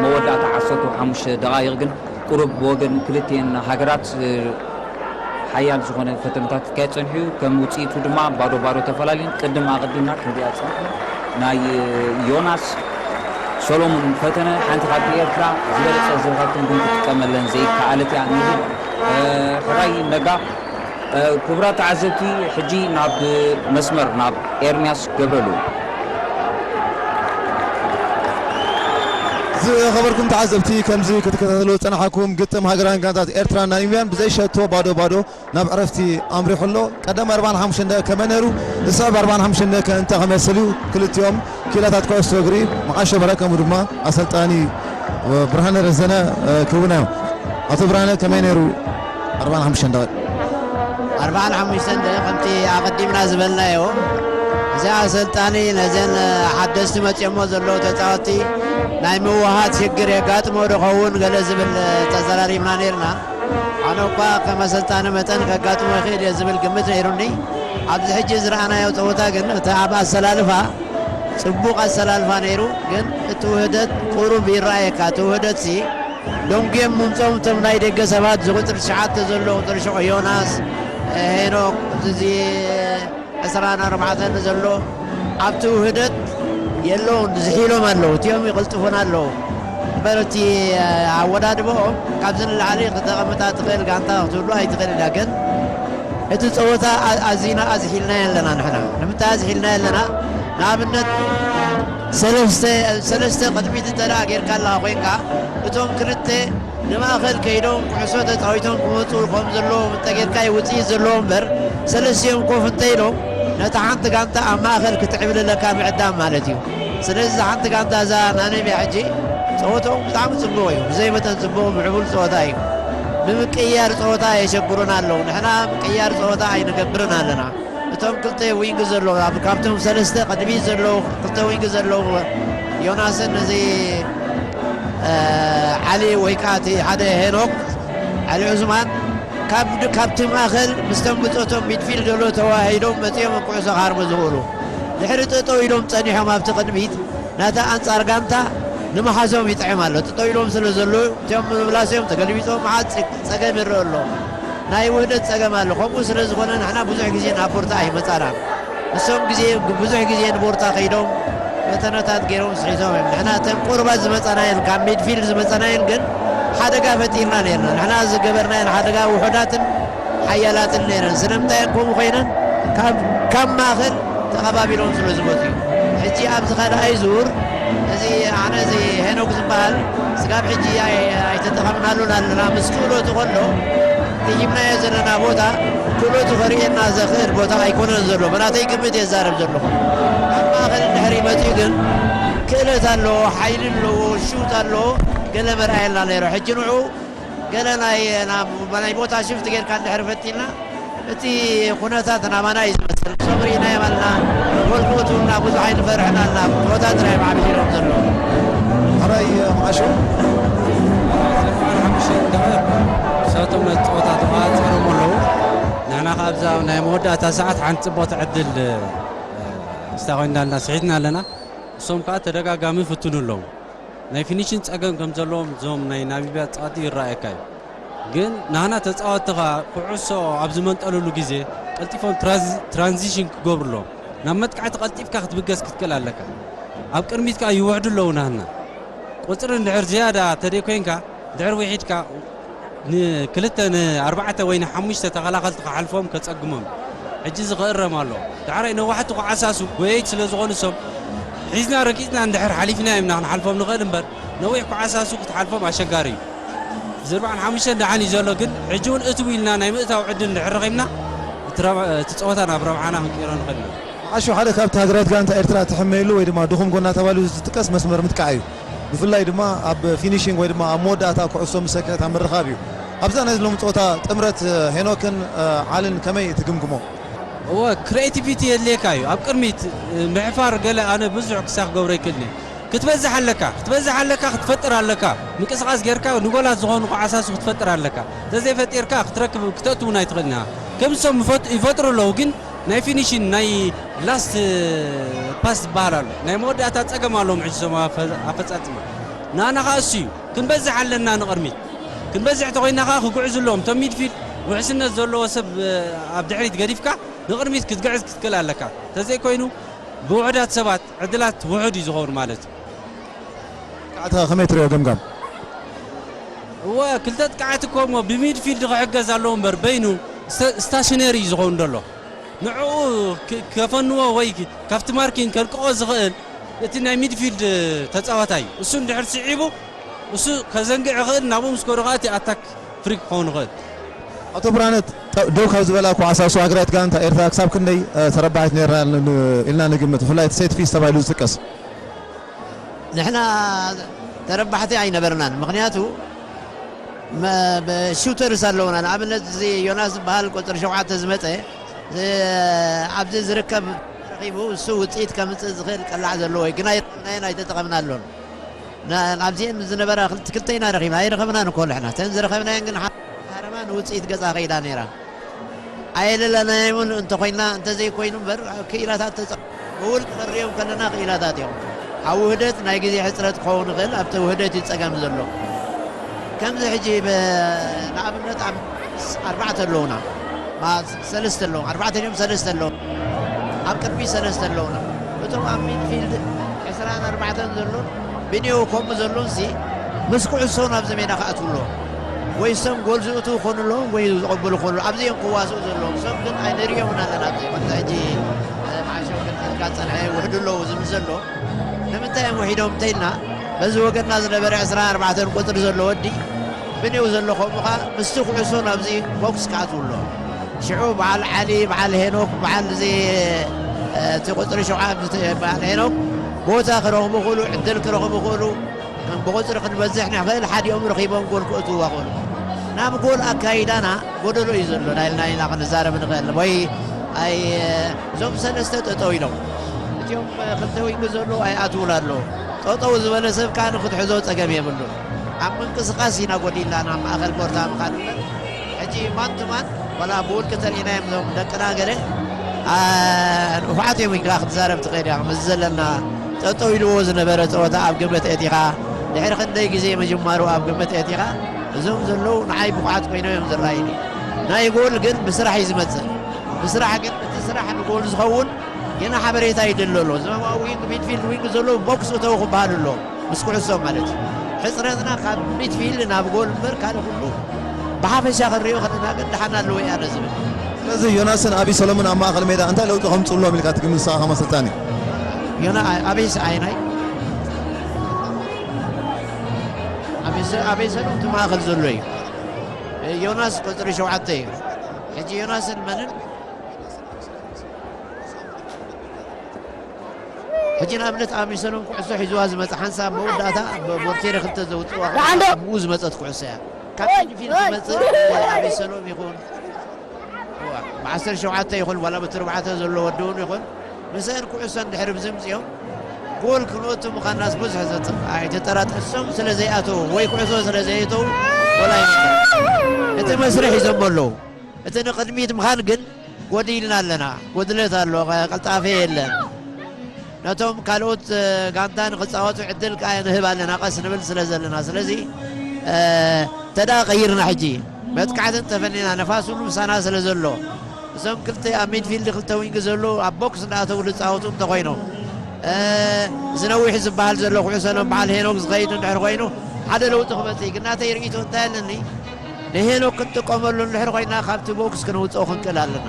መወዳእታ ዓሰርተ ሓሙሽተ ደቓይቕ ግን ቁሩብ ብወገን ክልቲኤን ሃገራት፣ እ፣ ሓያል ዝኾነ ፈተነታት ክካየድ ጸኒሑ እዩ። ከም ውጽኢቱ ድማ ባዶ ባዶ ተፈላልየን። ቅድም ኣቐዲምና ክንሪኣ ጸኒሕና ናይ ዮናስ ሰሎሙን ፈተነ ሓንቲ ካብቲ ኤርትራ ዝበለጸ ዘውሃብተን ግን ክትጥቀመለን ዘይከኣለት እያ። ንብል፣ እ፣ ሕራይ ነጋ፣ እ፣ ክቡራት ተዓዘብቲ፣ ሕጂ ናብ መስመር ናብ ኤርምያስ ገብረሉ። ዝኸበርኩም ተዓዘብቲ፣ ከምዚ ክትከታተሉ ዝጸናሕኩም ግጥም ሃገራውያን ጋንታት ኤርትራን ናሚብያን ብዘይሸቶ ባዶ ባዶ ናብ ዕረፍቲ ኣምሪሑ ኣሎ። ቀደም ኣርባዓን ሓሙሽተን ደቂቕ ከመይ ነይሩ? ዝስዕብ ኣርባዓን ሓሙሽተን ደቂቕ ከ እንታይ ክመስል እዩ? ክልቲኦም ክኢላታት ኩዕሶ እግሪ መዓሾ በረ ከምኡ ድማ ኣሰልጣኒ ብርሃነ ረዘነ ክህቡና እዮም። ኣቶ ብርሃነ፣ ከመይ ነይሩ ኣርባዓን ሓሙሽተን ደቂቕ? ኣርባዓን ሓሙሽተን ደቂቕ ከምቲ ኣቐዲምና ዝበልናዮ፣ እዚ ኣሰልጣኒ ነዘን ሓደስቲ መፂኦሞ ዘለዉ ተፃወትቲ ናይ ምውሃድ ሽግር የጋጥሞ ዶ ኸውን ገለ ዝብል ተዘራሪብና ነይርና። ኣነ እኳ ከም ኣሰልጣኒ መጠን ከጋጥሞ ይኽእል እየ ዝብል ግምት ነይሩኒ። ኣብዚ ሕጂ ዝረኣናዮ ፀወታ ግን እቲ ኣብ ኣሰላልፋ ፅቡቕ ኣሰላልፋ ነይሩ፣ ግን እቲ ውህደት ቁሩብ ይረኣየካ። እቲ ውህደትሲ ደንጉዮም ምምፅኦም እቶም ናይ ደገ ሰባት፣ እዚ ቁፅሪ ትሽዓተ ዘሎ፣ ቁፅሪ ሽዑ ዮናስ፣ ሄኖክ፣ እዚ ዕስራን ኣርባዕተን ዘሎ ኣብቲ ውህደት የለውን፣ ዝሒሎም ኣለዉ፣ እቲኦም ይቕልጥፉን ኣለዉ። እምበር እቲ ኣወዳድብኦም ካብዚ ንላዕሊ ክተቐምጣ ትኽእል ጋንታ ክትህሉ ኣይትኽእል ኢላ። ግን እቲ ጸወታ ኣ-፣ ኣዚና ኣዝሒልናዮ ኣለና ንሕና። ንምንታይ ኣዝሒልናዮ ኣለና? ንኣብነት ሰለስተ፣ ሰለስተ ቅድሚት እንተ ደኣ ጌርካ ኣለኻ ኮይንካ፣ እቶም ክልተ ንማእከል ከይዶም ኩዕሶ ተጻዊቶም ክመጹ ከም ዘለዎም እንተ ጌርካ እዩ ውጽኢት ዘለዎ እምበር፣ ሰለስቲኦም ኮፍ እንተ ኢሎም ነታ ሓንቲ ጋንታ ኣብ ማእከል ክትዕብልለካ ምዕዳም ማለት እዩ። ስለዚ እዛ ሓንቲ ጋንታ እዛ ናሚብያ ሕጂ ጸወትኦም ብጣዕሚ ጽቡቕ እዩ። ብዘይ መጠን ጽቡቕ ምዕቡል ጸወታ እዩ። ብምቅያር ጸወታ የሸግሩና ኣለዉ። ንሕና ምቅያር ጸወታ ኣይንገብርን ኣለና። እቶም ክልተ ዊንግ ዘለዉ፣ ኣብ፣ ካብቶም ሰለስተ ቅድሚት ዘለዉ፣ ክልተ ዊንግ ዘለዉ፣ ዮናስን እዚ፣ እ፣ ዓሊ ወይ ከኣ እቲ ሓደ ሄኖክ፣ ዓሊ ዑስማን፣ ካብ፣ ካብቲ ማእከል ምስቶም ብጾቶም ሚድፊልድ ዘለዉ ተዋሂዶም መጺኦም ኩዕሶ ክሃርሙ ዝኽእሉ። ድሕሪ ጠጠው ኢሎም ጸኒሖም ኣብቲ ቅድሚት፣ ናታ ኣንጻር ጋንታ ንምሓዞም ይጥዕም ኣሎ። ጠጠው ኢሎም ስለ ዘለዉ፣ እቲኦም ምምላሶም ተገልቢጦም መዓት ጸ-፣ ጸገም ይረአ ኣሎ። ናይ ውህደት ጸገም ኣሎ። ከምኡ ስለ ዝኾነ ንሕና ብዙሕ ግዜ ናብ ቦርታ ኣይመጻናን። ንሶም ግዜ፣ ብዙሕ ግዜ ንቦርታ ከይዶም ፈተነታት ገይሮም ስሒቶም እዮም። ንሕና እተን ቁሩባት ዝመጻናየን፣ ካብ ሚድፊልድ ዝመጻናየን ግን ሓደጋ ፈጢርና ነይርና። ንሕና ዝገበርናየን ሓደጋ ውሑዳትን ሓያላትን ነይረን። ስለምንታይ እየን ከምኡ ኮይነን? ካብ፣ ካብ ማእከል ተቐባቢሎም ስለ ዝመጹ እዩ። ሕጂ ኣብዚ ካልኣይ ዙር እዚ ኣነ እዚ ሄኖክ ዝበሃል ስጋብ ሕጂ ኣይ-፣ ኣይተጠቐምናሉን ኣለና። ምስ ክእለቱ ከሎ እቲ ሂብናዮ ዘለና ቦታ ክእለቱ ከርእየና ዘኽእል ቦታ ኣይኮነን ዘሎ። ብናተይ ግምት እየ ዝዛረብ ዘለኹ። ካብ ማእከል እንድሕር ይመጽኡ ግን ክእለት ኣለዎ፣ ሓይሊ ኣለዎ፣ ሹት ኣለዎ፣ ገለ መርኣየልና ነይሩ። ሕጂ ንዑ ገለ ናይ፣ ናብ፣ ናይ ቦታ ሽፍት ጌርካ እንድሕር ፈቲንና፣ እቲ ኩነታት ናባና እዩ ዝመስል። ንሶም ርኢናዮም ኣለና፣ ጎል ክእትዉልና ብዙሕ ኣይንፈርሕን ኣለና። ጸወታ ጥራይ እዮም ዓብሲሎም ዘለዉ። ሕራይ መዓሾ። ኣርባዓን ሓሙሽተን ደቂቕ ንሳቶም ነቲ ጸወታ ተቆጻጺሮም ኣለዉ። ንሕና ከኣ ኣብዛ ናይ መወዳእታ ሰዓት ሓንቲ ጽብቕቲ ዕድል፣ እ፣ ክስታ ኮይና ኣለና፣ ስሒትና ኣለና። ንሶም ከኣ ተደጋጋሚ ይፍትኑ ኣለዉ። ናይ ፊኒሽን ጸገም ከም ዘለዎም እዞም ናይ ናሚብያ ተጻወትቲ ይረኣየካ እዩ። ግን ናህና ተጻወትቲ ከኣ ኩዕሶ ኣብ ዝመንጠልሉ ግዜ ቀልጢፎም ትራንዚ-፣ ትራንዚሽን ክገብሩ ኣለዎም። ናብ መጥቃዕቲ ቀልጢፍካ ክትብገስ ክትክእል ኣለካ። ኣብ ቅድሚት ከኣ ይውሕዱ ኣለዉ ናህና። ቁጽሪ እንድሕር ዝያዳ ተደይኮይንካ፣ እንድሕር ውሒድካ፣ ንክልተ፣ ንኣርባዕተ ወይ ንሓሙሽተ ተኸላኸልቲ ክሓልፎም ከጸግሞም። ሕጂ እዚ ክእረም ኣለዎ። ዳሕራይ ነዋሕቲ ክዓሳሱ ጎየይቲ ስለ ዝኾኑ እሶም፣ ሒዝና ረጊጽና እንድሕር ሓሊፍናዮም ኢና ክንሓልፎም ንኽእል እምበር፣ ነዊሕ ኩዓሳሱ ክትሓልፎም ኣሸጋሪ እዩ። እዚ ኣርብዓን ሓሙሽተን ደሓን እዩ ዘሎ፣ ግን ሕጂ እውን እትው ኢልና ናይ ምእታው ዕድል እንድሕር ረኺብና፣ እቲ ረብ-፣ እቲ ጸወታ ናብ ረብሓና ክንቅይሮ ንኽእል ኢና። ዓሹ፣ ሓደ ካብቲ ሃገራዊት ጋንታ ኤርትራ ትሕመየሉ ወይ ድማ ድኹም ጎና ተባሂሉ ዝጥቀስ መስመር ምጥቃዕ እዩ። ብፍላይ ድማ ኣብ ፊኒሺንግ ወይ ድማ ኣብ መወዳእታ ኩዕሶ ምስ ሰኪዐት ኣብ ምርኻብ እዩ። ኣብዛ ናይ ሎሚ ጸወታ ጥምረት ሄኖክን ዓልን ከመይ ትግምግሞ? እወ፣ ክሬቲቪቲ የድልየካ እዩ። ኣብ ቅድሚት ምሕፋር ገለ ኣነ ብዙሕ ክሳብ ክገብሮ ይክእልኒ። ክትበዝሕ ኣለካ፣ ክትበዝሕ ኣለካ፣ ክትፈጥር ኣለካ። ምንቅስቓስ ጌርካ ንጎላት ዝኾኑ ዓሳሱ ክትፈጥር ኣለካ። እንተዘይፈጢርካ ክትረክብ፣ ክተእትው እውን ኣይትኽእልን ኢኻ። ከም እሶም ይፈጥ-፣ ይፈጥሩ ኣለዉ፣ ግን ናይ ፊኒሽን፣ ናይ ላስት ፓስ ዝበሃል ኣሎ። ናይ መወዳእታ ጸገም ኣለዎም ሕጂ እሶም ኣፈ-፣ ኣፈጻጽማ። ንኣና ኸኣ እሱ እዩ። ክንበዝሕ ኣለና ንቕድሚት። ክንበዝሕ ተኾይንና ኸኣ ክጉዕዙ ኣለዎም። እቶም ሚድፊልድ ውሕስነት ዘለዎ ሰብ ኣብ ድሕሪት ገዲፍካ ንቕድሚት ክትግዕዝ ክትክእል ኣለካ። እንተዘይኮይኑ ብውሑዳት ሰባት ዕድላት ውሑድ እዩ ዝኸውን ማለት እዩ። ጥቃዕትኻ ከመይ ትሪኦ ገምጋም? እወ፣ ክልተ ጥቃዓት እኮ እሞ ብሚድፊልድ ክሕገዝ ኣለዎ እምበር በይኑ ስተ-፣ ስታሽነሪ እዩ ዝኸውን ዘሎ። ንዕኡ ክ-፣ ከፈንዎ ወይ ክ-፣ ካብቲ ማርኪን ከልቅቖ ዝኽእል እቲ ናይ ሚድፊልድ ተጻዋታይ እዩ። እሱ እንድሕር ስዒቡ እሱ ከዘንግዕ ይኽእል፣ ናብኡ ምስ ከዱ ከኣ እቲ ኣታክ ፍሪ ክኸውን ይኽእል። ኣቶ ብርሃነ፣ ጠ-፣ ደው ካብ ዝበላ ኳዕሳሱ ሃገራዊት ጋንታ ኤርትራ ክሳብ ክንደይ፣ እ፣ ተረባሒት ነይርና ን-፣ ኢልና ንግምት? ብፍላይ እቲ ሴት ፒስ ተባሂሉ ዝጥቀስ። ንሕና ተረባሕቲ ኣይነበርናን። ምኽንያቱ መ-፣ በ-፣ ሹተርስ ኣለውና። ንኣብነት እዚ ዮናስ ዝበሃል ቁጽሪ ሸውዓተ ዝመጸ፣ እ፣ ኣብዚ ዝርከብ ረኺቡ እሱ ውጽኢት ከምጽእ ዝኽእል ቀላዕ ዘለዎ እዩ። ግን ኣይረኸብናዮን ኣይተጠቐምናሉን። ና-፣ ኣብዚኤን ዝነበራ ክልተ፣ ክልተ ኢና ረኺብና። ኣይረኸብናን እኮ ንሕና። እተን ዝረኸብናየን ግን ሓ-፣ ሃረማ ንውጽኢት ገጻ ከይዳ ነይራ። ኣየለለናዮምን እንተኾይንና፣ እንተዘይኮይኑ እምበር፣ ኣብ ክኢላታት ተጸ-፣ ብውልቂ ክንሪኦም ከለና ክኢላታት እዮም። ኣብ ውህደት ናይ ግዜ ሕጽረት ክኸውን ይኽእል፣ ኣብቲ ውህደት እዩ ጸገም ዘሎ። ከምዚ ሕጂ ብ-፣ ንኣብነት ኣብ ኣርባዕተ ኣለዉና። ማ-፣ ሰለስተ ኣለዉ፣ ኣርባዕተ ድዮም ሰለስተ ኣለዉ። ኣብ ቅድሚ ሰለስተ ኣለዉና። እቶም ኣብ ሚድፊልድ ዕስራን ኣርባዕተን ዘሎን ብኔው ከምኡ ዘሎንሲ ምስ ኩዕሶ ናብዚ ሜዳ ክኣትዉ ኣለዎም። ወይ እሶም ጎል ዝእትዉ ክኾኑ ኣለዎም ወይ ዝቕብሉ ክኾኑ ኣለዎም። ኣብዚ እዮም ክዋስኡ ዘለዎም። እሶም ግን ኣይንርእዮምን ኣለና። ኣብዚ ከምዚ ሕጂ፣ እ፣ መዓሾ ግን ኢልካ ዝጸንሐ ውሕዱ ኣለዉ ዝብል ዘሎ። ንምንታይ እዮም ውሒዶም እንተኢልና፣ በዚ ወገንና ዝነበረ ዕስራን ኣርባዕተን ቁጽሪ ዘሎ ወዲ ብኔው ዘሎ ከምኡ ኸኣ ምስቲ ኩዕሶ ናብዚ ቦክስ ክኣትዉ ኣለዎም። ሽዑ በዓል ዓሊ፣ በዓል ሄኖክ፣ በዓል እዚ፣ እ፣ እቲ ቁጽሪ ሸውዓተ፣ በዓል ሄኖክ ቦታ ክረኽቡ ክእሉ፣ ዕድል ክረኽቡ ክእሉ፣ ከም ብቁጽሪ ክንበዝሕ ንኽእል፣ ሓዲኦም ረኺቦም ጎል ክእትዉ ክእሉ። ናብ ጎል ኣካይዳና ጎደሎ እዩ ዘሎ፣ ናይልና ኢና ክንዛረብ ንኽእል። ወይ ኣይ-፣ እዞም ሰለስተ ጠጠው ኢሎም፣ እቲኦም ክልተ ዊንግ ዘለዉ ኣይኣትዉን ኣለዉ። ጠጠው ዝበለ ሰብ ከኣ ንክትሕዞ ጸገም የብሉን። ኣብ ምንቅስቓስ ኢና ጎዲልና፣ ናብ ማእከል ኮርታ ምኻድ እምበር። ሕጂ ማን ቱ ማን፣ ዋላ ብውልቂ ተሪኢናዮም እዞም ደቅና ገለ፣ ኣ፣ ንፉዓት እዮም ኢልካ ክትዛረብ ትኽእል ኢኻ። ምስ ዘለና ጠጠው ኢልዎ ዝነበረ ጸወታ ኣብ ግምት ኣእቲኻ፣ ድሕሪ ክንደይ ግዜ ምጅማሩ ኣብ ግምት ኣእቲኻ፣ እዞም ዘለዉ ንዓይ ብቑዓት ኮይኖም እዮም ዝረኣዩኒ። ናይ ጎል ግን ብስራሕ እዩ ዝመጽእ። ብስራሕ ግን እቲ ስራሕ ንጎል ዝኸውን ገና ሓበሬታ ይድለ ኣሎ። እዚ ኣብ ዊንግ፣ ሚድፊልድ ዊንግ ዘሎ ቦክስ እተው ክበሃል ኣሎ። ምስ ኩዕሶ ማለት እዩ። ሕጽረትና ካብ ሚድፊልድ ናብ ጎል እምበር ካልእ ኩሉ ብሓፈሻ ክንሪኦ ከለና ግን ደሓን ኣለዎ እየ ኣነ ዝብል። ስለዚ ዮናስን ኣቢሰሎምን ኣብ ማእከል ሜዳ እንታይ ለውጢ ከምጽእሎም ኢልካ ትግምት ንስኻ ከም ኣሰልጣኒ? ዮና-፣ ኣቤስ ኣይናይ? ኣቤሰ-፣ ኣቤሰሎም እቲ ማእከል ዘሎ እዩ። ዮናስ ቁጽሪ ሸውዓተ እዩ። ሕጂ ዮናስን መንን? ሕጂ ንኣብነት ኣቢሰሎም ኩዕሶ ሒዝዋ ዝመጽእ ሓንሳብ መወዳእታ ብ-፣ ቦርቴሪ ክልተ ዘውጽእዋ ኩዕሶ ኣብኡ ዝመጸት ኩዕሶ እያ። ካብ ሚድፊልድ ዝመጽእ ኣቢሰሎም ይኹን፣ እዋ፣ ብዓሰርተ ሸውዓተ ይኹን ዋላ ብትርባዕተ ዘሎ ወዲ እውን ይኹን፣ ምስአን ኩዕሶ እንድሕር ብዝምጽኦም ጎል ክንወቱ ምዃንናስ ብዙሕ ዘጥ-፣ ኣይተጠራጠር። እሶም ስለ ዘይኣተዉ ወይ ኩዕሶ ስለ ዘየተዉ ጎል ኣይመጽእን። እቲ መስርሕ ሒዞሞ ኣለዉ። እቲ ንቕድሚት ምኻድ ግን ጎዲልና ኣለና። ጉድለት ኣሎ፣ ቀልጣፈ የለን። ነቶም ካልኦት፣ እ፣ ጋንታ ንኽጻወቱ ዕድል ከኣ ንህብ ኣለና፣ ቀስ ንብል ስለ ዘለና። ስለዚ፣ እ፣ እንተ ደኣ ቀይርና ሕጂ መጥቃዕቲ እንተፈኒና፣ ነፋስ እውን ምሳና ስለ ዘሎ፣ እዞም ክልተ ኣብ ሚድፊልድ ክልተ ዊንግ ዘለዉ ኣብ ቦክስ እንዳኣተዉ ዝጻወቱ እንተኾይኖም፣ እ፣ እዚ ነዊሕ ዝበሃል ዘሎ ኩዕሶ ሎም በዓል ሄኖክ ዝኸይድ እንድሕር ኮይኑ፣ ሓደ ለውጢ ክመጽእ እዩ። ግን ናተይ ርእይቶ እንታይ ኣለኒ? ንሄኖክ ክንጥቀመሉ እንድሕር ኮይና፣ ካብቲ ቦክስ ክነውጽኦ ክንክእል ኣለና።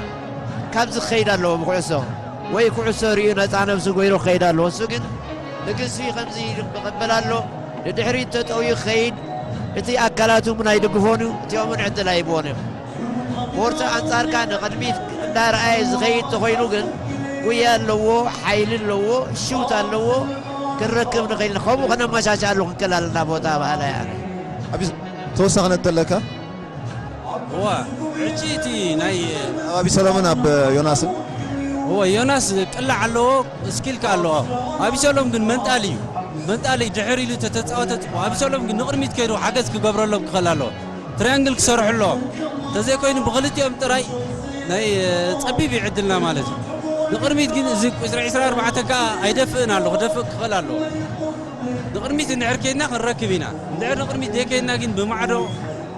ካብዚ ክኸይድ ኣለዎ ብኩዕሶ፣ ወይ ኩዕሶ ርእዩ ነጻ ነብሱ ገይሩ ክኸይድ ኣለዎ። እሱ ግን ብግዝፊ ከምዚ ኢሉ ክቕበል ኣሎ። ንድሕሪት ተጠውዩ ክኸይድ እቲ ኣካላቱ እውን ኣይድግፎን እዩ፣ እቲኦም እውን ዕድል ኣይብዎን እዮም። ፖርተ ኣንጻርካ ንቕድሚት እንዳረኣየ ዝኸይድ ተኾይኑ ግን ጉያ ኣለዎ፣ ሓይሊ ኣለዎ፣ ሹት ኣለዎ፣ ክንረክብ ንኽእል ኢና። ከምኡ ከነመቻችኣሉ ክንክእል ኣለና ቦታ በሃላይ ኣነ። ተወሳኺ ነጥቢ ኣለካ? እዋ ሕጂ እቲ ናይ ኣብ ኣቢሰሎምን ኣብ ዮናስን እወ ዮናስ ቅላዕ ኣለዎ፣ ስኪል ከኣ ኣለዎ። ኣቢሰሎም ግን መንጣሊ እዩ። መንጣሊ ድሕር ኢሉ ተተጻወተ ጽቡቕ። ኣቢሰሎም ግን ንቕድሚት ከይዱ ሓገዝ ክገብረሎም ክኽእል ኣለዎ። ትሪያንግል ክሰርሑ ኣለዎም። ተዘይኮይኑ ብኽልቲኦም ጥራይ ናይ ጸቢብ እዩ ዕድልና ማለት እዩ። ንቕድሚት ግን እዚ ቁጽሪ ዕስራ ኣርባዕተ ከኣ ኣይደፍእን ኣሎ፣ ክደፍእ ክኽእል ኣለዎ። ንቕድሚት እንድሕር ከይድና ክንረክብ ኢና። እንድሕር ንቕድሚት ዘይከይድና ግን ብማዕዶ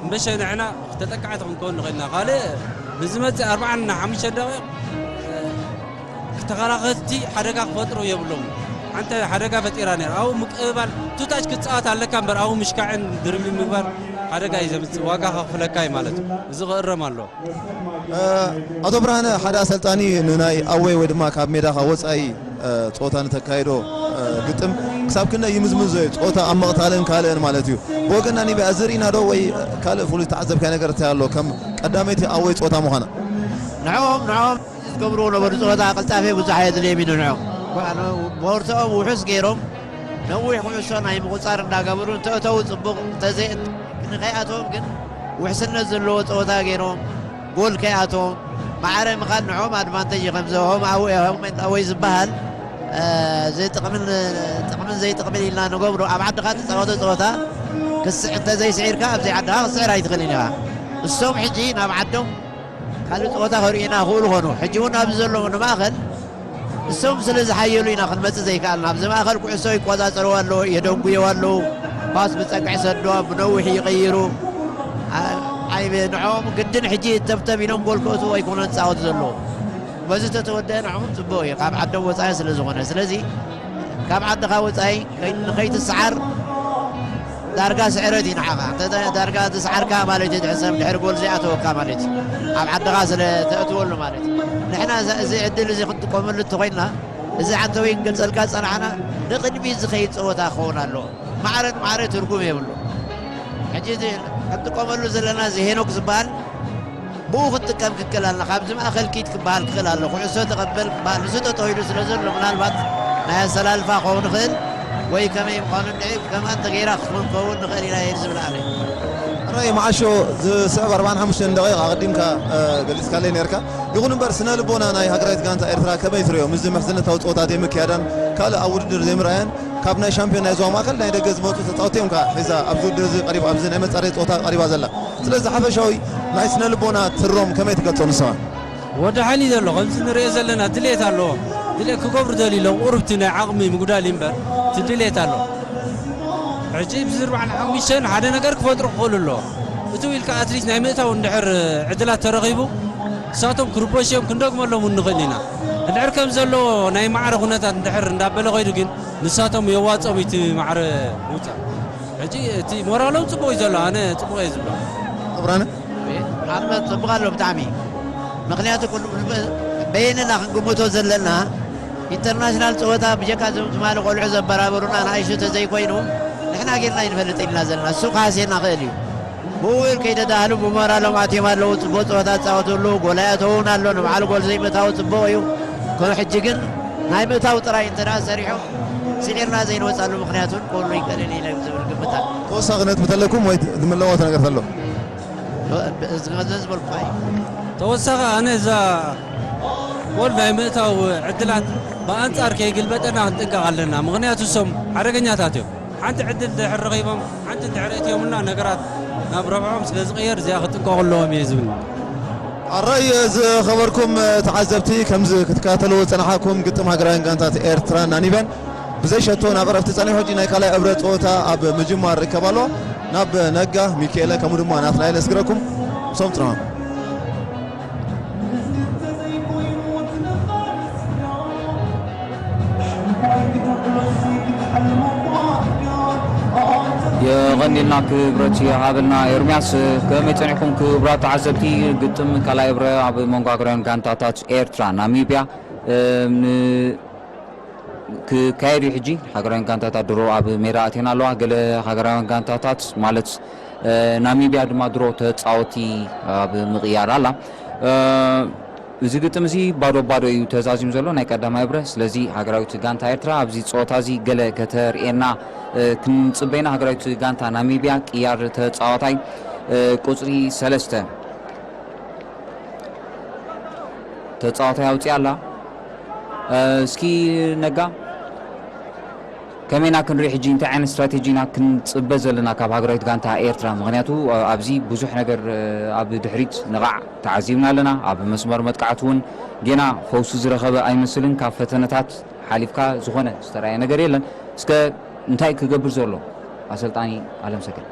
እምበሸ ንሕና ተጠቃዕቲ ክንከውን ንኽእል ኢና። ካልእ ንዝመጽእ ኣርብዓን ሓሙሽተን ደቂቕ ተኸላኸልቲ ሓደጋ ክፈጥሩ የብሎም። ሓንቲ ሓደጋ ፈጢራ ነይራ። ኣብኡ ምቅብባል ቱታች ክትጻወት ኣለካ እምበር ኣብኡ ምሽካዕን ድርቢ ምግባር ሓደጋ እዩ ዘምጽእ። ዋጋ ከኽፍለካ እዩ ማለት እዩ። እዚ ክእረም ኣለዎ። ኣቶ ብርሃነ፣ ሓደ ኣሰልጣኒ ንናይ ኣወይ ወይ ድማ ካብ ሜዳኻ ወፃኢ እ፣ ፀወታ ንተካይዶ እ፣ ግጥም ክሳብ ክንደይ ይምዝምዞ እዩ? ፀወታ ኣብ ምቕታልን ካልእን ማለት እዩ። ብወገንና ኒቢያ እዚ ርኢና ዶ ወይ ካልእ ፍሉይ ዝተዓዘብካዮ ነገር እንታይ ኣሎ? ከም ቀዳመይቲ ኣወይ ፀወታ ምዃና ንዕኦም ንዕኦም ዝገብርዎ ነበሩ ፀወታ ቅልጣፌ ብዙሕ ኣየድልዮም እዩ ንዕኦም። ብወርትኦም ውሑስ ገይሮም ነዊሕ ኩዕሶ ናይ ምቁፃር እንዳገበሩ እንተእተው ፅቡቕ እንተዘይ ንኸይኣተዎም ግን ውሕስነት ዘለዎ ፀወታ ገይሮም ጎል ከይኣተዎም ማዕረ ምኻድ ንዕኦም ኣድቫንቴጅ እዩ። ከምዚ ሆም ኣወይ ሆም ኣወይ ዝበሃል እ፣ ዘይጥቕምን ጥቕምን ዘይጥቕምን ኢልና ንገብሮ ኣብ ዓድኻ ትፃወቶ ፀወታ ክስዕ እንተዘይስዒርካ ኣብዚ ዓድኻ ክስዕር ኣይትኽእልን ኢኻ። እሶም ሕጂ ናብ ዓዶም ካልእ ፀወታ ከርእዩና ክኽእሉ ኾኑ። ሕጂ እውን ኣብዚ ዘለዉ ንማእኸል እሶም ስለ ዝሓየሉ ኢና ክንመፅእ ዘይከኣልና። ኣብዚ ማእኸል ኩዕሶ ይቆፃፀርዎ ኣለዉ፣ የደንጉየው ኣለዉ። ኳስ ብፀግዒ ሰድዋ ብነዊሕ ይቕይሩ። ኣ- ኣይ ንዕኦም ግድን ሕጂ ተብተብ ኢሎም ጎል ክእትዉ ኣይኮነን ዝፃወቱ ዘለዉ። በዚ ተተወደአ ንዕኦም ፅቡቕ እዩ ካብ ዓዶም ወፃኢ ስለ ዝኾነ። ስለዚ ካብ ዓድኻ ወፃኢ ከይ- ንኸይትሰዓር ዳርጋ ስዕረት እዩ ንዓኻ። እንተ ዳርጋ ዝሰዓርካ ማለት እዩ ትሕሰብ ድሕሪ ጎል ዘይኣተወካ ማለት እዩ። ኣብ ዓድኻ ስለ ተእትወሉ ማለት እዩ። ንሕና እዚ- እዚ ዕድል እዚ ክንጥቀመሉ እንተኾይንና እዚ ዓንተወይ ክንገልጸልካ ዝጸናሕና ንቕድሚት ዝኸይድ ጸወታ ክኸውን ኣለዎ። ማዕረ ማዕረ ትርጉም የብሉ። ሕጂ እዚ ክንጥቀመሉ ዘለና እዚ ሄኖክ ዝበሃል ብኡ ክትጥቀም ክክእል ኣለና። ካብዚ ማእኸል ኪድ ክበሃል ክኽእል ኣሎ። ኩዕሶ ተቐበል ክበሃል ንሱ ጠጠው ኢሉ ስለ ዘሎ ምናልባት ናይ ኣሰላልፋ ክኸውን ይኽእል ወይ ከመይ ምዃኑ እንድዒ ከምኣ እንተገይራ ክትከውን ንኽእል ኢና እየ ዝብል ኣነ። ራይ መዓሾ ዝስዕብ ኣርባዓን ሓሙሽተን ደቂቕ ኣቐዲምካ እ፣ ገሊጽካለይ ነርካ። ይኹን እምበር ስነ ልቦና ናይ ሃገራዊት ጋንታ ኤርትራ ከመይ ትርእዮ? ምስዚ ምሕዝነታዊ ጸወታ ዘይምክያዳን ካልእ ኣብ ውድድር ዘይምርኣያን ካብ ናይ ሻምፒዮን ናይ ዞባ ማእከል ናይ ደገ ዝመጹ ተጻወትቲ እዮም ከኣ ሒዛ ኣብዚ ውድድር እዚ ቀሪባ ኣብዚ ናይ መጻረይ ጸወታ ቀሪባ ዘላ። ስለዚ ሓፈሻዊ ናይ ስነ ልቦና ትሮም ከመይ ትገልጾ ንስኻ? ወደ ሓኒ ዘሎ ከምዚ ንሪኦ ዘለና ድሌት ኣለዎ። ድሌት ክገብሩ ደልዩ ኣለዉ። ቁሩብ እቲ ናይ ዓቕሚ ምጉዳል እዩ እምበር እቲ ድሌት ኣሎ። ሕጂ ብዚ ኣርባዓን ሓሙሽተን ሓደ ነገር ክፈጥሩ ክኽእሉ ኣለዎ። እትው ኢልካ ኣትሊስት ናይ ምእታው እንድሕር ዕድላት ተረኺቡ ንሳቶም ክርበሹ እዮም ክንደግመሎም እውን ንኽእል ኢና። እንድሕር ከም ዘለዎ ናይ ማዕረ ኩነታት እንድሕር እንዳበለ ከይዱ ግን ንሳቶም የዋፅኦም እዩ እቲ ማዕረ ምውፃእ። ሕጂ እቲ ሞራሎም ፅቡቕ እዩ ዘሎ፣ ኣነ ፅቡቕ እየ ዝብሎ። ክቡራነ ኣልመት ፅቡቕ ኣሎ ብጣዕሚ። ምኽንያቱ ኩሉ በየንና ክንግምቶ ዘለና ኢንተርናሽናል ፀወታ ብጀካ እዞም ትማሊ ቆልዑ ዘበራበሩና ንኣይሹ ተዘይኮይኑ ንሕና ጌርና ይንፈልጥ ኢልና ዘለና እሱ ክሃስየና ክእል እዩ። ብኡ እውን ከይተዳህሉ ብሞራሎም ኣትዮም ኣለዉ። ፅቡቕ ፀወታ ዝፃወቱ ኣለዉ። ጎል ኣያተውን ኣሎ። ንበዓል ጎል ዘይምእታው ፅቡቕ እዩ። ኮነ ሕጂ ግን ናይ ምእታው ጥራይ እንተ ደኣ ሰሪሖም ስዒርና ዘይንወፃሉ ምኽንያት እውን ክህሉ ይክእል እዩ ኢለ ዝብል ግምት ኣሎ። ተወሳኺ ነጥቢ ተለኩም ወይ ዝምለወት ነገር ተሎ? እዚ ዝበልኩኻ እዩ። ተወሳኺ ኣነ እዛ ጎል ናይ ምእታው ዕድላት ብኣንጻር ከይግልበጠና ክንጥንቀቕ ኣለና። ምኽንያቱ እሶም ሓደገኛታት እዮም። ሓንቲ ዕድል ድሕር ረኺቦም ሓንቲ ድሕር እትዮምና ነገራት ናብ ረብሖም ስለ ዝቕየር እዚኣ ክጥንቀቑ ኣለዎም እየ ዝብል። ኣራይ ዝኸበርኩም ተዓዘብቲ ከምዚ ክትከታተልዎ ዝጸናሓኩም ግጥም ሃገራውያን ጋንታት ኤርትራን ናሚብያን ብዘይ ሸቶ ናብ ዕረፍቲ ጸኒሑ ሕጂ ናይ ካልኣይ እብረ ጸወታ ኣብ ምጅማር ይርከብ ኣሎ። ናብ ነጋ ሚካኤለ ከምኡ ድማ ናትናኤል እስግረኩም ምሶም ጽንሑ። የቐኒልና ክብረት ይሃበልና ኤርምያስ። ከመይ ጸኒሕኩም ክቡራት ተዓዘብቲ? ግጥም ካልኣይ እብረ ኣብ መንጎ ሃገራውያን ጋንታታት ኤርትራ ናሚብያ እ፣ ን- ክካየድ እዩ። ሕጂ ሃገራውያን ጋንታታት ድሮ ኣብ ሜዳ ኣትየን ኣለዋ። ገለ ሃገራውያን ጋንታታት ማለት ናሚብያ ድማ ድሮ ተፃወቲ ኣብ ምቕያር ኣላ። እዚ ግጥም እዚ ባዶ ባዶ እዩ ተዛዚሙ ዘሎ ናይ ቀዳማይ ብረ። ስለዚ ሃገራዊት ጋንታ ኤርትራ ኣብዚ ፀወታ እዚ ገለ ከተርእየና ክንፅበይና። ሃገራዊት ጋንታ ናሚብያ ቅያር ተፃዋታይ ቁፅሪ ሰለስተ ተፃዋታይ ኣውፅያ ኣላ። እስኪ ነጋ ከመይና ክንርኢ ሕጂ እንታይ ዓይነት ስትራቴጂ ኢና ክንፅበ ዘለና ካብ ሃገራዊት ጋንታ ኤርትራ? ምክንያቱ ኣብዚ ብዙሕ ነገር ኣብ ድሕሪት ንቓዕ ተዓዚብና ኣለና። ኣብ መስመር መጥቃዕቲ እውን ጌና ፈውሲ ዝረኸበ ኣይመስልን። ካብ ፈተነታት ሓሊፍካ ዝኾነ ዝተረኣየ ነገር የለን። እስከ እንታይ ክገብር ዘሎ ኣሰልጣኒ ኣለምሰገድ?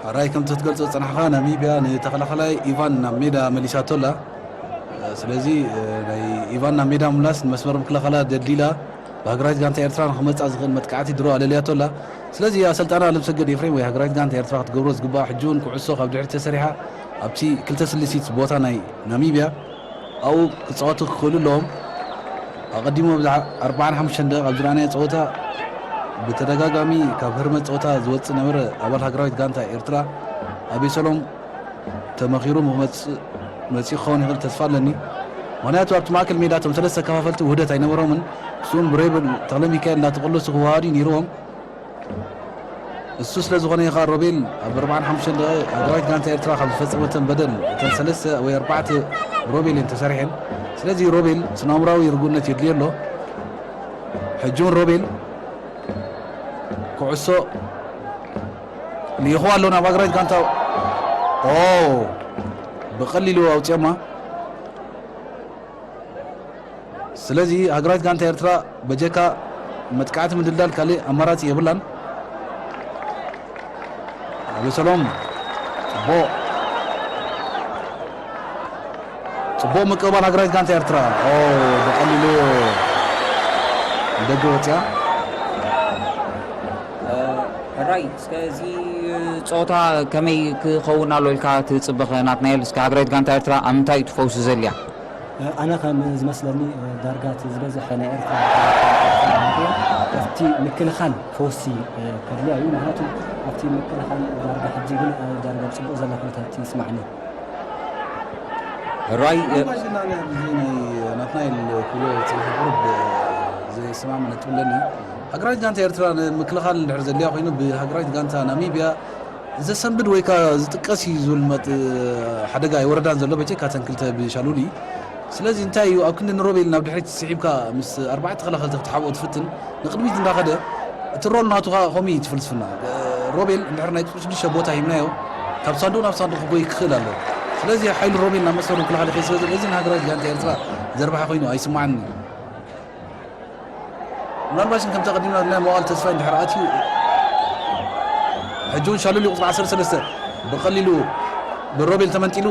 ሕራይ ከም ትትገልጾ ዝጸናሕካ ናሚብያ ንተኸላኸላይ ኢቫን ናብ ሜዳ መሊሳቶ ኣላ። ስለዚ ናይ ኢቫን ናብ ሜዳ ምምላስ ንመስመር ምክልኻላ ደልዲላ ብሃገራዊት ጋንታ ኤርትራ ንክመጻ ዝኽእል መጥቃዕቲ ድሮ ኣለልያቶ ኣላ። ስለዚ ኣሰልጣና ኣለምሰገድ ኤፍሬም ወይ ሃገራዊት ጋንታ ኤርትራ ክትገብሮ ዝግባኣ ሕጂ እውን ኩዕሶ ካብ ድሕሪት ተሰሪሓ ኣብቲ ክልተ ስልሲት ቦታ ናይ ናሚብያ ኣብኡ ክጻወቱ ክኽእሉ ኣለዎም። ኣቐዲሙ ኣብዚ ኣርብዓን ሓሙሽተን ደቂቕ ኣብ ዝረኣናዮ ጸወታ ብተደጋጋሚ ካብ ህርመት ጸወታ ዝወጽእ ነበረ ኣባል ሃገራዊት ጋንታ ኤርትራ ኣቤሰሎም ተመኺሩ ክመጽእ መጺኡ ክኸውን ይኽእል ተስፋ ኣለኒ። ምኽንያቱ ኣብቲ ማእከል ሜዳ እቶም ሰለስተ ከፋፈልቲ ውህደት ኣይነበሮምን። ንሱ እውን ብሮቤል ተኽለሚካኤል እናተቐለሱ ክወሃሃዱ እዩ ነይርዎም። እሱ ስለ ዝኾነ እዩ ኸኣ ሮቤል ኣብ ኣርብዓን ሓሙሽተን ደቂቕ ሃገራዊት ጋንታ ኤርትራ ካብ ዝፈጸመተን በደል እተን ሰለስተ ወይ ኣርባዕተ ብሮቤል እየን ተሰሪሐን። ስለዚ ሮቤል ስነ-ኣእምሮኣዊ ርጉእነት የድልዮ ኣሎ። ሕጂ እውን ሮቤል ኩዕሶ ልኢኽዋ ኣሎ ናብ ሃገራዊት ጋንታ። ኦ ብቐሊሉ ኣውፅኦማ። ስለዚ ሃገራዊት ጋንታ ኤርትራ በጀካ መጥቃዕቲ ምድልዳል ካልእ ኣማራፂ የብላን። ኣበሰሎም ፅቡቕ ፅቡቕ ምቅባል ሃገራዊት ጋንታ ኤርትራ። ኦ ብቐሊሉ ደገ ወፅያ። ሕራይ እስከ እዚ ፀወታ ከመይ ክኸውን ኣሎ ኢልካ ትፅበኸ ናትናኤል? እስከ ሃገራዊት ጋንታ ኤርትራ ኣብ ምንታይ እዩ ትፈውሲ ዘልያ? ኣነ ከም ዝመስለኒ ዳርጋ እቲ ዝበዝሐ ናይ ኤርትራ ኣብቲ ምክልኻል ፈውሲ ከድልያ እዩ። ምክንያቱ ኣብቲ ምክልኻል ዳርጋ ሕጂ ግን ዳርጋ ጽቡቕ ዘላ ኩነታት ይስማዕኒ። ሕራይ ናትናኤል ክብሎ ዝፅንሐ ቁሩብ ዘይሰማም ነጥብ ኣለኒ። ሃገራዊት ጋንታ ኤርትራ ንምክልኻል እንድሕር ዘድልያ ኮይኑ ብሃገራዊት ጋንታ ናሚብያ ዘሰንብድ ወይ ከዓ ዝጥቀስ እዩ ዝብል መጥ ሓደጋ ኣይወረዳን ዘሎ በጀካ ተን ክልተ ብሻሉሊ። ስለዚ እንታይ እዩ ኣብ ክንዲ ንሮቤል ናብ ድሕሪት ስሒብካ ምስ ኣርባዕተ ተኸላኸልቲ ክትሓብኦ ትፍትን ንቕድሚት እንዳኸደ እቲ ሮል ናቱ ከዓ ከምኡ እዩ እቲ ፍልስፍና። ሮቤል እንድሕር ናይ ቁፅሪ ሽዱሽተ ቦታ ሂብናዮ ካብ ሳንዱቕ ናብ ሳንዱቕ ክጎይ ክኽእል ኣለዎ። ስለዚ ሓይሉ ሮቤል ናብ መስመር ምክልኻል ይኸይድ ስለዘሎ እዚ ንሃገራዊት ጋንታ ኤርትራ ዘርብሓ ኮይኑ ኣይስማዓንን እዩ። ምናልባሽ ከምቲ ኣቐዲምና ናይ መዋል ተስፋይ እንድሕር ኣትዩ ሕጂ እውን ሻሉሊ ቁፅሪ ዓሰርተ ሰለስተ ብቐሊሉ ብሮቤል ተመንጢሉ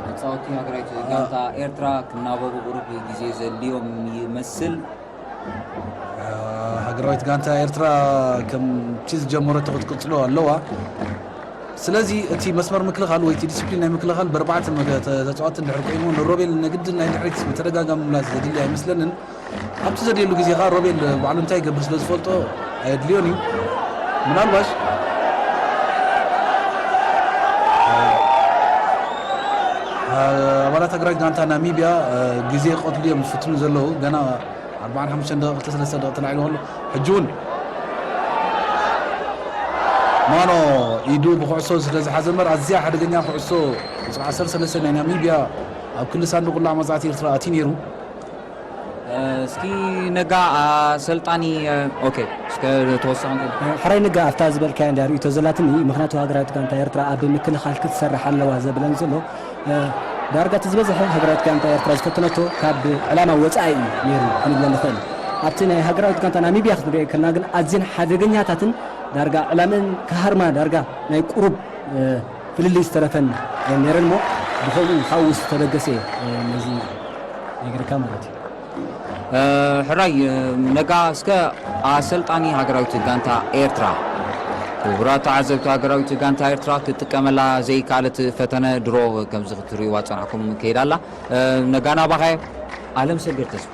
ተፃወቲ ሃገራዊት ጋንታ ኤርትራ ክናበቡ ቁሩብ ግዜ ዘድልዮም ይመስል። ሃገራዊት ጋንታ ኤርትራ ከምቲ ዝጀመረቶ ክትቅፅሎ ኣለዋ። ስለዚ እቲ መስመር ምክልኻል ወይ እቲ ዲስፕሊን ናይ ምክልኻል ብኣርባዕተ ተፃወቲ እንድሕር ቆይሙ ንሮቤል ነግድን ናይ ድሕሪት ብተደጋጋሚ ምምላስ ዘድሊ ኣይመስለንን። ኣብቲ ዘድልየሉ ግዜ ከዓ ሮቤል ባዕሉ እንታይ ይገብር ስለ ዝፈልጦ ኣየድልዮን እዩ። ምናልባሽ ኣባላት ሃገራዊት ጋንታ ናሚብያ ግዜ ክቐትሉ እዮም ዝፍትኑ ዘለዉ ገና ኣርባዓን ሓሙሽተን ደቂቕ ክልተ ሰለስተ ደቂቕ ተላዒሉ ከሎ ሕጂ እውን ማኖ ኢዱ ብኩዕሶ ስለ ዝሓዘ እምበር ኣዝያ ሓደገኛ ኩዕሶ ቁፅሪ ዓሰርተ ሰለስተ ናይ ናሚብያ ኣብ ክሊ ሳንዱቕ ቁላዕ መፃእቲ ኤርትራ ኣትዩ ነይሩ። እስኪ ነጋ ኣሰልጣኒ ኦኬ እስከ ተወሳኺ ሕራይ ነጋ ኣብታ ዝበልካያ እንዳ ርእቶ ዘላትኒ ምክንያቱ ሃገራዊት ጋንታ ኤርትራ ኣብ ምክልኻል ክትሰርሕ ኣለዋ ዘብለን ዘሎ ዳርጋ እቲ ዝበዝሐ ሃገራዊት ጋንታ ኤርትራ ዝፈተነቶ ካብ ዕላማ ወፃኢ እዩ ነይሩ ክንብሎ ንኽእል። ኣብቲ ናይ ሃገራዊት ጋንታ ናሚብያ ክትሪኦ ከለና ግን ኣዝየን ሓደገኛታትን ዳርጋ ዕላመን ክሃርማ ዳርጋ ናይ ቁሩብ ፍልልይ ዝተረፈን ነይረን እሞ ብኸምኡ ካብኡ ዝተበገሰ ነዚ ነግርካ ማለት እዩ። ሕራይ ነጋ እስከ ኣሰልጣኒ ሃገራዊት ጋንታ ኤርትራ ክቡራት ተዓዘብቲ ሃገራዊት ጋንታ ኤርትራ ክጥቀመላ ዘይከኣለት ፈተነ ድሮ ከምዚ ክትርእይዋ ጸናሕኩም ከይዳ ኣላ። ነጋ ናባኸ ኣለም ሰገድ ተስፋ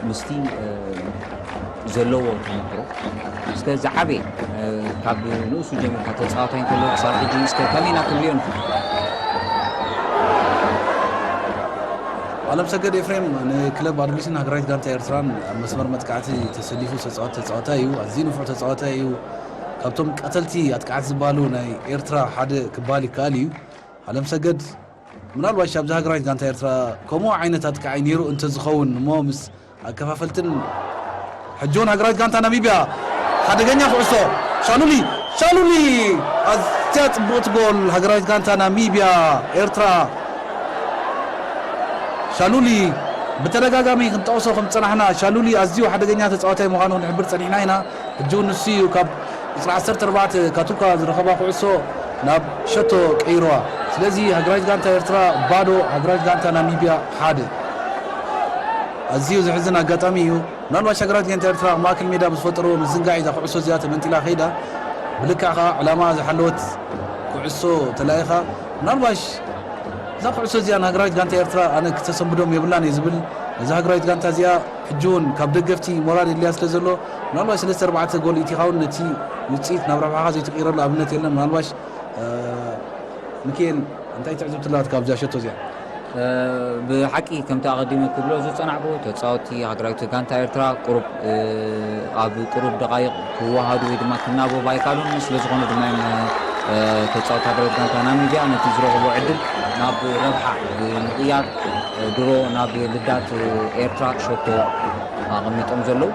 ምስቲ ዘለዎ ተመክሮ እስከ ዝዓበየ ካብ ንእሱ ጀሚርካ ተፃዋታይ እንከሎ ክሳብ ሕጂ እስከ ከመይ ኢና ክንሪኦ ንኽእል? ኣለም ሰገድ ኤፍሬም ንክለብ ኣዱሊስን ሃገራዊት ጋንታ ኤርትራን ኣብ መስመር መጥቃዕቲ ተሰሊፉ ዝተፃወተ ተፃዋታይ እዩ። ኣዝዩ ንፉዕ ተፃዋታይ እዩ። ካብቶም ቀተልቲ ኣጥቃዕቲ ዝበሃሉ ናይ ኤርትራ ሓደ ክበሃል ይከኣል እዩ። ኣለም ሰገድ ምናልባሽ ኣብዚ ሃገራዊት ጋንታ ኤርትራ ከምኡ ዓይነት ኣጥቃዒ ነይሩ እንተዝኸውን እሞ ምስ ኣከፋፈልትን ሕጂ እውን ሃገራዊት ጋንታ ናሚብያ ሓደገኛ ኩዕሶ ሻሉሊ ሻሉሊ ኣዝያ ጽቡቕቲ ጎል ሃገራዊት ጋንታ ናሚብያ ኤርትራ ሻሉሊ ብተደጋጋሚ ክንጠቕሶ ከም ዝጸናሕና ሻሉሊ ኣዝዩ ሓደገኛ ተጻዋታይ ምዃኑ ክንሕብር ጸኒሕና ኢና። ሕጂ እውን ንሱ እዩ ካብ ቁፅሪ ዓሰርተ ኣርባዕተ ካቱካ ዝረኸባ ኩዕሶ ናብ ሸቶ ቀይርዋ። ስለዚ ሃገራዊት ጋንታ ኤርትራ ባዶ፣ ሃገራዊት ጋንታ ናሚብያ ሓደ። ኣዝዩ ዘሕዝን ኣጋጣሚ እዩ። ምናልባሽ ሃገራዊት ጋንታ ኤርትራ ኣብ ማእከል ሜዳ ብዝፈጠርዎ ምዝንጋዕ እዛ ኩዕሶ እዚኣ ተመንጢላ ከይዳ። ብልክዕ ከዓ ዕላማ ዝሓለወት ኩዕሶ ተላኢኻ። ምናልባሽ እዛ ኩዕሶ እዚኣ ንሃገራዊት ጋንታ ኤርትራ ኣነ ክተሰንብዶም የብላን እየ ዝብል። እዛ ሃገራዊት ጋንታ እዚኣ ሕጂ እውን ካብ ደገፍቲ ሞራል የድልያ ስለ ዘሎ ምናልባት ሰለስተ ኣርባዕተ ጎል ኢቲኻ እውን ነቲ ውፅኢት ናብ ረብሓኻ ዘይትቕይረሉ ኣብነት የለን። ምናልባሽ ሚኪኤል እንታይ ትዕዝብቲ ኣለካ ካብዚኣ ሸቶ እዚኣ? ብሓቂ ከምቲ ኣቐዲመ ክብሎ ዝጸናሕኩ ተጻወትቲ ሃገራዊት ጋንታ ኤርትራ ቁሩብ ኣብ ቁሩብ ደቓይቕ ክወሃዱ ወይ ድማ ክናበቡ ኣይከኣሉን። ስለ ዝኾነ ድማ እዮም ተጻወትቲ ሃገራዊት ጋንታ ናሚብያ ነቲ ዝረኽቦ ዕድል ናብ ረብሓ ብምቕያር ድሮ ናብ ልዳት ኤርትራ ሸቶ ኣቐሚጦም ዘለዉ።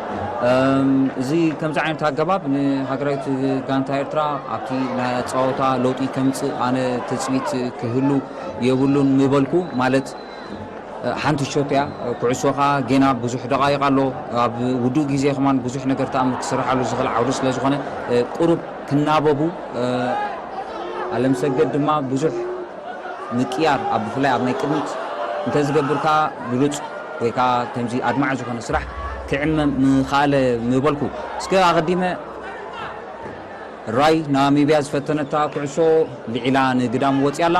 እዚ ከምዚ ዓይነት ኣገባብ ንሃገራዊት ጋንታ ኤርትራ ኣብቲ ናይ ኣጻወታ ለውጢ ከምጽእ ኣነ ትጽቢት ክህሉ የብሉን ምበልኩ። ማለት ሓንቲ ሸቶ እያ፣ ኩዕሶ ኸኣ ጌና ብዙሕ ደቓይቕ ኣሎ። ኣብ ውዱእ ግዜ ከማን ብዙሕ ነገር ተኣምር ክስርሓሉ ዝኽእል ዓውዲ ስለ ዝኾነ ቁሩብ ክናበቡ፣ ኣለምሰገድ ድማ ብዙሕ ምቅያር ኣብ ብፍላይ ኣብ ናይ ቅድሚት እንተዝገብር ከኣ ብሉጽ ወይ ከኣ ከምዚ ኣድማዒ ዝኾነ ስራሕ ክዕመም ምኻኣለ ምበልኩ። እስከ ኣቐዲመ ራይ ናሚብያ ዝፈተነታ ኩዕሶ ልዒላ ንግዳም ወፂኣ ኣላ።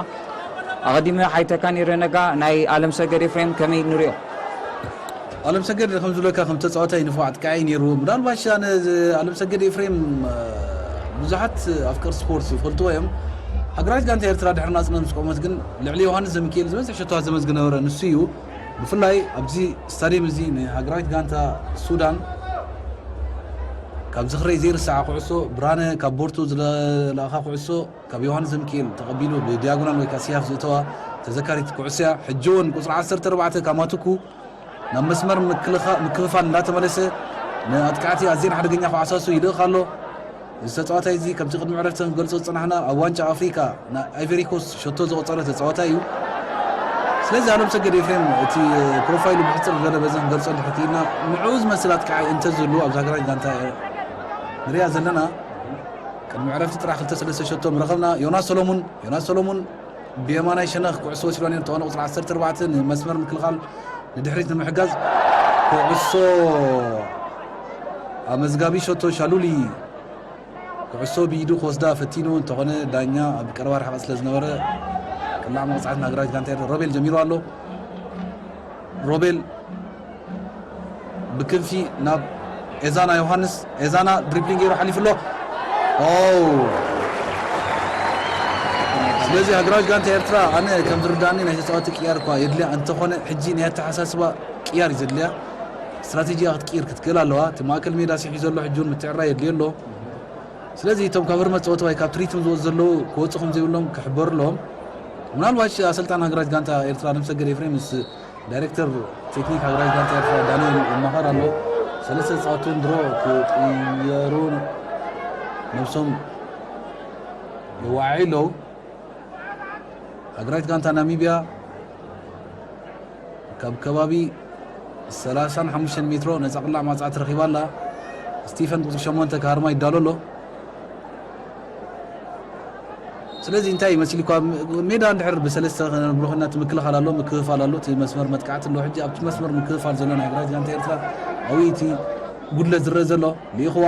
ኣቐዲመ ሓይተካ ነይረ ነጋ ናይ ኣለምሰገድ ኤፍሬም ከመይ ንሪኦ? ኣለምሰገድ ከም ዝብለካ ከም ተፃዋታይ ንፉዕ ኣጥቃዒ ነይሩ። ምናልባሽ ኣነ ኣለምሰገድ ኤፍሬም ብዙሓት ኣፍቀርቲ ስፖርት ይፈልጥዎ እዮም። ሃገራዊት ጋንታ ኤርትራ ድሕሪ ናፅነት ምስ ቆመት ግን ልዕሊ ዮሃንስ ዘሚካኤል ዝበዝሕ ሸቶታት ዘመዝግበ ነበረ ንሱ እዩ። ብፍላይ ኣብዚ ስታድየም እዚ ንሃገራዊት ጋንታ ሱዳን ካብ ዝኽረይ ዘይርሳዓ ኩዕሶ ብራነ ካብ ቦርቱ ዝለኣኻ ኩዕሶ ካብ ዮሃንስ ዘሚካኤል ተቐቢሉ ብዲያጎናል ወይ ከዓ ሲያፍ ዝእተዋ ተዘካሪት ኩዕሶ እያ። ሕጂ እውን ቁፅሪ ዓሰርተ ኣርባዕተ ካማቱኩ ናብ መስመር ምክልኻል ምክፍፋል እንዳተመለሰ ንኣጥቃዕቲ ኣዝየን ሓደገኛ ክዓሳሱ ይልእኽ ኣሎ። እዚ ተጻዋታይ እዚ ከምቲ ቅድሚ ዕረፍቲ ክንገልጾ ዝጸናሕና ኣብ ዋንጫ ኣፍሪካ ንኣይቨሪ ኮስት ሸቶ ዘቆጸረ ተጻዋታይ እዩ። ስለዚ ኣለም ሰገድ ኤፍሬም እቲ ፕሮፋይሉ ብሕጽር ዝበለ በዚ ክንገልጾ እንድሕር ክኢልና ንዕኡ ዝመስል ኣጥቃዓይ እንተዝህሉ ኣብዚ ሃገራዊት ጋንታ ንሪኣ ዘለና ቅድሚ ዕረፍቲ ጥራሕ ክልተ ሰለስተ ሸቶ ምረኸብና። ዮናስ ሰሎሙን ዮናስ ሰሎሙን ብየማናይ ሸነኽ ኩዕሶ ወሲድዋ ነይሩ ተቐነ ቁፅሪ ዓሰርተ ኣርባዕተ ንመስመር ምክልኻል ንድሕሪት ንምሕጋዝ ኩዕሶ ኣመዝጋቢ ሸቶ ሻሉሊ ኩዕሶ ብኢዱ ክወስዳ ፈቲኑ እንተኾነ ዳኛ ኣብ ቀረባ ርሕቐት ስለ ዝነበረ ቅላዕ መቕፃዕቲ ናግራዊት ጋንታ ኤርትራ ሮቤል ጀሚሩ ኣሎ። ሮቤል ብክንፊ ናብ ኤዛና ዮሃንስ ኤዛና ድሪብሊንግ ገይሩ ሓሊፉ ኣሎ። ኦ ስለዚ ሃገራዊት ጋንታ ኤርትራ ኣነ ከም ዝርዳእኒ ናይ ተፃወቲ ቅያር እኳ የድልያ እንተኾነ ሕጂ ናይ ኣተሓሳስባ ቅያር እዩ ዘድልያ። ስትራቴጂያ ክትቅይር ክትክእል ኣለዋ። እቲ ማእከል ሜዳ ሲሒ ዘሎ ሕጂ እውን ምትዕራይ የድልዮ ኣሎ። ስለዚ እቶም ካብ ህርመት ፀወታ ወይ ካብ ትሪትም ዝወፁ ዘለዉ ክወፁ ከም ዘይብሎም ክሕበሩ ኣለዎም። ምናልባሽ ኣሰልጣን ሃገራዊት ጋንታ ኤርትራ ኣለም ሰገድ ኤፍሬም ምስ ዳይሬክተር ቴክኒክ ሃገራዊት ጋንታ ኤርትራ ዳንኤል ይማኸር ኣሎ። ሰለስተ ተፃወትቲ እውን ድሮ ክቕየሩ ነብሶም የዋዕዩ ኣለዉ። ሃገራዊት ጋንታ ናሚብያ ካብ ከባቢ ሰላሳን ሓሙሽተን ሜትሮ ነፃ ቅላዕ ማፃ ትረኺባ ኣላ። ስቲፈን ቁፅሪ ሸሞንተ ክሃርማ ይዳሎ ኣሎ። ስለዚ እንታይ ይመስል እኳ ሜዳ እንድሕር ብሰለስተ ከነብሎ ኮይና እቲ ምክልኻል ኣሎ፣ ምክፍፋል ኣሎ፣ እቲ መስመር መጥቃዕቲ ኣሎ። ሕጂ ኣብቲ መስመር ምክፍፋል ዘሎ ናይ ሃገራዊት ጋንታ ኤርትራ ኣብኡ እቲ ጉድለት ዝረአ ዘሎ ልኢኽዋ።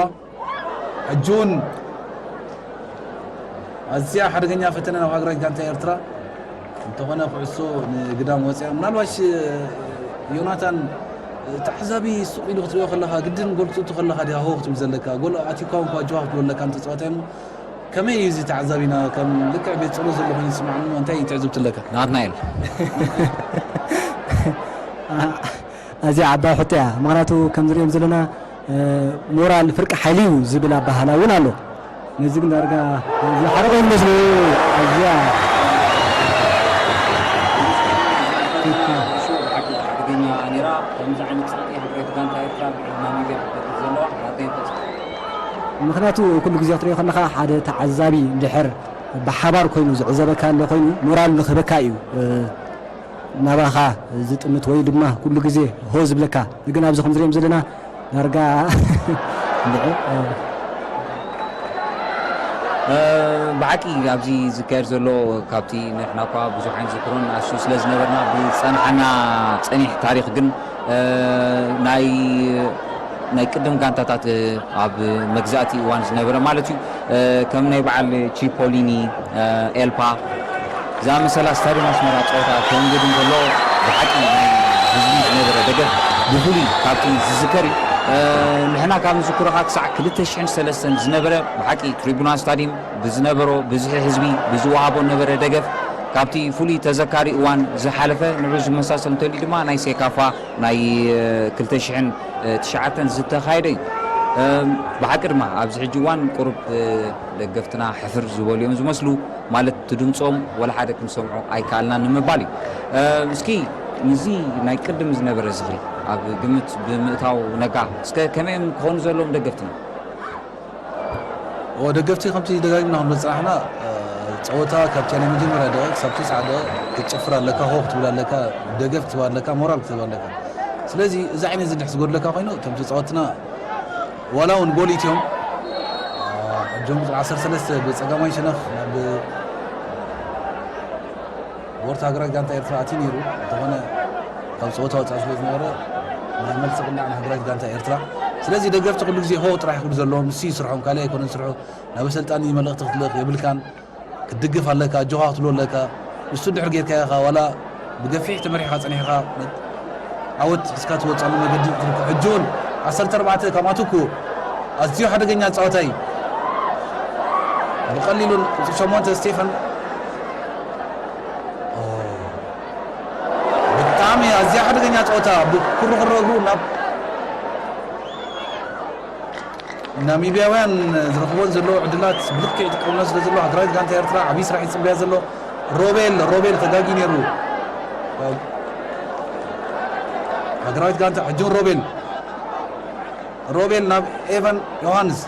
ሕጂ እውን ኣዝያ ሓደገኛ ፈተነ ናብ ሃገራዊት ጋንታ ኤርትራ እንተኾነ ኩዕሶ ንግዳም ወፅያ ምናልባሽ ዮናታን፣ ተዓዛቢ ሱቕ ኢሉ ክትሪኦ ከለኻ፣ ግድን ጎል ክትእቱ ከለኻ ዲኻ ሆ ክትብል ዘለካ? ጎል ኣትዩካ እንኳ ጆዋ ክትብሎ ኣለካ፣ እንተ ጸዋታ እሞ፣ ከመይ እዩ እዚ ተዓዛቢና? ከም ልክዕ ቤት ጸሎት ዘሎ ኮይኑ ይስምዓኒ እሞ፣ እንታይ እዩ ትዕዝብቲ ኣለካ? ናትናኤል። ኣዝያ ዓባይ ሕቶ እያ። ምኽንያቱ ከም ዝሪኦም ዘለና፣ እ፣ ሞራል ፍርቂ ሓይሊ እዩ ዝብል ኣበሃህላ እውን ኣሎ። ነዚ ግን ዳርጋ ዝሓረቐ ይመስሉ። ኣዝያ ሓቂ ሓደገኛ ነይራ። ከምዚ ዓይነት ጸቕጢ ሃገራዊት ጋንታ ኤርትራ ኣብ ልዕሊ ናሚብያ ክትገብር ዘለዋ ናተይ ተስፋ። ምኽንያቱ ኩሉ ግዜ ክትሪኦ ከለኻ ሓደ ተዓዛቢ ድሕር ብሓባር ኮይኑ ዝዕዘበካ ኣሎ ኮይኑ ሞራል ንክህበካ እዩ፣ እ፣ ናባኻ ዝጥምት ወይ ድማ ኩሉ ግዜ ሆ ዝብለካ። ግን ኣብዚ ከም ዝሪኦም ዘለና ዳርጋ እንድዒ፣ እ፣ እ፣ ብሓቂ ኣብዚ ዝካየድ ዘሎ ካብቲ ንሕና እኳ ብዙሕ ኣይንዝክሮን ንኣሽቱ ስለ ዝነበርና ብዝጸንሓና ጸኒሕ ታሪኽ ግን፣ እ፣ ናይ ናይ ቅድም ጋንታታት፣ እ፣ ኣብ መግዛእቲ እዋን ዝነበረ ማለት እዩ። እ፣ ከም ናይ በዓል ቺፖሊኒ፣ እ፣ ኤልፓ ዝኣመሰላ ስታድዮም ኣስመራ ጸወታ ከንግድ እንከሎ ብሓቂ ናይ ህዝቢ ዝነበረ ደገፍ ብፍሉይ ካብቲ ዝዝከር እዩ። እ፣ ንሕና ካብ ንዝክሮ ኸኣ ክሳዕ ክልተ ሽሕን ሰለስተን ዝነበረ ብሓቂ ትሪቡና ስታድዮም ብዝነበሮ ብዝሒ ህዝቢ ብዝወሃቦ ነበረ ደገፍ ካብቲ ፍሉይ ተዘካሪ እዋን ዝሓለፈ ንዑ ዝመሳሰል እንተልዩ ድማ ናይ ሴካፋ ናይ፣ እ፣ ክልተ ሽሕን ትሽዓተን ዝተኻየደ እዩ። እም፣ ብሓቂ ድማ ኣብዚ ሕጂ እዋን ቁሩብ፣ እ፣ ደገፍትና ሕፍር ዝበሉ እዮም ዝመስሉ፣ ማለት እቲ ድምፆም ወላ ሓደ ክንሰምዖ ኣይከኣልናን ንምባል እዩ። እም፣ እስኪ ምስዚ ናይ ቅድም ዝነበረ ዝኽሪ ኣብ ግምት ብምእታው ነጋ፣ እስከ ከመይ እዮም ክኾኑ ዘለዎም ደገፍትና? እዎ፣ ደገፍቲ ከምቲ ደጋጊምና ክንብል ዝጸናሕና፣ እ፣ ጸወታ ካብቲ ናይ መጀመርያ ደቂቕ ክሳብ ተስዓ ደቂቕ ክትጨፍር ኣለካ፣ ሆ ክትብል ኣለካ፣ ደገፍ ክትህብ ኣለካ፣ ሞራል ክትህብ ኣለካ። ስለዚ እዚ ዓይነት እዚ እንድሕር ዝጎድለካ ኮይኑ፣ እቶም ተጻወትና ዋላ እውን ጎል ኢትዮም፣ እ፣ ሕጆም ቁጽሪ ዓሰርተ ሰለስተ ብጸጋማይ ሸነኽ ናብ ቦርታ ሃገራዊት ጋንታ ኤርትራ ኣትዩ ነይሩ። እንተኾነ ካብ ጸወታ ወጻኢ ስለ ዝነበረ ናይ መልሲ ቅላዕ ንሃገራዊት ጋንታ ኤርትራ። ስለዚ ደገፍቲ ኩሉ ግዜ ሆ ጥራሕ ይኹን ዘለዎም፣ ንሱ እዩ ስርሖም፣ ካልእ ኣይኮነን ስርሑ። ናብ ኣሰልጣኒ መልእኽቲ ክትልእኽ የብልካን። ክትድግፍ ኣለካ፣ ኣጆኻ ክትብሎ ኣለካ። ንሱ እንድሕር ጌርካዮ ኢኻ፣ ዋላ ብገፊሕ ተመሪሕካ ጸኒሕካ፣ ዓወት ሒዝካ ትወጽኣሉ መገዲ ትርከብ። ሕጂ እውን ዓሰርተ ኣርባዕተ ካብ ማቱኩ ኣዝዩ ሓደገኛ ጸዋታይ። ብቐሊሉ ቁጽሪ ሸሞንተ ስቴፈን። ኦ፣ ብጣዕሚ ኣዝያ ሓደገኛ ጸወታ። ብኩርኹር እግሩ ናብ ናሚብያውያን ዝረኽቦን ዘለዉ ዕድላት ብልክዕ ይጥቀምሎ ስለ ዘለዉ፣ ሃገራዊት ጋንታ ኤርትራ ዓብዪ ስራሕ ይጽበያ ዘሎ። ሮቤል፣ ሮቤል ተጋጊ ነይሩ። ሃገራዊት ጋንታ ሕጂ እውን ሮቤል፣ ሮቤል ናብ ኤቨን ዮሃንስ።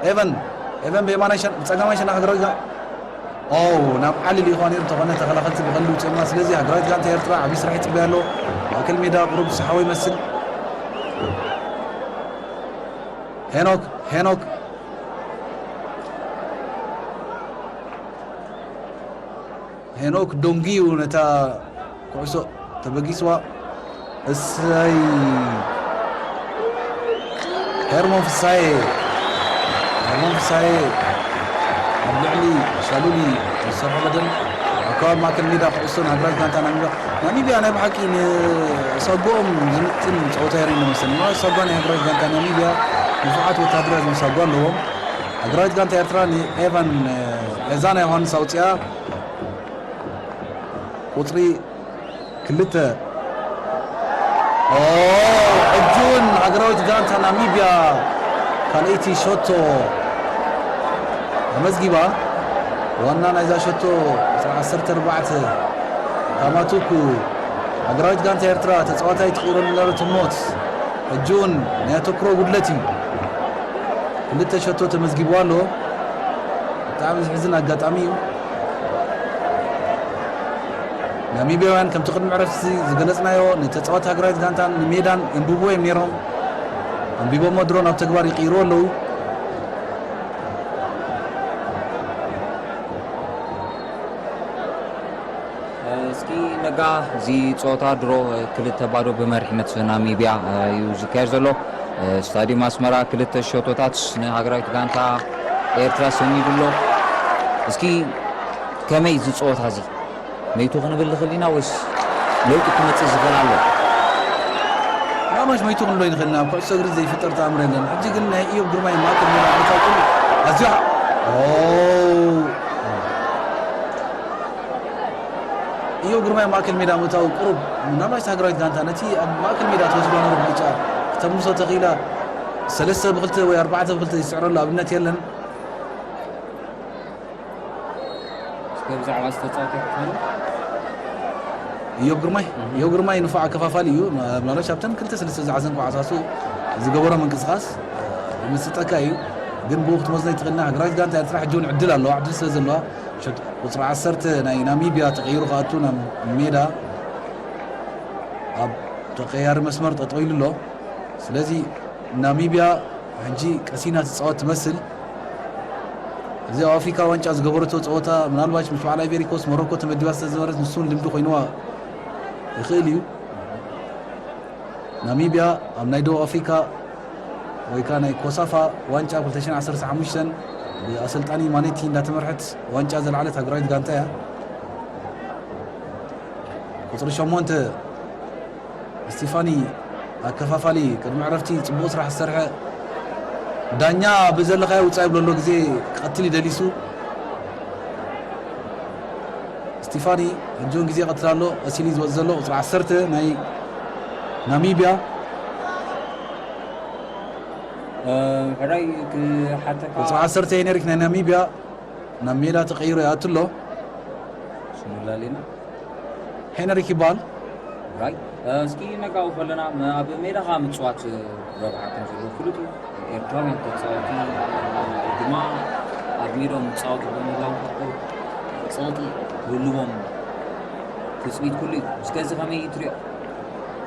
ኤቨን፣ ኤቨን ብየማናይ ሸን-፣ ብጸጋማይ ሸነኽ ሃገራዊት ጋ-፣ ኦ፣ ናብ ዓሊ ልኢኽዋ ነይሩ፣ እንተኾነ ተኸላኸልቲ ብቐሊሉ ውፅኦምና። ስለዚ ሃገራዊት ጋንታ ኤርትራ ዓብዪ ስራሕ ይጽበያ ኣሎ። ማእከል ሜዳ ቁሩብ ዝሰሓቦ ይመስል። ሄኖክ፣ ሄኖክ፣ ሄኖክ ዶንጊዩ ነታ ኩዕሶ ተበጊስዋ። እሰይ! ሄርሞን ፍሳዬ፣ ሄርሞን ፍሳዬ ኣብ ልዕሊ ሻሉሊ ዝሰርሖ በደል ኣብ ከባቢ ማእከል ሜዳ ኩዕሶ ንሃገራዊት ጋንታ ናሚብያ፣ ናሚብያ ናይ ብሓቂ ንሳጓኦም ዝምጥን ጸወታ የርእዩ መሰለኒ። ማለት ሳጓ ናይ ሃገራዊት ጋንታ ናሚብያ ንፉዓት ወተሃደራት ዝብል ሳጓ ኣለዎም። ሃገራዊት ጋንታ ኤርትራ ንኤቫን፣ ኤዛና ዮሃንስ ኣውጺኣ። ቁጽሪ ክልተ። ኦ፣ ሕጂ እውን ሃገራዊት ጋንታ ናሚብያ ካልኣይቲ ሸቶ ተመዝጊባ። ዋና ናይዛ ሸቶ ቁጽሪ ዓሰርተ ኣርባዕተ ካማቱኩ፣ ሃገራዊት ጋንታ ኤርትራ ተጻዋታይ ትቕይረሉ ዝነበረት ሞት፣ ሕጂ እውን ናይ ኣተኩሮ ጉድለት እዩ። ክልተ ሸቶ ተመዝጊብዋ ኣሎ። ብጣዕሚ ዘሕዝን ኣጋጣሚ እዩ። ናሚብያውያን ከምቲ ቅድሚ ዕረፍቲ ዝገለጽናዮ ንተጻወቲ ሃገራዊት ጋንታን ንሜዳን የንብብዎ እዮም ነይሮም። ኣንቢቦሞ ድሮ ናብ ተግባር ይቕይርዎ ኣለዉ። እስኪ ነጋ፣ እዚ ጸወታ ድሮ ክልተ ባዶ ብመሪሕነት ናሚብያ እዩ ዝካየድ ዘሎ። ስታዲየም ኣስመራ ክልተ ሸቶታት ንሃገራዊት ጋንታ ኤርትራ ሰኒዱ ኣሎ። እስኪ ከመይ እዚ ጸወታ እዚ መይቱ ክንብል ንኽእል ኢና ወይስ ለውጢ ክመጽእ ዝኽእል ኣሎ? ማሽ መይቱ ክንብሎ ይንኽእል ኢና፣ ኣብ ኩዕሶ እግሪ ዘይፍጠር ተኣምር የለን። ሕጂ ግን ናይ ኢዮብ ግርማይ ማእከል ሜዳ ምእታው ግን ኣዝዩ ኦ፣ ኢዮብ ግርማይ ማእከል ሜዳ ምእታው ቁሩብ ምናልባት ሃገራዊት ጋንታ ነቲ ኣብ ማእከል ሜዳ ትወስዶ ነበረ ብልጫ ክተምልሶ ተኽኢላ። ሰለስተ ብክልተ ወይ ኣርባዕተ ብክልተ ዝስዕረሉ ኣብነት የለን። እስከ ብዛዕባ ዝተጻወተ ክኾኑ ኢዮብ ግርማይ ኢዮብ ግርማይ ንፉዕ ኣከፋፋሊ እዩ። ምናልባሽ ኣብተን ክልተ ሰለስተ ዝዓዘን ኳዕሳሱ ዝገበሮ ምንቅስቃስ ይምስጠካ እዩ። ግን ብኡ ክትመዝኖ ይትኽእልና። ሃገራዊት ጋንታ ኤርትራ ሕጂ እውን ዕድል ኣለዋ። ዕድል ስለ ዘለዋ ሸት ቁፅሪ ዓሰርተ ናይ ናሚብያ ተቐይሩ ክኣቱ ናብ ሜዳ ኣብ ተቀያሪ መስመር ጠጠው ኢሉ ኣሎ። ስለዚ ናሚብያ ሕጂ ቀሲና ትፃወት ትመስል። እዚ ኣብ ኣፍሪካ ዋንጫ ዝገበረቶ ፀወታ ምናልባሽ ምስ በዓል ኣይቨሪኮስ ሞሮኮ ተመዲባ ስለዝነበረት ንሱ እውን ልምዲ ኮይንዋ ይኽእል እዩ። ናሚብያ ኣብ ናይ ደቡብ ኣፍሪካ ወይ ከዓ ናይ ኮሳፋ ዋንጫ ክልተ ሽሕን ዓሰርተ ሓሙሽተን ብኣሰልጣኒ ማኔቲ እንዳተመርሐት ዋንጫ ዘልዓለት ሃገራዊት ጋንታ እያ። ቁፅሪ ሸሞንተ ስቲፋኒ ኣከፋፋሊ ቅድሚ ዕረፍቲ ፅቡቕ ስራሕ ዝሰርሐ ዳኛ ብዘለኻዮ ውፃእ ይብሎ ኣሎ ግዜ ክቐትል ይደሊሱ። ስቲፋኒ ሕጂ እውን ግዜ ይቐትል ኣሎ። ቀሲሉ እዩ ዝወፅ ዘሎ ቁፅሪ ዓሰርተ ናይ ናሚብያ ሕራይ ክሓተካ ቁፅሪ ዓሰርተ ሄነሪክ ናይ ናሚብያ ናብ ሜዳ ተቐይሩ ይኣቱ ኣሎ። ስሙላሊና ሄነሪክ ይበሃል። ራይ እስኪ ነጋው ከለና ኣብ ሜዳኻ ምፅዋት ረብሓ ከም ዘለዎ ፍሉጥ እዩ። ኤርትራውያን ተፃወቲ ድማ ኣብ ሜዳኦም ምፃወቱ ብምንባሩ ቁሩብ ፀቕጢ ክህልዎም ትፅቢት ኩሉ እዩ። እስከ እዚ ከመይ እዩ ትሪኦ?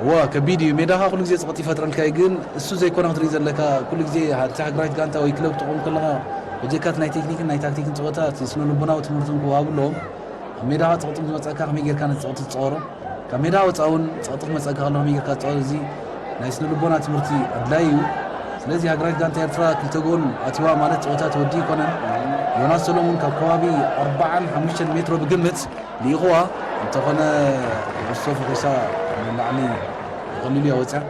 እወ ከቢድ እዩ። ሜዳኻ ኩሉ ግዜ ፀቕጢ ይፈጥረልካ እዩ፣ ግን እሱ ዘይኮነ ክትርኢ ዘለካ ኩሉ ግዜ ሓንቲ ሃገራዊት ጋንታ ወይ ክለብ ክትቆም ከለኻ በጀካት ናይ ቴክኒክን ናይ ታክቲክን ፀወታ እቲ ስነ ልቦናዊ ትምህርትን ክወሃቡ ኣለዎም። ኣብ ሜዳኻ ፀቕጢ ምስ መፀካ ከመይ ጌርካ ነቲ ፀቕጢ ትፀወሮ፣ ካብ ሜዳ ወፃ እውን ፀቕጢ ክመፀካ ከሎ ከመይ ጌርካ ትፀወሮ፣ እዚ ናይ ስነ ልቦና ትምህርቲ ኣድላይ እዩ። ስለዚ ሃገራዊት ጋንታ ኤርትራ ክልተ ጎል ኣትዋ ማለት ፀወታ ተወዲ ይኮነን። ዮናስ ሰሎሙን ካብ ከባቢ ኣርባዓን ሓሙሽተን ሜትሮ ብግምት ልኢኽዋ እንተኾነ ኩዕሶ ፈኺሳ ንላዕሊ ብቐሊሉ እያ ወፅያ።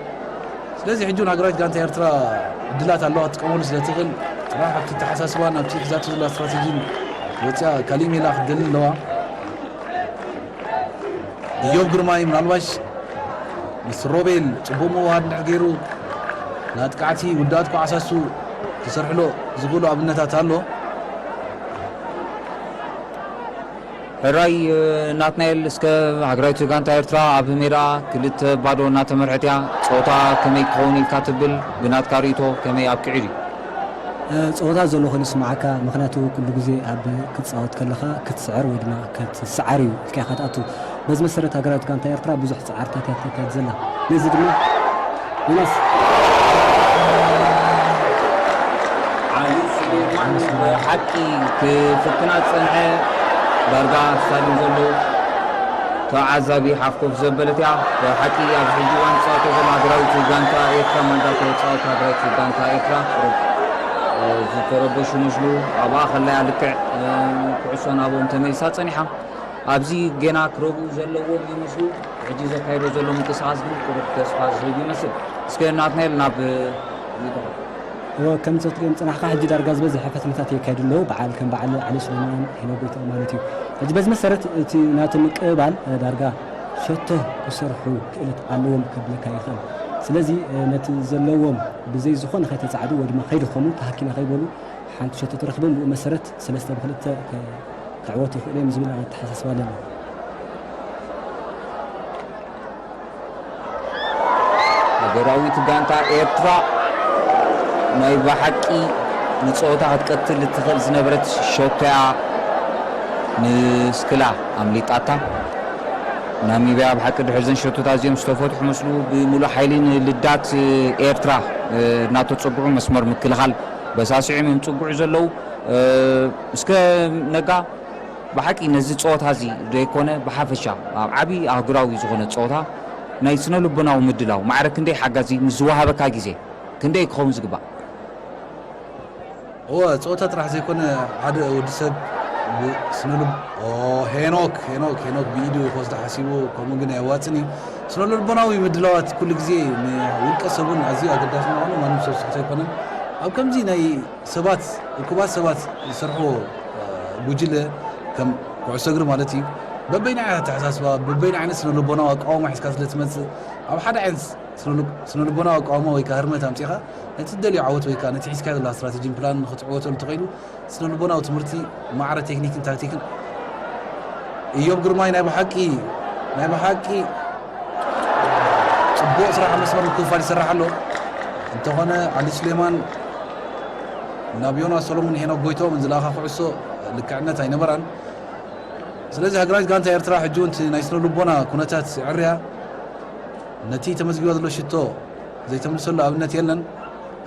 ስለዚ ሕጂ እውን ሃገራዊት ጋንታ ኤርትራ ዕድላት ኣለዋ ክትጥቀመሉ ስለ ትኽእል ጥራሕ ኣብቲ ኣተሓሳስባን ኣብቲ ሒዛቶ ዘላ ስትራቴጂን ወፅያ ካሊእ ሜላ ክትደሊ ኣለዋ። ኢዮብ ግርማይ ምናልባሽ ምስ ሮቤል ፅቡቕ ምውሃድ እንድሕር ገይሩ ንኣጥቃዕቲ ውዳት ኳዕሳሱ ክሰርሕሎ ዝኽእሉ ኣብነታት ኣሎ። ሕራይ ናትናኤል እስከ ሃገራዊት ጋንታ ኤርትራ ኣብ ሜዳ ክልተ ባዶ እናተመርሐት እያ። ፀወታ ከመይ ክኸውን ኢልካ ትብል? ብናትካ ርእይቶ ከመይ ኣብቂዑ ድዩ? ፀወታ ዘሎ ኮይኑ ይስምዓካ። ምክንያቱ ኩሉ ግዜ ኣብ ክትፃወት ከለካ ክትስዕር ወይ ድማ ክትስዓር እዩ ኢልካ ኢካ ትኣቱ። በዚ መሰረት ሃገራዊት ጋንታ ኤርትራ ብዙሕ ፃዕርታት እያ ተካይድ ዘላ። ነዚ ድማ ዮናስ ዓሊ ሱሌማን ብሓቂ ክፍትና ዝፀንሐ ዳርጋ ስታድዮም ዘሎ ተዓዛቢ ሓፍ ኮፍ ዘበለት እያ። ብሓቂ ኣብዚ ሕጂ እዋን ትፃወቶ ዘላ ሃገራዊት ጋንታ ኤርትራ ማንዳቶ ተፃወት ሃገራዊት ጋንታ ኤርትራ ዝተረበሹ መስሉ ኣብኣ ከለያ ልክዕ ኩዕሶ ናብኦም ተመሊሳ ፀኒሓ። ኣብዚ ጌና ክረብኡ ዘለዎም ይመስሉ። ሕጂ ዘካይዶ ዘሎ ምንቅስቃስ ግን ቁሩብ ተስፋ ዝህብ ይመስል። እስከ ናትናኤል ናብ እወ ከምዚ ትሪኦም ፅናሕካ ሕጂ ዳርጋ ዝበዝሐ ፈትነታት የካይዱ ኣለዉ። በዓል ከም በዓል ዓሊ ሱሌማን ሄኖክ ጎይትኦም ማለት እዩ። ሕጂ በዚ መሰረት እቲ ናቱ ምቅብባል ዳርጋ ሸቶ ክሰርሑ ክእለት ኣለዎም ከብለካ ይኽእል። ስለዚ ነቲ ዘለዎም ብዘይ ዝኾነ ከይተፃዕዱ ወይ ድማ ከይደኸሙ ተሃኪና ከይበሉ ሓንቲ ሸቶ ተረኪቦም ብኡ መሰረት ሰለስተ ብክልተ ክዕወቱ ይኽእሉ እዮም ዝብል ኣተሓሳስባ ኣለኒ። ሃገራዊት ጋንታ ኤርትራ ናይ ብሓቂ ንፀወታ ክትቀትል እትኽእል ዝነበረት ሸቶያ ንስክላ ኣምሊጣታ። ናሚብያ ብሓቂ ድሕሪ ዘን ሸቶታት እዚኦም ዝተፈትሑ መስሉ ብምሉእ ሓይሊ ንልዳት ኤርትራ እናተፀግዑ መስመር ምክልኻል በሳሲዖም እዮም ፅጉዑ ዘለዉ። እስከ ነጋ ብሓቂ ነዚ ፀወታ እዚ ዘይኮነ ብሓፈሻ ኣብ ዓብዪ ኣህጉራዊ ዝኾነ ፀወታ ናይ ስነ ልቦናዊ ምድላው ማዕረ ክንደይ ሓጋዚ ምስ ዝወሃበካ ግዜ ክንደይ ክኸውን ዝግባእ? እወ ፀወታ ጥራሕ ዘይኮነ ሓደ ወዲ ሰብ ስነ ልብ ኦ፣ ሄኖክ ሄኖክ ሄኖክ ብኢዱ ክወስዶ ሓሲቡ፣ ከምኡ ግን ኣየዋፅን እዩ። ስነ ልቦናዊ ምድላዋት ኩሉ ግዜ ንውልቀ ሰብ እውን ኣዝዩ ኣገዳሲ ምዃኑ ማንም ሰብ ዝስሕቶ ኣይኮነን። ኣብ ከምዚ ናይ ሰባት፣ እኩባት ሰባት ዝሰርሕዎ፣ እ፣ ጉጅለ፣ ከም ኩዕሶ እግሪ ማለት እዩ፣ በበይናይ ዓይነት ኣተሓሳስባ፣ በበይናይ ዓይነት ስነ ልቦናዊ ኣቃውማ ሒዝካ ስለ ትመጽእ፣ ኣብ ሓደ ዓይነት ስነ ልብ-፣ ስነ ልቦናዊ ኣቃውማ ወይ ከዓ ህርመት ኣምጺኻ፣ ነቲ ትደልዮ ዓወት ወይ ከዓ ነቲ ሒዝካዮ ዘለኻ ስትራተጂን ፕላንን ንኽትዕወተሉ እንተኾይኑ፣ ስነ ልቦናዊ ትምህርቲ ማዕረ ቴክኒክን ታክቲክን። እዮብ ግርማይ ናይ ብሓቂ፣ ናይ ብሓቂ ጽቡቕ ስራሕ ኣብ መስመር ምክፍፋል ይሰርሕ ኣሎ። እንተኾነ ኣሊ ስሌማን ናብ ዮናስ ሰሎሙን ሄኖክ ጎይቶምን ዝለኣኻ ኩዕሶ ልክዕነት ኣይነበራን። ስለዚ ሃገራዊት ጋንታ ኤርትራ ሕጂ እውን እቲ ናይ ስነ ልቦና ኩነታት ዕርያ፣ ነቲ ተመዝጊባ ዘሎ ሽቶ ዘይተምልሰሉ ኣብነት የለን።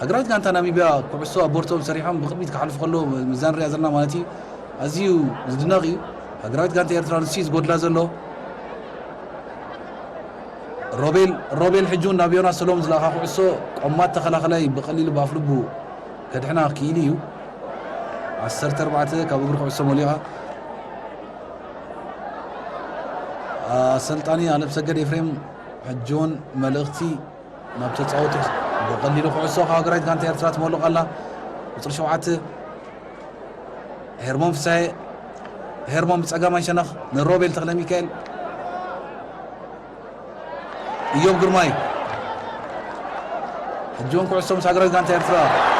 ሃገራዊት ጋንታ ናሚብያ ኩዕሶ ኣብ ቦርቶም ሰሪሖም ብቕድሚት ክሓልፉ ከለዉ ምዛ ንሪኣ ዘለና ማለት እዩ። ኣዝዩ ዝድነቕ እዩ። ሃገራዊት ጋንታ ኤርትራ ንሱ እዩ ዝጎድላ ዘሎ። ሮቤል፣ ሮቤል ሕጂ እውን ናብ ዮናስ ሰሎሙን ዝለኣኻ ኩዕሶ ቆማት ተኸላኸላይ ብቐሊሉ ብኣፍልቡ ከድሕና ክኢሉ እዩ። ዓሰርተ ኣርባዕተ ካብ እግሪ ኩዕሶ መሊቓ። ኣሰልጣኒ ኣለምሰገድ ኤፍሬም ሕጂ እውን መልእኽቲ ናብ ተጻወቱ። ብቐሊሉ ኩዕሶ ካብ ሃገራዊት ጋንታ ኤርትራ ትመልቕ ኣላ። ቁጽሪ ሸውዓተ ሄርሞን ፍሳሄ፣ ሄርሞን ብጸጋማይ ሸነኽ ንሮቤል ተኽለሚካኤል። እዮብ ግርማይ። ሕጂ እውን ኩዕሶ ምስ ሃገራዊት ጋንታ ኤርትራ።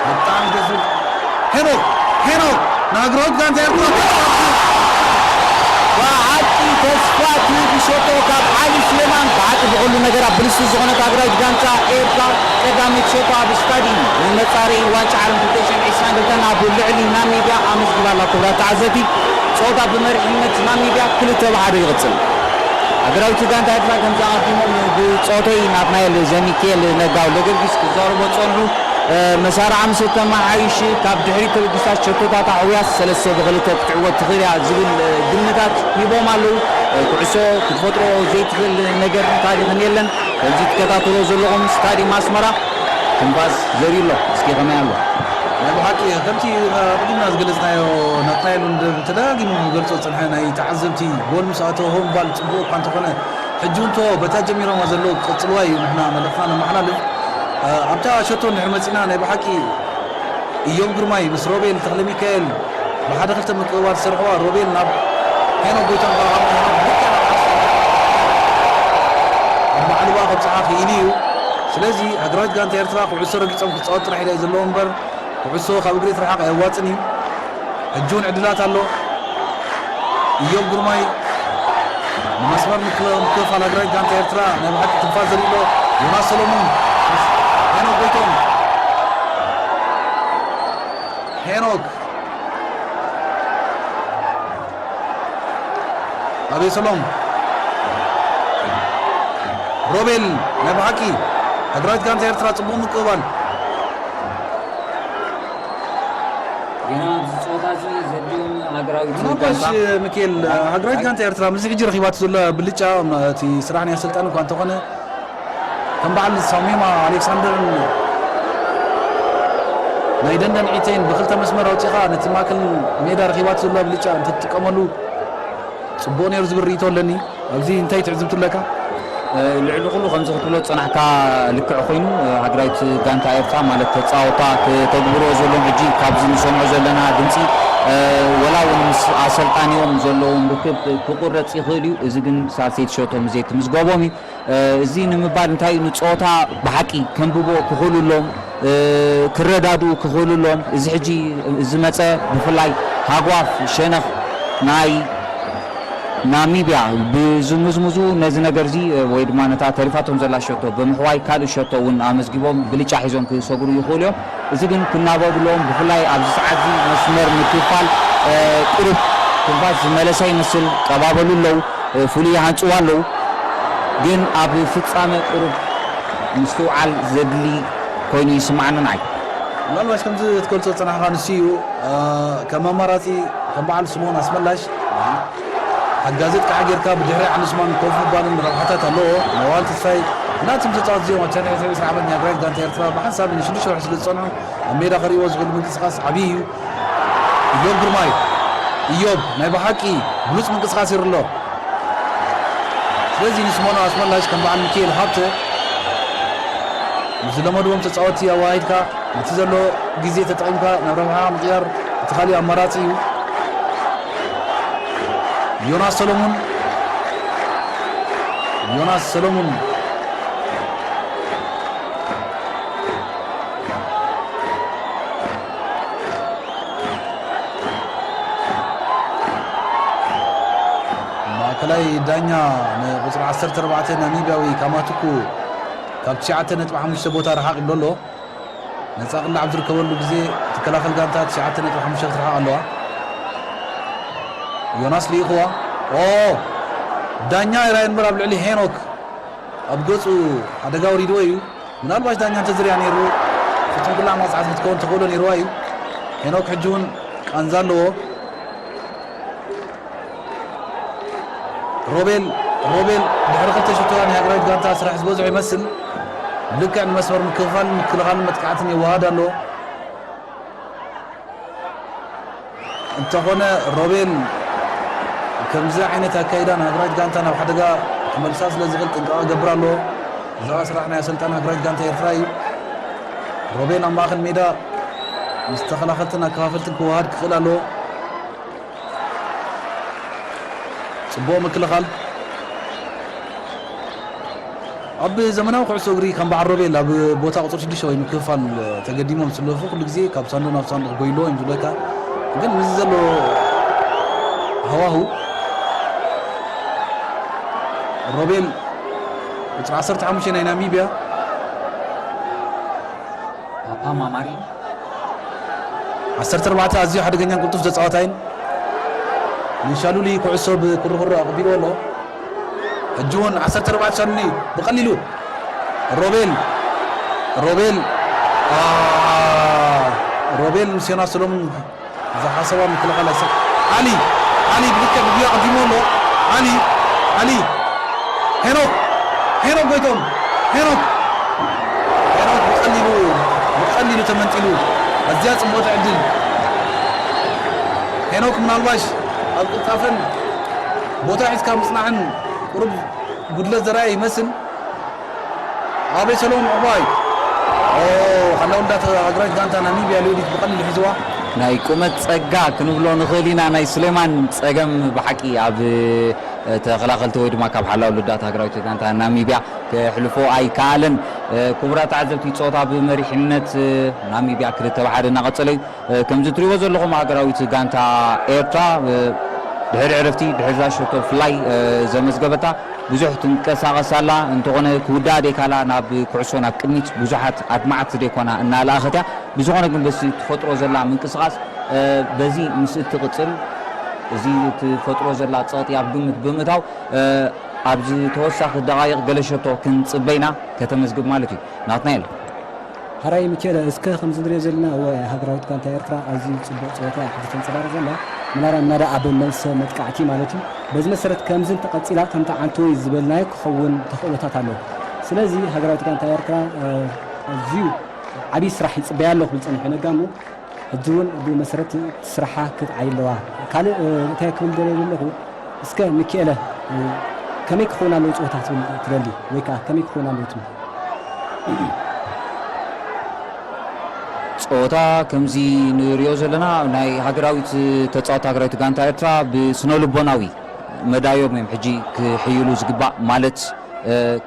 ብጣዕሚ ደስ ዝብል። ሄኖክ፣ ሄኖክ፣ ንሃገራዊት ጋንታ ኤርትራ። ብሓቂ ተስፋ ትህብ ሸቶ ካብ ዓሊ ስሌማን። ብሓቂ ብኹሉ ነገራ ብልስቲ ዝኾነት ሃገራዊት ጋንታ ኤርትራ ቀዳመይቲ ሸቶ ኣብ ስታዲየም ንመጻረዪ ዋንጫ ዓለም ክልተ ሽሕን ዕስራን ክልተን ኣብ ልዕሊ ናሚብያ ኣመዝጊባ ኣላ። ክቡራት ተዓዘብቲ፣ ጸወታ ብመሪሕነት ናሚብያ ክልተ ብሓደ ይቕጽል። ሃገራዊት ጋንታ ኤርትራ ከምዚ ኣቐዲሞም ብጾተይ ናትናኤል ዘሚካኤል ነጋ ወልደጊዮርጊስ ክዛረቡ ዝጸንሑ፣ እ፣ መሳርዓ ምስ እተመሓይሽ ካብ ድሕሪት ተበጊሳ ሸቶታት ኣሕውያ ሰለስተ ብኽልተ ክትዕወት ትኽእል እያ ዝብል፣ እ፣ ግምታት ሂቦም ኣለዉ። እ፣ ኩዕሶ ክትፈጥሮ ዘይትኽእል ነገርን ታሪኽን የለን። ከምዚ ትከታተሎ ዘለኹም ስታዲየም ኣስመራ ትንፋስ ዘርዩ ኣሎ። እስኪ ከመይ ኣሎ? ናይ ብሓቂ ከምቲ ኣቐዲምና ዝገለጽናዮ ናትናኤል እውን ተደጋጊሙ ክገልጾ ዝጸንሐ ናይ ተዓዘብቲ ጎል ምስ ኣተወ ሆም ባል ጽቡቕ እኳ እንተኾነ፣ ሕጂ እውን እቶ በታ ጀሚሮማ ዘለዉ ክቕጽልዋ እዩ ንሕና መልእኽትና ነመሓላልፍ። ኣብታ ሸቶ እንድሕር መጺና ናይ ብሓቂ እዮም ግርማይ ምስ ሮቤል ተኽለሚካኤል ብሓደ ክልተ ምቅብባል ዝሰርሕዋ ሮቤል ናብ ሄኖክ ጎይቶም ካብ ኣብ ሄኖክ ልክዕ ናብ ዓርሱ ኣብ ማዕልባ ከብጽሓ ክኢሉ እዩ። ስለዚ ሃገራዊት ጋንታ ኤርትራ ኩዕሶ ረጊጾም ክጻወት ጥራሕ ኢለ ዘለዎ እምበር ኩዕሶ ካብ እግሪ ትርሓቕ ኣየዋጽን እዩ። ሕጂ እውን ዕድላት ኣሎ። እዮም ግርማይ ንመስመር ምክልኻል ሃገራዊት ጋንታ ኤርትራ ናይ ብሓቂ ትንፋስ ዘርኢ ኣሎ። ዮናስ ሰሎሙን፣ ሄኖክ ጎይቶም፣ ሄኖክ ኣቤሰሎም፣ ሮቤል፣ ናይ ብሓቂ ሃገራዊት ጋንታ ኤርትራ ጽቡቕ ምቅብባል። ዜና ኣብዚ ጸወታ እዚ ዘድልዮም ሃገራዊት ምናልባሽ ጋንታ ሚካኤል ሃገራዊት ጋንታ ኤርትራ ምስዚ ሕጂ ረኺባቶ ዘላ ብልጫ እቲ ስራሕ ናይ ኣሰልጣኒ እኳ እንተኾነ ከም በዓል ሳሚማ ኣሌክሳንደርን ናይ ደንደን ዒተይን ብክልተ መስመር ኣውፂኻ ነቲ ማእከል ሜዳ ረኺባቶ ዘላ ብልጫ እንተትጥቀመሉ ፅቡቕ ነይሩ ዝብል ርእይቶ ኣለኒ። ኣብዚ እንታይ ትዕዝብቲ ኣለካ? ልዕሊ ኩሉ ከምዚ ክትብሎ ዝጸናሕካ ልክዕ ኮይኑ ሃገራዊት ጋንታ ኤርትራ ማለት ተጻወታ ክተግብሮ ዘለዎም ሕጂ ካብዚ ንሰምዖ ዘለና ድምጺ ወላ እውን ምስ ኣሰልጣኒኦም ዘለዎም ርክብ ክቁረጽ ይኽእል እዩ። እዚ ግን ሳልሰይቲ ሸቶ ምስ ዘይትምዝገቦም እዩ። እዚ ንምባል እንታይ እዩ ንጸወታ ብሓቂ ከንብቦ ክኽእሉ ኣለዎም። ክረዳድኡ ክኽእሉ ኣለዎም። እዚ ሕጂ ዝመጸ ብፍላይ ሃጓፍ ሸነኽ ናይ ናሚብያ ብዝምዝምዙ ነዚ ነገር እዚ ወይ ድማ ነታ ተሪፋቶም ዘላ ሸቶ ብምሕዋይ ካልእ ሸቶ እውን ኣመዝጊቦም ብልጫ ሒዞም ክሰግሩ ይኽእሉ እዮም። እዚ ግን ክናበቡ ኣለዎም። ብፍላይ ኣብዚ ሰዓት እዚ መስመር ምክፋል ቁሩብ ትንፋስ ዝመለሰ ይመስል። ቀባበሉ ኣለዉ፣ ፍሉይ ይሃንፅዋ ኣለዉ። ግን ኣብ ፍጻመ ቁሩብ ምስትውዓል ዘድሊ ኮይኑ ይስማዓኒ ንዓይ። ምናልባሽ ከምዚ ትገልጾ ዝጸናሕካ ንሱ እዩ። ከም ኣማራጺ ከም በዓል ስምኦን ኣስመላሽ ሓጋዚት ከዓ ጌርካ ብድሕሪ ዓንስማን ኮፍ ምባልን ረብሓታት ኣለዎ። መዋል ተስፋይ ናትም ተጻወት እዚኦም ኣብ ትሕቲ ዕስራ ዓመት ናይ ኣግራይት ጋንታ ኤርትራ ብሓንሳብ ንሽዱሽተ ወርሒ ስለ ዝጸንሑ ኣብ ሜዳ ከርእይዎ ዝኽእሉ ምንቅስቃስ ዓብዪ እዩ። እዮም ግርማይ እዮብ ናይ ብሓቂ ብሉጽ ምንቅስቓስ ይርኢ ኣሎ። ስለዚ ንስሞና ኣስመላሽ ከም በዓል ሚካኤል ሃብተ ምስ ዝለመድዎም ተጻወትቲ ኣወሃሂድካ ነቲ ዘሎ ግዜ ተጠቒምካ ናብ ረብሓ ምቕያር እቲ ካሊእ ኣማራጺ እዩ። ዮናስ ሰሎሙን፣ ዮናስ ሰሎሙን። ማእከላይ ዳኛ ንቁጽሪ ዓሰርተ ኣርባዕተ ናሚብያዊ ካማቱኩ ካብ ትሽዓተ ነጥቢ ሓሙሽተ ቦታ ረሓቕ ይብሎ ኣሎ። ነጻ ቅላዕ ኣብ ዝርከበሉ ግዜ ትከላኸል ጋንታ ትሽዓተ ነጥቢ ሓሙሽተ ክትረሓቕ ኣለዋ። ዮናስ ልኢኽዋ። ኦ! ዳኛ ይራይ እምበር ኣብ ልዕሊ ሄኖክ ኣብ ገጹ ሓደጋ ኣውሪድዎ እዩ። ምናልባሽ ዳኛ እንተዝርያ ነይሩ፣ ፍጹም ቅላዕ ማጽዓት ክትከውን ተኽእሎ ነይርዋ እዩ። ሄኖክ ሕጂ እውን ቃንዛ ኣለዎ። ሮቤል፣ ሮቤል ድሕሪ ክልተ ሽቶራ ናይ ሃገራዊት ጋንታ ስራሕ ዝበዝሖ ይመስል። ልክዕ ንመስመር ምክፍፋል፣ ምክልኻልን መጥቃዕትን የወሃድ ኣሎ። እንተኾነ ሮቤል ከምዚ ዓይነት ኣካይዳ ንሃገራዊት ጋንታ ናብ ሓደጋ ክመልሳ ስለ ዝኽእል ጥንቃቐ ገብር ኣሎ። ብዛዕባ ስራሕ ናይ ኣሰልጣን ሃገራዊት ጋንታ ኤርትራ እዩ። ሮቤል ኣብ ማእከል ሜዳ ምስ ተኸላኸልትን ኣከፋፈልትን ክወሃድ ክኽእል ኣለዎ። ጽቡቕ ምክልኻል። ኣብ ዘመናዊ ኩዕሶ እግሪ ከም በዓል ሮቤል ኣብ ቦታ ቁጽሪ ሽዱሽተ ወይ ምክፍፋል ተገዲሞም ዝስለፉ ኩሉ ግዜ ካብ ሳንዱቕ ናብ ሳንዱቕ ጎይሎ እዮም ዝብለካ። ግን ምስዚ ዘሎ ሃዋሁ ሮቤል ቁጽሪ ዓሰርተ ሓሙሽተ ናይ ናሚብያ ፓፓ ማማሪ ዓሰርተ ኣርባዕተ ኣዝዩ ሓደገኛን ቅልጡፍ ተጻዋታይን ንሻሉሊ ኩዕሶ ብኩርኩሮ ኣቕቢልዎ ኣሎ። ሕጂ እውን ዓሰርተ ኣርባዕተ ሻሉሊ ብቐሊሉ ሮቤል ሮቤል አ፣ ሮቤል ምስ ዮናስ ሰሎሙን ዝሓሰባ ምክልኻል ኣይሰ- ዓሊ ዓሊ ብልክዕ ብግያ ቀዲሙ ኣሎ። ዓሊ ዓሊ ሄኖክ ሄኖክ ጎይቶም ሄኖክ ሄኖክ ብቐሊሉ ብቐሊሉ ተመንጢሉ። ኣዝያ ጽቡቕቲ ዕድል። ሄኖክ ምናልባሽ ኣብ ቅልጣፈን ቦታ ሒዝካ ምጽናሕን ቁሩብ ጉድለት ዘርኣየ ይመስል። ኣቤሰሎም ዕባይ ሓላው ልዳት ሃገራዊት ጋንታ ናሚብያ ልውዲት ብቐሊሉ ሒዝዋ። ናይ ቁመት ጸጋ ክንብሎ ንኽእል ኢና። ናይ ሱሌማን ጸገም ብሓቂ ኣብ ተኸላኸልቲ ወይ ድማ ካብ ሓላው ልዳት ሃገራዊት ጋንታ ናሚብያ ክሕልፎ ኣይከኣለን። ክቡራት ተዓዘብቲ፣ ጸወታ ብመሪሕነት ናሚብያ ክልተ ብሓደ እናቐጸለ እዩ። ከምዚ ትሪእዎ ዘለኹም ሃገራዊት ጋንታ ኤርትራ ድሕሪ ዕረፍቲ ድሕሪ ዛሸቶ ፍላይ ዘመዝገበታ ብዙሕ ትንቀሳቐስ ኣላ። እንተኾነ ክውዳእ ደይካላ ናብ ኩዕሶ ናብ ቅድሚት ብዙሓት ኣድማዕቲ ደይኮና እናለኣኸት እያ። ብዝኾነ ግን በዚ ትፈጥሮ ዘላ ምንቅስቓስ በዚ ምስ እትቕጽል እዚ ትፈጥሮ ዘላ ጸቕጢ ኣብ ግምት ብምእታው ኣብዚ ተወሳኺ ደቓይቕ ገለ ሸቶ ክንጽበይና ከተመዝግብ ማለት እዩ። ናትናኤል። ሓራይ ሚኬለ፣ እስከ ከምዚ ንሪኦ ዘለና እወ ሃገራዊት ጋንታ ኤርትራ ኣዝዩ ጽቡቕ ጸወታ እያ ሕጂ ተንጸባርቕ ዘላ። ምናልባት ምናዳ ኣብ መልሰ መጥቃዕቲ ማለት እዩ። በዚ መሰረት ከምዚ እንተቐጺላ ከምቲ ዓንተወይ ዝበልናዮ ክኸውን ተኽእሎታት ኣሎ። ስለዚ ሃገራዊት ጋንታ ኤርትራ ኣዝዩ ዓብዪ ስራሕ ይጽበያ ኣሎ ክብል ጸኒሑ ነጋ እሞ ሕጂ እውን ብኡ መሰረት ስራሓ ክትዓይ ኣለዋ። ካልእ እንታይ ክብል ደልየ ዘለኹ እስከ ሚኪኤለ ከመይ ክኸውን ኣለዎ ፀወታ ትብል ትደሊ ወይ ከዓ ከመይ ክኸውን ኣለዎ ትብል? ፀወታ ከምዚ ንሪኦ ዘለና ናይ ሃገራዊት ተፃወቲ ሃገራዊት ጋንታ ኤርትራ ብስነ ልቦናዊ መዳዮም እዮም ሕጂ ክሕይሉ ዝግባእ ማለት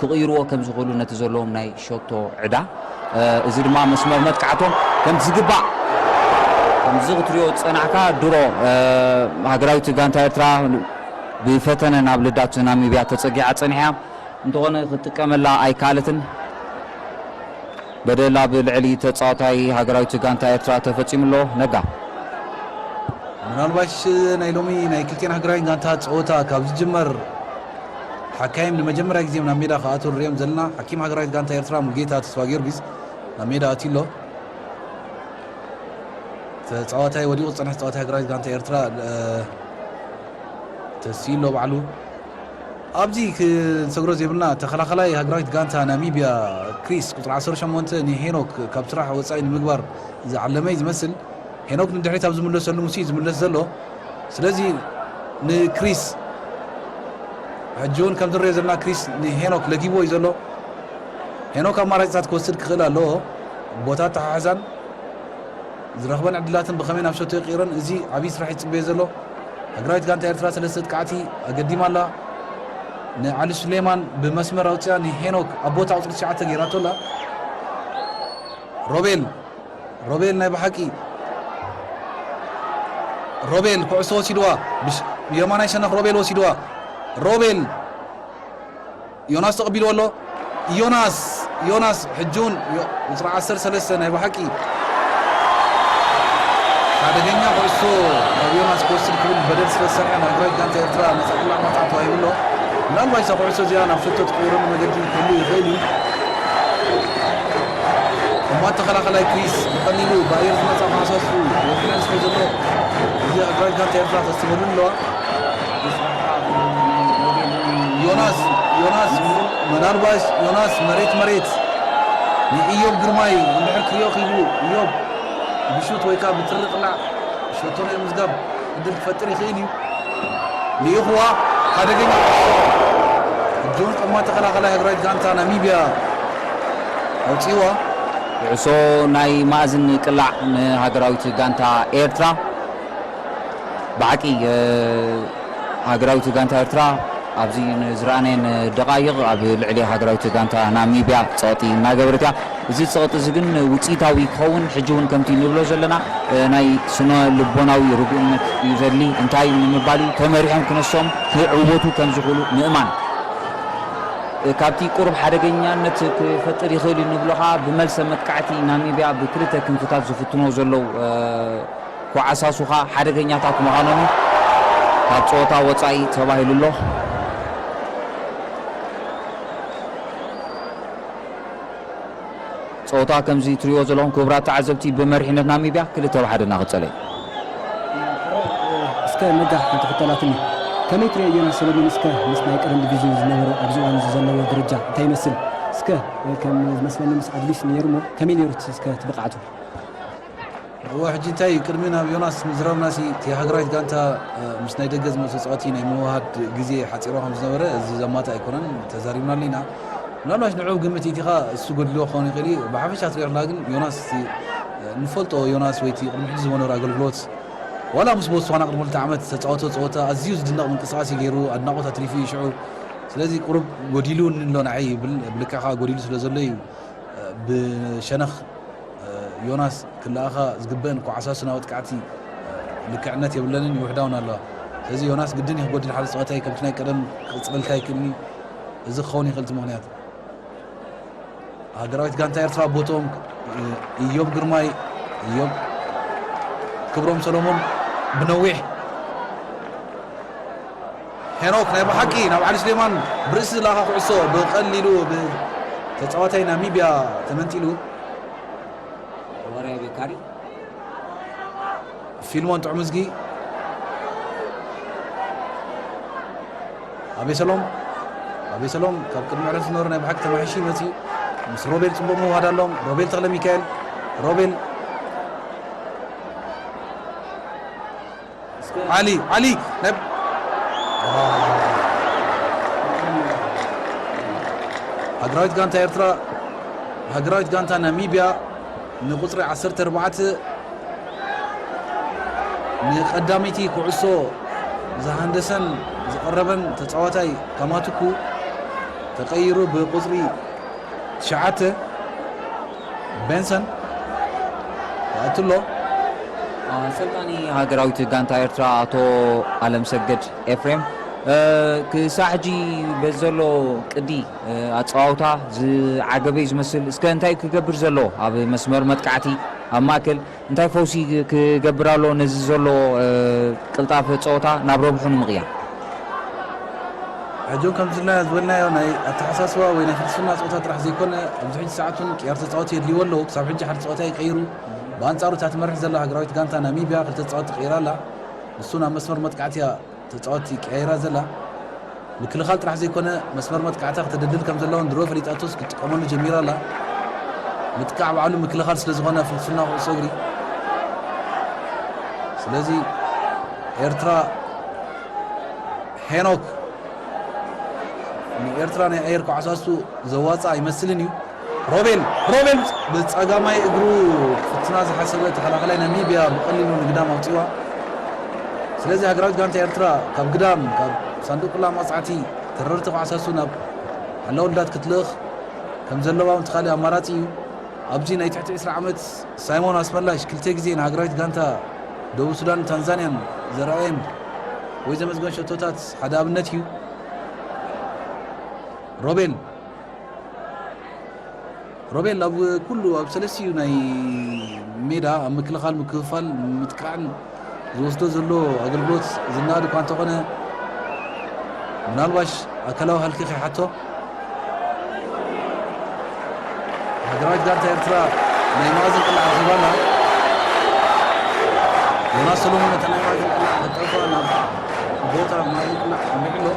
ክቕይርዎ ከም ዝኽእሉ ነቲ ዘለዎም ናይ ሸቶ ዕዳ እዚ ድማ መስመር መጥቃዕቶም ከም ዝግባእ ከምዚ ክትሪኦ ዝፀናሕካ ድሮ ሃገራዊት ጋንታ ኤርትራ ብፈተነ ናብ ልዳት ናሚብያ ተፀጊዓ ፀኒሓ እንተኾነ ክትጥቀመላ ኣይከኣለትን። በደል ኣብ ልዕሊ ተፃዋታይ ሃገራዊት ጋንታ ኤርትራ ተፈፂሙ ኣሎ። ነጋ ምናልባሽ ናይ ሎሚ ናይ ክልቲኤን ሃገራዊን ጋንታ ፀወታ ካብ ዝጅመር ሓካይም ንመጀመርያ ግዜ ናብ ሜዳ ክኣትው ንሪኦም ዘለና ሓኪም ሃገራዊት ጋንታ ኤርትራ ሙልጌታ ተስፋ ጊዮርጊስ ናብ ሜዳ ኣትዩ ኣሎ። ተፃዋታይ ወዲቑ ዝፀንሐ ተፃዋታይ ሃገራዊት ጋንታ ኤርትራ ተስኢሎ ባዕሉ ኣብዚ ክንሰግሮ ዘይብልና ተኸላኸላይ ሃገራዊት ጋንታ ናሚብያ ክሪስ ቁፅሪ ዓሰርተ ሸሞንተ ንሄኖክ ካብ ስራሕ ወፃኢ ንምግባር ዝዓለመ እዩ ዝመስል። ሄኖክ ንድሕሪት ኣብ ዝምለሰሉ ምስ እዩ ዝምለስ ዘሎ። ስለዚ ንክሪስ፣ ሕጂ እውን ከም ንሪኦ ዘለና ክሪስ ንሄኖክ ለጊብዎ እዩ ዘሎ። ሄኖክ ኣማራፂታት ክወስድ ክኽእል ኣለዎ። ቦታ ኣተሓሕዛን ዝረኽበን ዕድላትን ብኸመይ ናብ ሸቶ ይቕይረን፣ እዚ ዓብዪ ስራሕ ይፅበዮ ዘሎ። ሃገራዊት ጋንታ ኤርትራ ሰለስተ ጥቃዕቲ ኣገዲማ ኣላ። ንዓሊ ሱሌማን ብመስመር ኣውፅያ ንሄኖክ ኣብ ቦታ ቁፅሪ ትሽዓተ ገይራቶ ኣላ። ሮቤል፣ ሮቤል ናይ ብሓቂ፣ ሮቤል ኩዕሶ ወሲድዋ። ብሽ-፣ የማናይ ሸነኽ ሮቤል ወሲድዋ። ሮቤል፣ ዮናስ ተቐቢልዎ ኣሎ። ዮናስ፣ ዮናስ ሕጂ እውን ዮ-፣ ቁፅሪ ዓሰርተ ሰለስተ ናይ ብሓቂ ሓደገኛ ኩዕሶ ናብ ዮናስ ክወስድ ክብል በደል ስለ ዝሰርሐ፣ ናይ ሃገራዊት ጋንታ ኤርትራ ነፃ ቅላዕ መውፅዓ ተዋሂቡ ኣሎ። ምናልባት እዛ ኩዕሶ እዚኣ ናብ ሸቶ ትቅይረሉ መገዲ ክህሉ ይኽእል እዩ። እሞ ተኸላኸላይ ክሪስ ብቐሊሉ ብኣየር ዝመጻ ኳሳሱ የድሕነን ስለ ዘሎ፣ እዚ ኣግራጅ ጋንታ ኤርትራ ተስትበሉ ኣለዋ። ዮናስ፣ ዮናስ፣ ምናልባሽ ዮናስ መሬት መሬት ንኢዮብ ግርማይ እንድሕር ክሪኦ ክኢሉ፣ ኢዮብ ብሹት ወይ ከዓ ብትሪ ቅላዕ ሸቶ ናይ ምዝጋብ ዕድል ክፈጥር ይኽእል እዩ። ልኢኽዋ ሓደገኛ ኩዕሶ። ጆን ቀማ ተኸላኸላይ ሃገራዊት ጋንታ ናሚብያ ኣውፂዋ። ኩዕሶ ናይ ማእዝን ቅላዕ ንሃገራዊት ጋንታ ኤርትራ። ብሓቂ፣ እ፣ ሃገራዊት ጋንታ ኤርትራ ኣብዚ ንዝረኣናየን ደቓይቕ ኣብ ልዕሊ ሃገራዊት ጋንታ ናሚብያ ጸቕጢ እናገበረት እያ። እዚ ጸቕጢ እዚ ግን ውጽኢታዊ ክኸውን፣ ሕጂ እውን ከምቲ ንብሎ ዘለና፣ እ፣ ናይ ስነ ልቦናዊ ርጉእነት እዩ ዘድሊ። እንታይ ንምባል እዩ? ተመሪሖም ክነሶም ክዕወቱ ከም ዝኽእሉ ምእማን። እ፣ ካብቲ ቁሩብ ሓደገኛነት ክፈጥር ይኽእል እዩ ንብሎ ኸኣ፣ ብመልሰ መጥቃዕቲ ናሚብያ ብክልተ ክንፍታት ዝፍትኖ ዘለዉ፣ እ፣ ኮዓሳሱኻ ሓደገኛታት ምዃኖም እዩ ካብ ጸወታ ወጻኢ ተባሂሉ ኣሎ። ጸወታ ከምዚ ትሪእዎ ዘለኹም ክቡራት ተዓዘብቲ ብመሪሕነት ናሚብያ ክልተ ብ ሓደ እናቐጸለ እዩ። እስከ ነጋ ሓንቲ ሕቶ ኣላትኒ። ከመይ ትሪኦ ዮናስ ሰለሙን እስከ ምስ ናይ ቀደም ዲቪዝን ዝነበሮ ኣብዚ እዋን እዚ ዘለዎ ደረጃ እንታይ ይመስል? እስከ ከም ዝመስለኒ ምስ ኣድሊስ ነይሩ እሞ ከመይ ነይሩ እቲ እስከ እቲ ብቕዓቱ? እወ፣ ሕጂ እንታይ እዩ? ቅድሚ ናብ ዮናስ ምዝራብናሲ፣ እቲ ሃገራዊት ጋንታ፣ እ፣ ምስ ናይ ደገ ዝመጹ ተጻወቲ ናይ ምውሃድ ግዜ ሓጺርዋ ከም ዝነበረ፣ እዚ ዘማትእ ኣይኮነን፣ ተዛሪብናሉ ኢና። ምናልባሽ ንዕኡ ግምት ኢቲኻ እሱ ጎዲልዎ ክኸውን ይኽእል እዩ። ብሓፈሻ ትሪኦ ከለኻ ግን ዮናስ እቲ፣ እ፣ ንፈልጦ ዮናስ ወይ እቲ ቅድሚ ሕጂ ዝነበረ ኣገልግሎት፣ ዋላ ምስ ቦትስዋና ቅድሚ ክልተ ዓመት ዝተጻወቶ ጸወታ ኣዝዩ ዝድነቕ ምንቅስቃስ እዩ ገይሩ፣ ኣድናቖት ኣትሪፉ እዩ ሽዑ። ስለዚ ቁሩብ ጎዲሉኒ ኣሎ ንዓይ ይብል፣ ብልክዕ ከኣ ጎዲሉ ስለ ዘሎ እዩ፣ እ፣ ብሸነኽ ዮናስ ክለኣኻ ዝግበእን ኮዓሳሱ ናብ ኣጥቃዕቲ ልክዕነት የብለንን ይውሕዳውን ኣለዋ። ስለዚ ዮናስ ግድን እዩ ክጎድል ሓደ ጸወታይ ከምቲ ናይ ቀደም ክቕጽለልካ ኣይክእልን እዩ። እዚ ክኸውን ይኽእል እቲ ምኽንያት። ሃገራዊት ጋንታ ኤርትራ ኣብ ቦትኦም ኢዮብ ግርማይ፣ ኢዮብ ክብሮም ሰሎሞን ብነዊሕ ሄኖክ ናይ ብሓቂ ናብ ዓሊ ስሌማን ብርእሲ ዝለኣኻ ኩዕሶ ብቐሊሉ ብተጻዋታይ ናሚብያ ተመንጢሉ። ወርያ ቤካሪ ፊልሞን ጥዑምዝጊ ኣቤሰሎም ኣቤሰሎም ካብ ቅድሚ ዕረፍቲ ዝነበረ ናይ ብሓቂ ተማሒሹ ይመጽእ እዩ። ምስ ሮቤል ጽቡቕ ምውሃድ ኣለዎም። ሮቤል ተኽለ ሚካኤል ሮቤል ዓሊ ዓሊ ናይ ሃገራዊት ጋንታ ኤርትራ ሃገራዊት ጋንታ ናሚብያ ንቁጽሪ ዓሰርተ ኣርባዕተ ንቀዳመይቲ ኩዕሶ ዝሃንደሰን ዝቐረበን ተጻዋታይ ካማቱኩ ተቐይሩ ብቁጽሪ ትሽዓተ ቤንሰን ይኣቱ ኣሎ። ኣሰልጣኒ ሃገራዊት ጋንታ ኤርትራ ኣቶ ኣለምሰገድ ኤፍሬም፣ እ፣ ክሳዕ ሕጂ በዚ ዘሎ ቅዲ፣ እ፣ ኣጸዋውታ ዝዓገበ እዩ ዝመስል። እስከ እንታይ እዩ ክገብር ዘሎ ኣብ መስመር መጥቃዕቲ ኣብ ማእከል? እንታይ ፈውሲ ክገብር ኣሎ ነዚ ዘሎ፣ እ፣ ቅልጣፈ ጸወታ ናብ ረብሑ ንምቕያር? ሕጂ እውን ከምቲ ዝበልናዮ ናይ ኣተሓሳስባ ወይ ናይ ፍልስፍና ጸወታ ጥራሕ ዘይኮነ ኣብዚ ሕጂ ሰዓት እውን ቅያር ተጻወቲ የድልይዎ ኣለዉ። ክሳብ ሕጂ ሓደ ጸወታ እዩ ቀይሩ። ብኣንጻሩ እታ ትመርሕ ዘላ ሃገራዊት ጋንታ ናሚብያ ክልተ ተጻወቲ ቀይራ ኣላ። ንሱ ናብ መስመር መጥቃዕቲ እያ ተጻወቲ ቀያይራ ዘላ። ምክልኻል ጥራሕ ዘይኮነ መስመር መጥቃዕታ ክተደልድል ከም ዘለዎን ድሮ ፈሊጣቶስ ክትጥቀመሉ ጀሚራ ኣላ። ምጥቃዕ ባዕሉ ምክልኻል ስለ ዝኾነ ፍልስፍና ኩዕሶ እግሪ። ስለዚ ኤርትራ ሄኖክ ንኤርትራ ናይ ኣየር ኮዓሳሱ ዘዋፅእ ኣይመስልን እዩ። ሮቤል ሮቤል ብፀጋማይ እግሩ ክፍትና ዝሓሰበ ተኸላኸላይ ናሚብያ ብቐሊሉ ንግዳም ኣውፅዋ። ስለዚ ሃገራዊት ጋንታ ኤርትራ ካብ ግዳም ካብ ሳንዱቕ ቁላ መቕፃዕቲ ተረርቲ ኮዓሳሱ ናብ ሓላው ልዳት ክትልእኽ ከም ዘለዋ እውን እቲ ካልእ ኣማራፂ እዩ። ኣብዚ ናይ ትሕቲ ዕስራ ዓመት ሳይሞን ኣስመላሽ ክልተ ግዜ ንሃገራዊት ጋንታ ደቡብ ሱዳን ታንዛንያን ዘርኣየን ወይ ዘመዝገን ሸቶታት ሓደ ኣብነት እዩ። ሮቤል ሮቤል ኣብ ኩሉ ኣብ ሰለስቲኡ ናይ ሜዳ ኣብ ምክልኻል፣ ምክፍፋል፣ ምጥቃዕን ዝወስዶ ዘሎ ኣገልግሎት ዝናኣድ እኳ እንተኾነ ምናልባሽ ኣካላዊ ሃልኪ ከይሓቶ ሃገራዊት ጋንታ ኤርትራ ናይ መኣዝን ቅላዕ ረኺባ ኣላ። ዮናስ ሰሎሞን ነታ ናይ መኣዝን ቅላዕ ከጠርፋ ናብ ቦታ መኣዝን ቅላዕ ኣምሪሑ ኣሎ።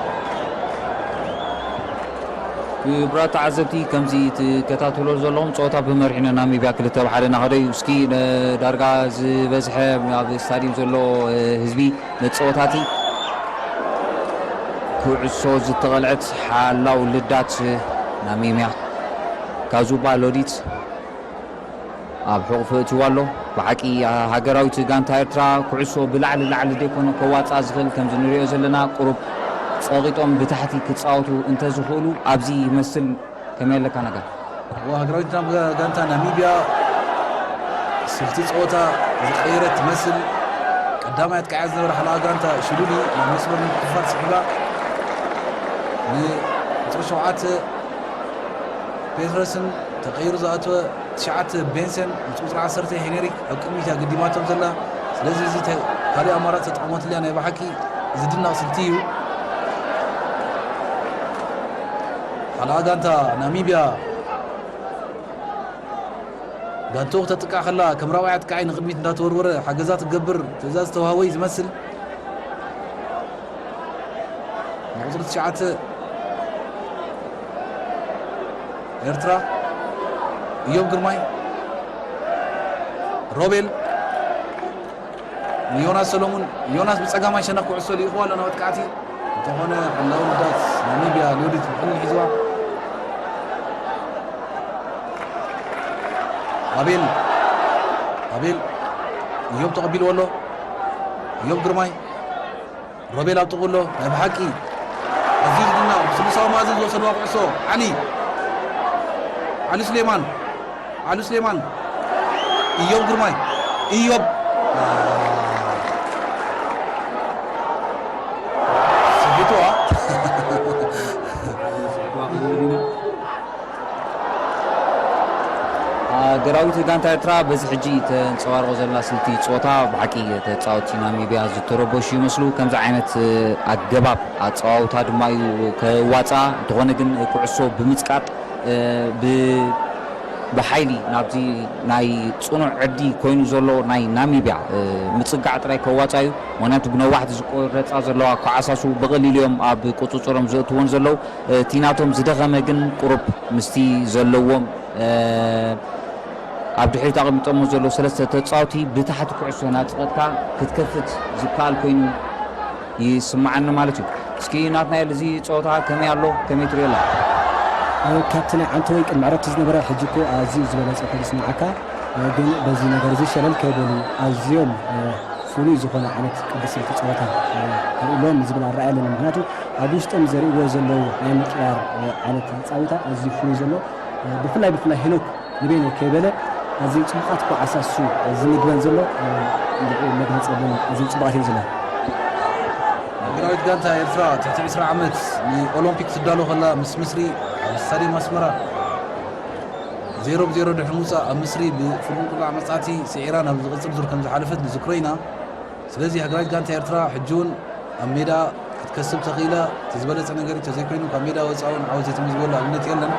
ክቡራት ተዓዘብቲ፣ ከምዚ ትከታተሎ ዘለኹም ጸወታ ብመሪሕነት ናሚብያ ክልተ ብ ሓደ እናኸደ እዩ። እስኪ ነ-፣ ዳርጋ ዝበዝሐ ኣብ ስታድዩም ዘሎ፣ እ፣ ህዝቢ ነቲ ጸወታ እቲ ኩዕሶ ዝተቐልዐት ሓላው ልዳት ናሚብያ ካዙባ ሎዲት ኣብ ሕቑፉ እትዋ ኣሎ። ብሓቂ ሃገራዊት ጋንታ ኤርትራ ኩዕሶ ብላዕሊ ላዕሊ ደይኮነ ከዋፅኣ ዝኽእል፣ ከምዚ ንሪኦ ዘለና ቁሩብ ጸቒጦም ብታሕቲ ክጻወቱ እንተዝኽእሉ ኣብዚ ይመስል። ከመይ ኣለካ ነገር? እዋ፣ ሃገራዊት ናብ ጋንታ ናሚብያ ስልቲ ጸወታ ዝቀየረት ትመስል። ቀዳማይ ኣጥቃዕያ ዝነበረ ሓለዋ ጋንታ ሽሉሊ ናብ መስመር ምክፍፋል ስሒባ ንቁጽሪ ሸውዓተ ፔትረስን ተቐይሩ ዝኣተወ ትሽዓተ ቤንሰን ምስ ቁጽሪ ዓሰርተ ሄነሪክ ኣብ ቅድሚት እያ ገዲማቶም ዘላ። ስለዚ እዚ ተ-፣ ካልእ ኣማራጺ ተጠቕመትሉ እያ። ናይ ብሓቂ ዝድነቕ ስልቲ እዩ። ካልኣ ጋንታ ናሚብያ ጋንታኡ ክተጥቅዕ ከላ ከም ራብዓይ ኣጥቃዓይ ንቕድሚት እንዳተወርወረ ሓገዛ ትገብር ትእዛዝ ተዋህቦ እዩ ዝመስል። ንቁጽሪ ትሽዓተ ኤርትራ፣ እዮብ ግርማይ፣ ሮቤል ንዮናስ ሰሎሙን። ዮናስ ብጸጋማይ ሸነኽ ኩዕሶ ልኢኽዋ ኣሎ ናብ ኣጥቃዕቲ። እንተኾነ ሓላዊ ልዳት ናሚብያ ሎዲት ብቕልል ሒዝዋ። ኣቤል፣ ኣቤል፣ እዮብ ተቐቢልዎ ኣሎ። እዮብ ግርማይ ሮቤል ኣብ ጥቕኡ ኣሎ። ናይ ብሓቂ ኣዝዩ ዝድነቕ ብስሉሳዊ መኣዝን ዝወሰድዋ ኩዕሶ። ዓሊ፣ ዓሊ ስሌማን፣ ዓሊ ስሌማን፣ እዮብ ግርማይ፣ እዮብ ስሒትዋ። ሃገራዊት ጋንታ ኤርትራ በዚ ሕጂ ተንጸባርቖ ዘላ ስልቲ ጸወታ ብሓቂ ተጻወትቲ ናሚብያ ዝተረበሹ ይመስሉ። ከምዚ ዓይነት ኣገባብ ኣጸዋውታ ድማ እዩ ከዋጽኣ። እንተኾነ ግን ኩዕሶ ብምጽቃጥ፣ እ፣ ብ-፣ ብሓይሊ ናብዚ ናይ ጽኑዕ ዕዲ ኮይኑ ዘሎ ናይ ናሚብያ፣ እ፣ ምጽጋዕ ጥራይ ከዋጽኣ እዩ። ምኽንያቱ ብነዋሕቲ ዝቆረጻ ዘለዋ ኮዓሳሱ ብቐሊሉ እዮም ኣብ ቁጽጽሮም ዘእትዎን ዘለዉ። እቲ ናቶም ዝደኸመ ግን ቁሩብ ምስቲ ዘለዎም፣ እ፣ ኣብ ድሕሪት ኣቐሚጦሞ ዘለዉ ሰለስተ ተጻወቲ ብታሕቲ ኩዕሶ እናጸቐጥካ ክትከፍት ዝከኣል ኮይኑ ይስምዓኒ ማለት እዩ። እስኪ ናትናኤል፣ እዚ ጸወታ ከመይ ኣሎ? ከመይ ትሪኦ ኣለኻ? እ፣ ካብቲ ናይ ዓንተወይ ቅድሚ ዕረፍቲ ዝነበረ ሕጂ እኮ ኣዝዩ ዝበለጸ ኮይኑ ይስምዓካ። እ፣ ግን በዚ ነገር እዚ ሸለል ከይበሉ ኣዝዮም፣ እ፣ ፍሉይ ዝኾነ ዓይነት ቅዲ ስልቲ ጸወታ፣ እ፣ የርእሎም ዝብል ኣረኣእያ ኣለኒ። ምኽንያቱ ኣብ ውሽጦም ዘርእይዎ ዘለዉ ናይ ምቅያር፣ እ፣ ዓይነት ኣጻዊታ ኣዝዩ ፍሉይ ዘሎ፣ እ፣ ብፍላይ ብፍላይ ሄኖክ ንበይኑ ከይበለ ኣዝዩ ጽቡቓት ኮዓሳሱ ዝምግበን ዘሎ፣ እ፣ እንድዒ መግለጺ የብሉን። ኣዝዩ ጽቡቓት እዮም ዘለዉ። ሃገራዊት ጋንታ ኤርትራ ትሕቲ ዕስራ ዓመት ንኦሎምፒክ ትዳሎ ከላ ምስ ምስሪ ኣብ ስታድየም ኣስመራ ዜሮ ብ ዜሮ ድሕሪ ምውጻእ ኣብ ምስሪ ብፍርቂ ቅላዕ መጻእቲ ስዒራ ናብ ዝቕጽል ዙር ከም ዝሓለፈት ንዝክሮ ኢና። ስለዚ ሃገራዊት ጋንታ ኤርትራ ሕጂ እውን ኣብ ሜዳ ክትከስብ ተኽኢላ እቲ ዝበለጸ ነገር እዩ። ተዘይኮይኑ ካብ ሜዳ ወጻኢ እውን ዓወት ዘይተመዝገበሉ ኣብነት የለን።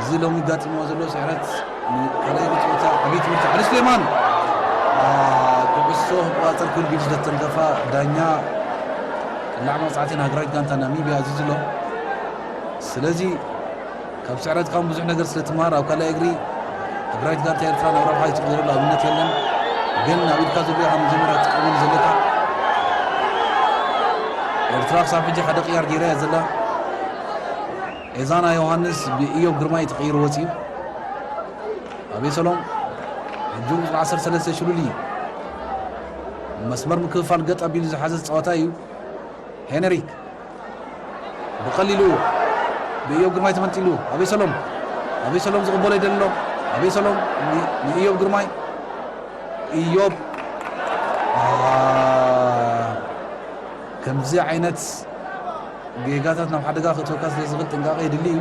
እዚ ሎሚ ጋጢምዎ ዘሎ ስዕረት ንካልኣይ ዙር ጸወታ ዓብዪ ትምህርቲ። ዓሊ ስሌማን፣ አ፣ ኩዕሶ ክቆጻጸር ክብል ብኢዱ ስለ ዝተንከፋ ዳኛ ቅላዕ መቕጻዕቲ ንሃገራዊት ጋንታ ናሚብያ ኣዚዙ ኣሎ። ስለዚ ካብ ስዕረትካ እውን ብዙሕ ነገር ስለ ትመሃር ኣብ ካልኣይ እግሪ ሃገራዊት ጋንታ ኤርትራ ናብ ረብሓ ይትግበረሉ ኣብነት የለን። ግን ኣብ ኢድካ ዘሎ ኢኻ መጀመርያ ትጥቀመሉ ዘለካ። ኤርትራ ክሳብ ሕጂ ሓደ ቅያር ገይራ እያ ዘላ። ኤዛና ዮሃንስ ብኢዮብ ግርማይ ተቐይሩ ወፂኡ። ኣቤሰሎም ሕጂ ቁፅሪ ዓሰርተ ሰለስተ ሽሉል እዩ። መስመር ምክፍፋል ገጥ ኣቢሉ ዝሓዘ ጸወታ እዩ። ሄነሪክ ብቐሊሉ ብኢዮብ ግርማይ ተመንጢሉ። ኣቤሰሎም፣ ኣቤሰሎም ዝቕበሎ ይደሊ ኣሎ። ኣቤሰሎም ን-፣ ንኢዮብ ግርማይ። ኢዮብ፣ አ፣ ከምዚ ዓይነት ጌጋታት ናብ ሓደጋ ክእትወካ ስለ ዝኽእል ጥንቃቐ የድሊ እዩ።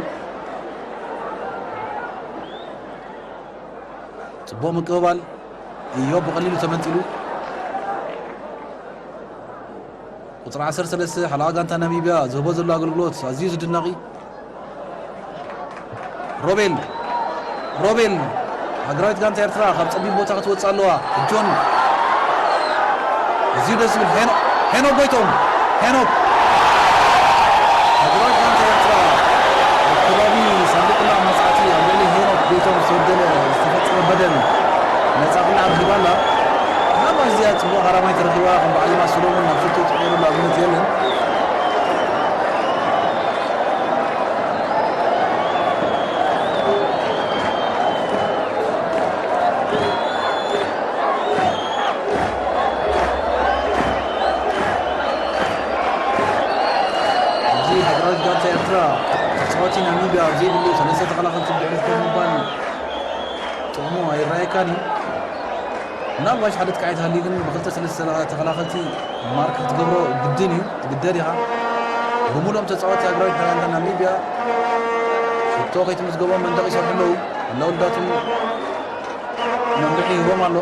ጽቡቕ ምቅብባል። ኢዮብ ብቐሊሉ ተመንጢሉ። ቁጽሪ ዓሰርተ ሰለስተ ሓለዋ ጋንታ ናሚብያ ዝህቦ ዘሎ ኣገልግሎት ኣዝዩ ዝድነቕ እዩ። ሮቤል፣ ሮቤል፣ ሃገራዊት ጋንታ ኤርትራ ካብ ጸቢብ ቦታ ክትወጽእ ኣለዋ። ጆን፣ ኣዝዩ ደስ ዝብል። ሄኖ-፣ ሄኖክ ጎይቶም፣ ሄኖክ። ሃገራዊት ጋንታ ኤርትራ ኣብ ከባቢ ሳንዱቕ ቅላዕ መጽዓቲ ኣብ ልዕሊ ሄኖክ ጎይቶም ዝተወደለ ዝተፈጸመ በደል ነጻ ቅላዕ ረኺባ ኣላ። ምናልባት እዚኣ ጽቡቕ ሃራማይ ተረኺባ ከም በዓል ዮናስ ሰሎሙን ናብ ሽቶ ትቕየረሉ ኣብነት የለን። ኣብዚ ሃገራዊት ጋንታ ኤርትራ ተጻወቲ ናሚብያ ኣብ ዘይብሉ ሰለስተ ተኸላኸልቲ ብድሕሪት ኮፍ ምባል ጥቕሙ ኣይረኣየካን እዩ። ምናልባሽ ሓደ ጥቃዒ ተሃልዩ ግን ብክልተ ሰለስተ ተኸላኸልቲ ማርክ ክትገብሮ ግድን እዩ፣ ትግደድ ኢኻ። ብምሉኦም ተጻወቲ ሃገራዊት ጋንታ ናሚብያ ሽቶ ከይትምዝገቦም መንደቕ ይሰርሑ ኣለዉ። ኣለዉ ልዳቱ መምርሒ ይህቦም ኣሎ።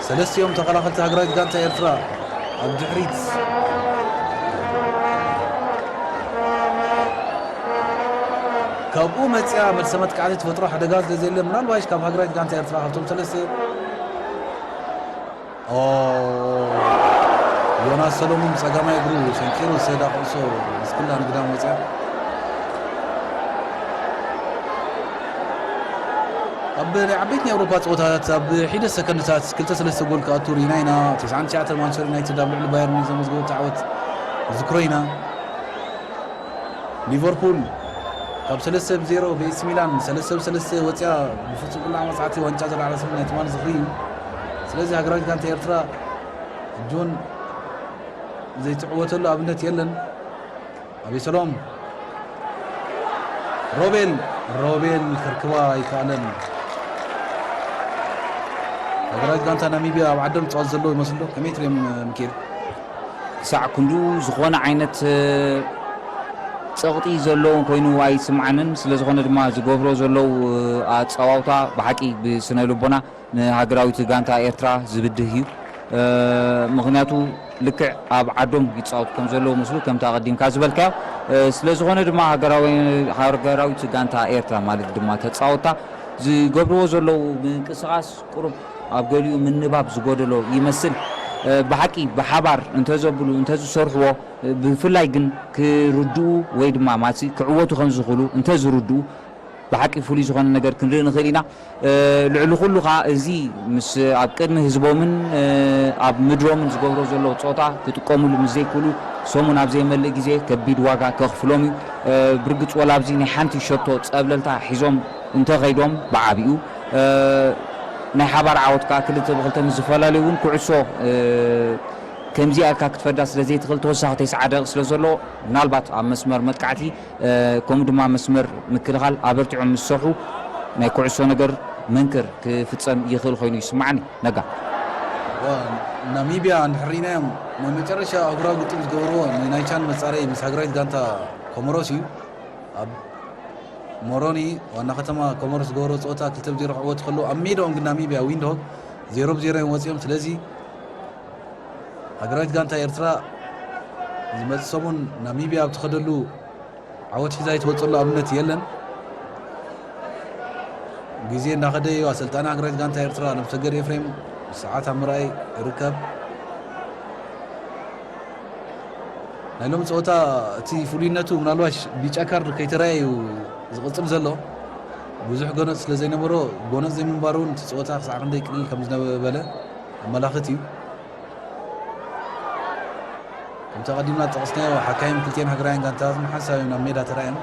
ሰለስቲኦም ተኸላኸልቲ ሃገራዊት ጋንታ ኤርትራ ኣብ ድሕሪት ካብኡ መጽያ መልሰ መጥቃዕቲ ትፈጥሮ ሓደጋ ስለ ዘየለ፣ ምናልባሽ ካብ ሃገራዊት ጋንታ ኤርትራ ካብቶም ሰለስተ ኦ፣ ዮናስ ሰሎሙን ብጸጋማይ እግሩ ሰንኪሩ ዝሰዳ ኩዕሶ ምስ ኩላ ንግዳም ወጽያ። ኣብ ናይ ዓበይቲ ናይ ኤውሮፓ ጸወታታት ኣብ ሒደት ሰከንድታት ክልተ ሰለስተ ጎል ክኣቱ ርኢና ኢና። ተስዓን ትሽዓተን ማንቸስተር ዩናይትድ ኣብ ልዕሊ ባየርን ዘመዝገቦ ዓወት ንዝክሮ ኢና። ሊቨርፑል ካብ ሰለስተ ብ ዜሮ ብኤሲ ሚላን ሰለስተ ብ ሰለስተ ወጽያ ብፍጹም ቅላዕ መጽዓቲ ዋንጫ ዘለዓለትሉ ናይ ትማሊ ዝኽሪ እዩ። ስለዚ ሃገራዊት ጋንታ ኤርትራ ሕጂ እውን ዘይትዕወተሉ ኣብነት የለን። ኣቤሰሎም፣ ሮቤል፣ ሮቤል ከርክባ ኣይከኣለን። ሃገራዊት ጋንታ ናሚብያ ኣብ ዓዶም ዝጻወት ዘለዉ ይመስሉ። ከመይ ትርእዮም ሚኪኤል? ክሳዕ ክንድኡ ዝኾነ ዓይነት፣ እ፣ ጸቕጢ ዘለዎ ኮይኑ ኣይስምዓንን። ስለ ዝኾነ ድማ ዝገብሮ ዘለዉ፣ እ፣ ኣጸዋውታ ብሓቂ ብስነ ልቦና ንሃገራዊት ጋንታ ኤርትራ ዝብድህ እዩ። እ፣ ምኽንያቱ ልክዕ ኣብ ዓዶም ይጻወቱ ከም ዘለዉ ምስሉ ከምቲ ኣቐዲምካ ዝበልካዮ። እ፣ ስለ ዝኾነ ድማ ሃገራዊ-፣ ሃገራዊት ጋንታ ኤርትራ ማለት ድማ ተጻወትታ ዝገብርዎ ዘለዉ ምንቅስቓስ ቁሩብ ኣብ ገሊኡ ምንባብ ዝጎደሎ ይመስል። እ፣ ብሓቂ ብሓባር እንተዘብሉ እንተዝሰርሕዎ፣ እ፣ ብፍላይ ግን ክርድኡ ወይ ድማ ማሲ ክዕወቱ ከም ዝኽእሉ እንተዝርድኡ ብሓቂ ፍሉይ ዝኾነ ነገር ክንርኢ ንኽእል ኢና። እ፣ ልዕሊ ኩሉ ኸኣ እዚ ምስ ኣብ ቅድሚ ህዝቦምን፣ እ፣ ኣብ ምድሮምን ዝገብሮ ዘለዉ ጾታ ክጥቀምሉ ምስ ዘይክእሉ ሰሙን ኣብ ዘይመልእ ግዜ ከቢድ ዋጋ ከኽፍሎም እዩ። እ፣ ብርግጽ ወላ ኣብዚ ናይ ሓንቲ ሸቶ ጸብለልታ ሒዞም እንተኸይዶም ብዓቢኡ፣ እ፣ ናይ ሓባር ዓወት ከኣ ክልተ ብክልተ ምስ ዝፈላለዩ እውን ኩዕሶ፣ እ፣ ከምዚኣ ኢልካ ክትፈዳ ስለ ዘይትኽእል ተወሳኺ ተስዓ ደቂቕ ስለ ዘሎ ምናልባት ኣብ መስመር መጥቃዕቲ እ፣ ከምኡ ድማ መስመር ምክልኻል ኣበርቲዖም ምስ ሰርሑ ናይ ኩዕሶ ነገር መንክር ክፍጸም ይኽእል ኮይኑ ይስምዓኒ። ነጋ። ዋ፣ ናሚብያ እንድሕር ርኢናዮም ናይ መጨረሻ ኣህጉራዊ ግጥም ዝገበርዎ ናይ ናይ ቻን መጻረዪ ምስ ሃገራዊት ጋንታ ኮሞሮስ እዩ። ኣብ ሞሮኒ ዋና ከተማ ኮሞሮስ ዝገበርዎ ጸወታ ክልተ ብ ዜሮ ክዕወቱ ከለዉ ኣብ ሜዳኦም ግን ናሚብያ ዊንድሆግ ዜሮ ብ ዜሮ እዮም ወጺኦም። ስለዚ ሃገራዊት ጋንታ ኤርትራ ዝመጽእ ሰሙን ናሚብያ ኣብ ትኸደሉ ዓወት ሒዛ ኣይትወጸሉ ኣብነት የለን። ግዜ እንዳኸደ እዩ። ኣሰልጣኒ ሃገራዊት ጋንታ ኤርትራ ኣለምሰገድ ኤፍሬም ሰዓት ኣብ ምርኣይ ይርከብ። ናይ ሎሚ ጸወታ እቲ ፍሉይነቱ ምናልባሽ ቢጫ ካርድ ከይተራእየ እዩ ዝቕጽል ዘሎ። ብዙሕ ጎነጽ ስለ ዘይነበሮ፣ ጎነጽ ዘይምንባሩ እውን እቲ ጸወታ ክሳዕ ክንደይ ቅልል ከም ዝነበለ ኣመላኽት እዩ። ከምቲ ኣቐዲምና ዝጠቐስናዮ፣ ሓካይም ክልቲኤን ሃገራውያን ጋንታታትን ብሓንሳብ እዮም ናብ ሜዳ ተራእዮም።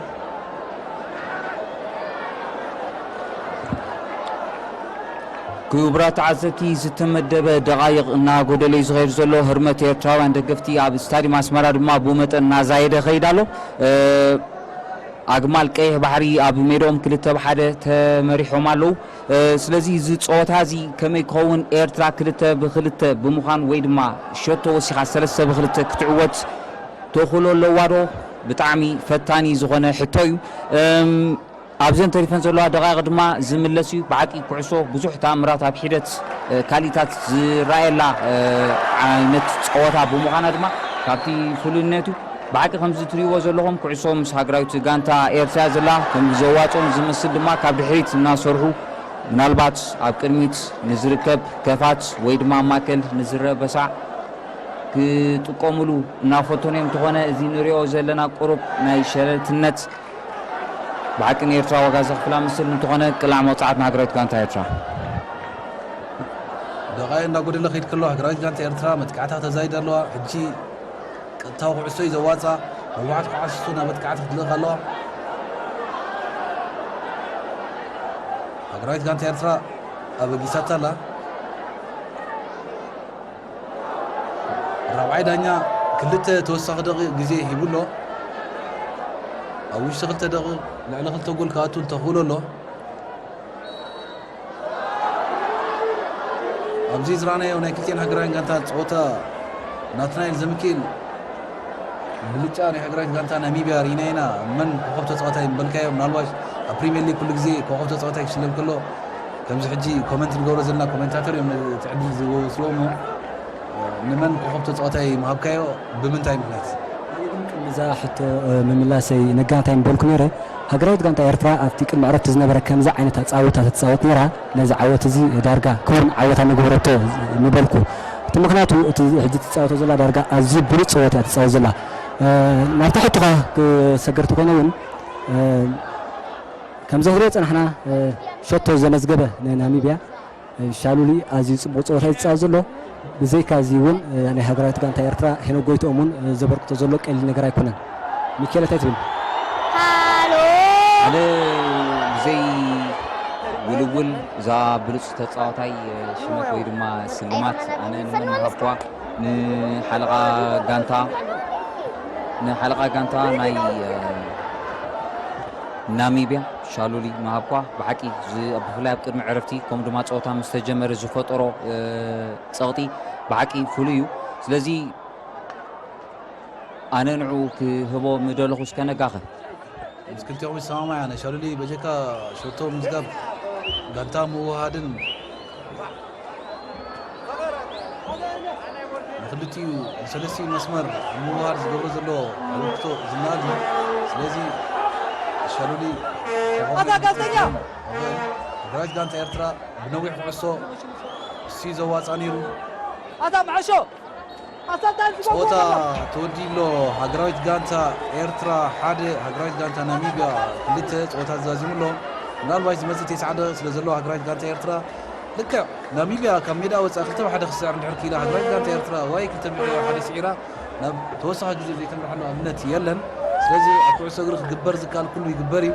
ክቡራት ተዓዘብቲ፣ ዝተመደበ ደቓይቕ እናጎደሎ እዩ ዝኸይድ ዘሎ። ህርመት ኤርትራውያን ደገፍቲ ኣብ ስታድዩም ኣስመራ ድማ ብመጠን እናዛየደ ይኸይድ ኣሎ። ኣግማል ቀይሕ ባሕሪ ኣብ ሜድኦም ክልተ ብሓደ ተመሪሖም ኣለዉ። ስለዚ እዚ ፀወታ እዚ ከመይ ክኸውን፣ ኤርትራ ክልተ ብክልተ ብምዃን ወይ ድማ ሸቶ ወሲኻ ሰለስተ ብክልተ ክትዕወት ተኽእሎ ኣለዋ ዶ? ብጣዕሚ ፈታኒ ዝኾነ ሕቶ እዩ። ኣብዘን ተሪፈን ዘለዋ ደቃይቕ ድማ ዝምለስ እዩ። ብሓቂ ኩዕሶ ብዙሕ ተኣምራት ኣብ ሒደት ካሊታት ዝረኣየላ ዓይነት ፀወታ ብምዃና ድማ ካብቲ ፍሉይነቱ ብሓቂ ከምዚ ትሪእዎ ዘለኹም ኩዕሶ ምስ ሃገራዊት ጋንታ ኤርትራ ዘላ ከም ዘዋፅኦም ዝመስል ድማ ካብ ድሕሪት እናሰርሑ ምናልባት ኣብ ቅድሚት ንዝርከብ ከፋት ወይ ድማ ኣብ ማእከል ንዝረአ በሳዕ ክጥቀሙሉ እናፈተኑ እዮም። እንተኾነ እዚ ንሪኦ ዘለና ቁሩብ ናይ ሸለልትነት ብሓቂ ንኤርትራ ዋጋ ዘኽፍላ ምስል እንተኾነ ቅላዕ መቕፃዕት ንሃገራዊት ጋንታ ኤርትራ። ደቓይ እንዳጎደለ ከይድ ከሎ ሃገራዊት ጋንታ ኤርትራ መጥቃዕታ ተዛይድ ኣለዋ። ሕጂ ቀጥታዊ ኩዕሶ እዩ ዘዋፃ። ነዋሕት ኩዓስሱ ናብ መጥቃዕቲ ክትልእኽ ኣለዋ። ሃገራዊት ጋንታ ኤርትራ ኣበጊሳታ ኣላ። ራብዓይ ዳኛ ክልተ ተወሳኺ ደቂቕ ግዜ ሂቡ ኣሎ። ኣብ ውሽጢ ክልተ ደቂቕ ልዕሊ ክልተ ጎል ክኣቱ ተኽእሎ ኣሎ። ኣብዚ ዝረኣናዮ ናይ ክልቲኤን ሃገራውያን ጋንታ ፀወታ ናትናኤል ዘምኪኤል ብልጫ ናይ ሃገራዊት ጋንታ ናሚብያ ርኢና ኢና። መን ኮኸብ ተፃዋታይ ምበልካዮ፣ ምናልባሽ ኣብ ፕሪምየር ሊግ ኩሉ ግዜ ኮኸብ ተፃዋታይ ክሽለም ከሎ ከምዚ ሕጂ ኮመንት ንገብሮ ዘለና ኮሜንታተር እዮም ነቲ ዕድል ዝወስድዎ እሞ ንመን ኮኸብ ተፃዋታይ ምሃብካዮ? ብምንታይ ምክንያት? ኣነ ግን ቅድሚ እዛ ሕቶ ምምላሰይ ነጋንታይ ምበልኩ ነይረ። ሃገራዊት ጋንታ ኤርትራ ኣብቲ ቅድሚ ዕረፍቲ ዝነበረ ከምዚ ዓይነት ኣጻውታ ትጻወት ነይራ። ነዚ ዓወት እዚ ዳርጋ ክቡር ዓወታ ምገበረቶ ምበልኩ። እቲ ምኽንያቱ እቲ ሕጂ ትጻወቶ ዘላ ዳርጋ ኣዝዩ ብሉጽ ጸወታ እያ ትጻወት ዘላ። ናብቲ ሕቶኻ ክሰገር ተኾይነ እውን ከምዚ ክንሪኦ ጸናሕና ሸቶ ዘመዝገበ ንናሚብያ ሻሉሊ ኣዝዩ ጽቡቕ ጸወታ እዩ ዝጻወት ዘሎ። ብዘይካ እዚ እውን ናይ ሃገራዊት ጋንታ ኤርትራ ሄኖክ ጎይትኦም እውን ዘበርክቶ ዘሎ ቀሊል ነገር ኣይኮነን። ሚኬል እንታይ ትብል? ሃሎ ኣነ ብዘይ ውልውል እዛ ብሉጽ ተጻዋታይ ሽመት ወይ ድማ ስልማት ኣነ ንመን ምሃብኳ ንሓለቓ ጋንታ ንሓለቓ ጋንታ ናይ ናሚብያ ሻሉሊ ምሃብኳ ብሓቂ ብፍላይ ኣብ ቅድሚ ዕረፍቲ ከምኡ ድማ ፀወታ ምስ ተጀመረ ዝፈጠሮ ፀቕጢ ብሓቂ ፍሉይ እዩ። ስለዚ ኣነ ንዕኡ ክህቦ ምደለኹ እስከ ነጋኸ ምስ ክልቲኦም ይሰማማዕ ኣነ ሻሉሊ በጀካ ሸቶ ምዝጋብ ጋንታ ምውሃድን ንክልቲኡ ንሰለስቲኡ መስመር ኣብ ምውሃድ ዝገብሮ ዘሎ ኣበርክቶ ዝነኣድ እዩ። ስለዚ ሻሉሊ ኣታ ጋዜጠኛ! ሃገራዊት ጋንታ ኤርትራ ብነዊሕ ኩዕሶ እሱ ዘዋፃ ነይሩ። ኣታ መዐሾ! ኣሰልጣኒ ዝገብሮ ጸወታ ዘሎ። ተወዲእሎ ሃገራዊት ጋንታ ኤርትራ ሓደ ሃገራዊት ጋንታ ናሚብያ ክልተ ጸወታ ተዛዚሙ ኣሎ። ምናልባት ዝመጽእ ተስዓ ደቂቕ ስለ ዘሎ ሃገራዊት ጋንታ ኤርትራ ልክዕ ናሚብያ ካብ ሜዳ ወጻ ክልተ ብሓደ ክስዕር እንድሕር ክኢላ ሃገራዊት ጋንታ ኤርትራ ዋይ ክልተ ብሓደ ስዒራ ናብ ተወሳኺ ግዜ ዘይተምርሓሉ ኣብነት የለን። ስለዚ ኣብ ኩዕሶ እግሪ ክግበር ዝከኣል ኩሉ ይግበር እዩ።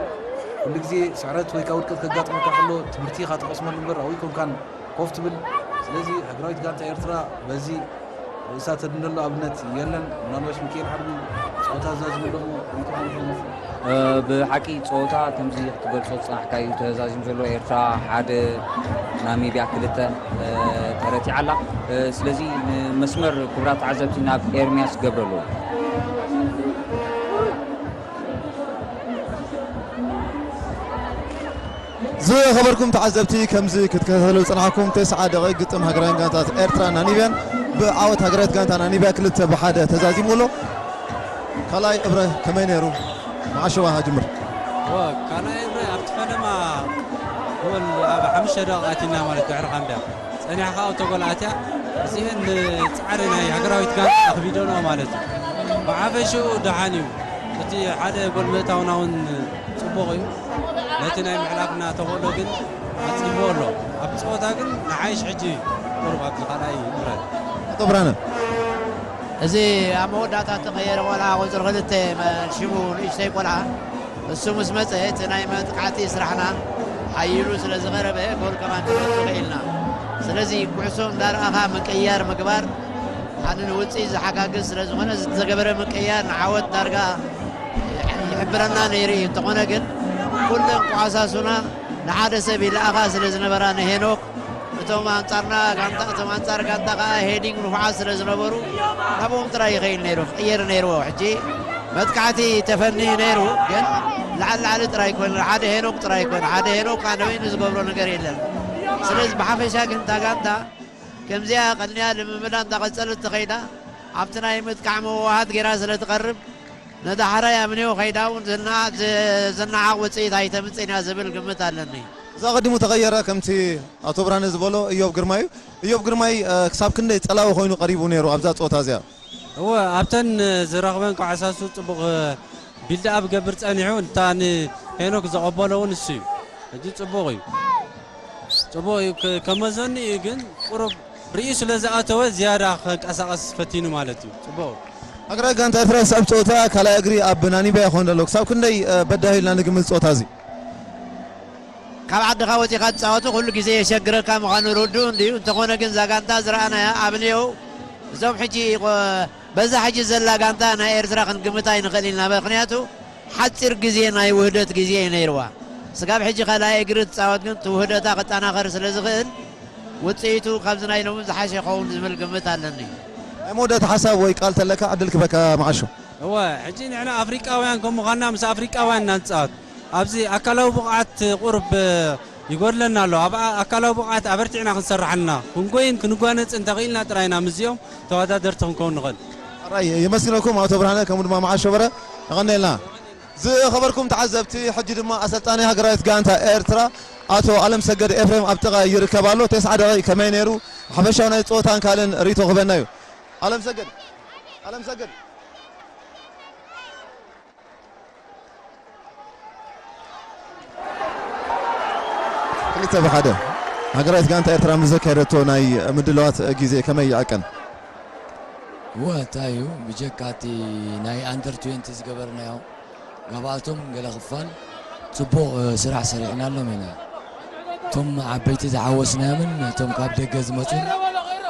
ኩሉ ግዜ ስዕረት ወይ ካብ ውድቀት ከጋጥመካ ከሎ ትምህርቲ ኢኻ ትቐስመሉ እምበር ኣብኡ ኣይኮንካን ኮፍ ትብል። ስለዚ ሃገራዊት ጋንታ ኤርትራ በዚ ርእሳ ተድንደሉ ኣብነት የለን። ምናልባሽ ሚካኤል ሓድጉ ጸወታ ዝዛዝሙ ደሞ ይትሓልፉ ይመስል። ብሓቂ ጸወታ ከምዚ ክትገልጾ ዝጸናሕካ እዩ ተዛዚሙ ዘሎ። ኤርትራ ሓደ ናሚብያ ክልተ ተረቲዓ ኣላ። ስለዚ ንመስመር ክቡራት ተዓዘብቲ ናብ ኤርሚያስ ገብረ ኣለዎ። ዝኸበርኩም ተዓዘብቲ ከምዚ ክትከታተሉ ዝጸናሕኩም ተስዓ ደቂቕ ግጥም ሃገራውያን ጋንታት ኤርትራን ናሚብያን ብዓወት ሃገራዊት ጋንታ ናሚብያ ክልተ ብሓደ ተዛዚሙ ኣሎ። ካልኣይ እብረ ከመይ ነይሩ? መዓሸዋ ሃጅምር ካልኣይ እብረ ኣብቲ ፈለማ ጎል ኣብ ሓሙሽተ ደቂቕ ኣቲና ማለት ድሕሪ ካምቢያ ጸኒሕኻ ኣብቶ ጎል ኣትያ እዚአን ንጻዕሪ ናይ ሃገራዊት ጋንታ ኣኽቢደንኦ ማለት እዩ። ብሓፈሽኡ ደሓን እዩ። እቲ ሓደ ጎል ምእታውና እውን ጽቡቕ እዩ። ነቲ ናይ ምሕላፍና ተኽእሎ ግን ኣጽጊብዎ ኣሎ። ኣብ ጸወታ ግን ንሓይሽ ሕጂ ቁሩብ ኣብዚ ካልኣይ ምረት። ኣቶ ብርሃነ። እዚ ኣብ መወዳእታ እተቐየረ ቆልዓ ቁፅሪ ክልተ መ- ሽሙ ንእሽተይ ቆልዓ እሱ ምስ መፀ እቲ ናይ መጥቃዕቲ ስራሕና ሓይሉ ስለ ዝቐረበ ጎል ከማን ክንወፅእ ክኢልና። ስለዚ ኩዕሶ እንዳረኣኻ ምቅያር ምግባር ሓደ ንውፅኢት ዝሓጋግዝ ስለ ዝኾነ ዝተገበረ ምቅያር ንዓወት ዳርጋ ይሕብረና ነይሩ እዩ። እንተኾነ ግን ኩለን ኳሳሱና ንሓደ ሰብ ይለኣኻ ስለ ዝነበራ ንሄኖክ እቶም ኣንጻርና ጋንታ እቶም ኣንጻር ጋንታ ከኣ ሄዲንግ ንፉዓት ስለ ዝነበሩ ናብኦም ጥራይ ይኸይድ ነይሩ ክቕየር ነይርዎ። ሕጂ መጥቃዕቲ ተፈንዩ ነይሩ ግን ላዕሊ ላዕሊ ጥራይ ኮነ ሓደ ሄኖክ ጥራይ ኮነ ሓደ ሄኖክ ከኣ ንበይኑ ዝገብሮ ነገር የለን። ስለዚ ብሓፈሻ ግን እታ ጋንታ ከምዚኣ ቀንያ ልምምዳ እንዳቐጸለት ተኸይዳ ኣብቲ ናይ ምጥቃዕ መዋሃት ጌራ ስለ ትቐርብ ንዳሕራይ ኣምንዮ ከይዳ እውን ዝና- ዝ- ዝነዓቕ ውፅኢት ኣይተምፅእን እያ ዝብል ግምት ኣለኒ። እዚ ኣቐዲሙ ተቐየረ ከምቲ ኣቶ ብርሃነ ዝበሎ እዮብ ግርማይ እዩ። እዮብ ግርማይ ክሳብ ክንደይ ፀላዊ ኮይኑ ቀሪቡ ነይሩ ኣብዛ ፀወታ እዚኣ? እወ ኣብተን ዝረኽበን ከዓሳሱ ፅቡቕ ቢልድ ኣፕ ገብር ፀኒሑ እታ ንሄኖክ ዘቐበሎ እውን እሱ እዩ። ሕጂ ፅቡቕ እዩ። ፅቡቕ እዩ ከመዘኒ እዩ ግን ቁሩብ ርእዩ ስለ ዝኣተወ ዝያዳ ከንቀሳቐስ ፈቲኑ ማለት እዩ። ፅቡቕ። ሃገራዊ ጋንታ ኤርትራ ዝስዕብ ፀወታ ካልኣይ እግሪ ኣብ ናሚብያ ይኾን ዘሎ። ክሳብ ክንደይ በዳሂ ኢልና ንግምት ፀወታ እዚ? ካብ ዓድኻ ወፂኻ ትፃወቱ ኩሉ ግዜ የሸግረካ ምዃኑ ርዱእ እንድዩ። እንተኾነ ግን እዛ ጋንታ ዝረኣናያ ኣብ ኔው እዞም ሕጂ በዛ ሕጂ ዘላ ጋንታ ናይ ኤርትራ ክንግምታ ኣይንኽእል ኢና። ምኽንያቱ ሓፂር ግዜ ናይ ውህደት ግዜ እዩ ነይርዋ። ስጋብ ሕጂ ካልኣይ እግሪ ትፃወት ግን ትውህደታ ክጠናኸር ስለ ዝኽእል ውፅኢቱ ካብዚ ናይ ሎሚ ዝሓሸ ይኸውን ዝብል ግምት ኣለኒ። ናይ መወዳእታ ሓሳብ ወይ ቃል ተለካ ዕድል ክበካ መዓሾ። እወ ሕጂ ንሕና ኣፍሪቃውያን ከም ምዃንና ምስ ኣፍሪቃውያን ኢና ንፃወት። ኣብዚ ኣካላዊ ብቕዓት ቁሩብ ይጎድለና ኣሎ። ኣብ ኣካላዊ ብቕዓት ኣበርቲዕና ክንሰርሓልና ክንጎይን ክንጓነፅን ተኽኢልና ጥራይ ኢና ምስዚኦም ተወዳደርቲ ክንከውን ንኽእል። ሕራይ የመስግነኩም ኣቶ ብርሃነ ከምኡ ድማ መዓሾ በረ የቐንየልና። ዝኸበርኩም ተዓዘብቲ ሕጂ ድማ ኣሰልጣኒ ሃገራዊት ጋንታ ኤርትራ ኣቶ ኣለምሰገድ ኤፍሬም ኣብ ጥቓ ይርከብ ኣሎ። ተስዓ ደቒቕ ከመይ ነይሩ ሓፈሻዊ ናይ ፀወታን ካልእን ርእይቶ ክህበና እዩ። ኣለምሰገድ ኣለምሰገድ ክልተ ብሓደ ሃገራዊት ጋንታ ኤርትራ ምስ ዘካየደቶ ናይ ምድላዋት ግዜ ከመይ ይዕቀን? እወ እንታይ እዩ ብጀካ እቲ ናይ ኣንደር ትዌንቲ ዝገበርናዮ ጋብኣቶም ገለ ክፋል ፅቡቕ ስራሕ ሰሪሕናሎም ኢና። እቶም ዓበይቲ ዝሓወስናዮምን እቶም ካብ ደገ ዝመፁን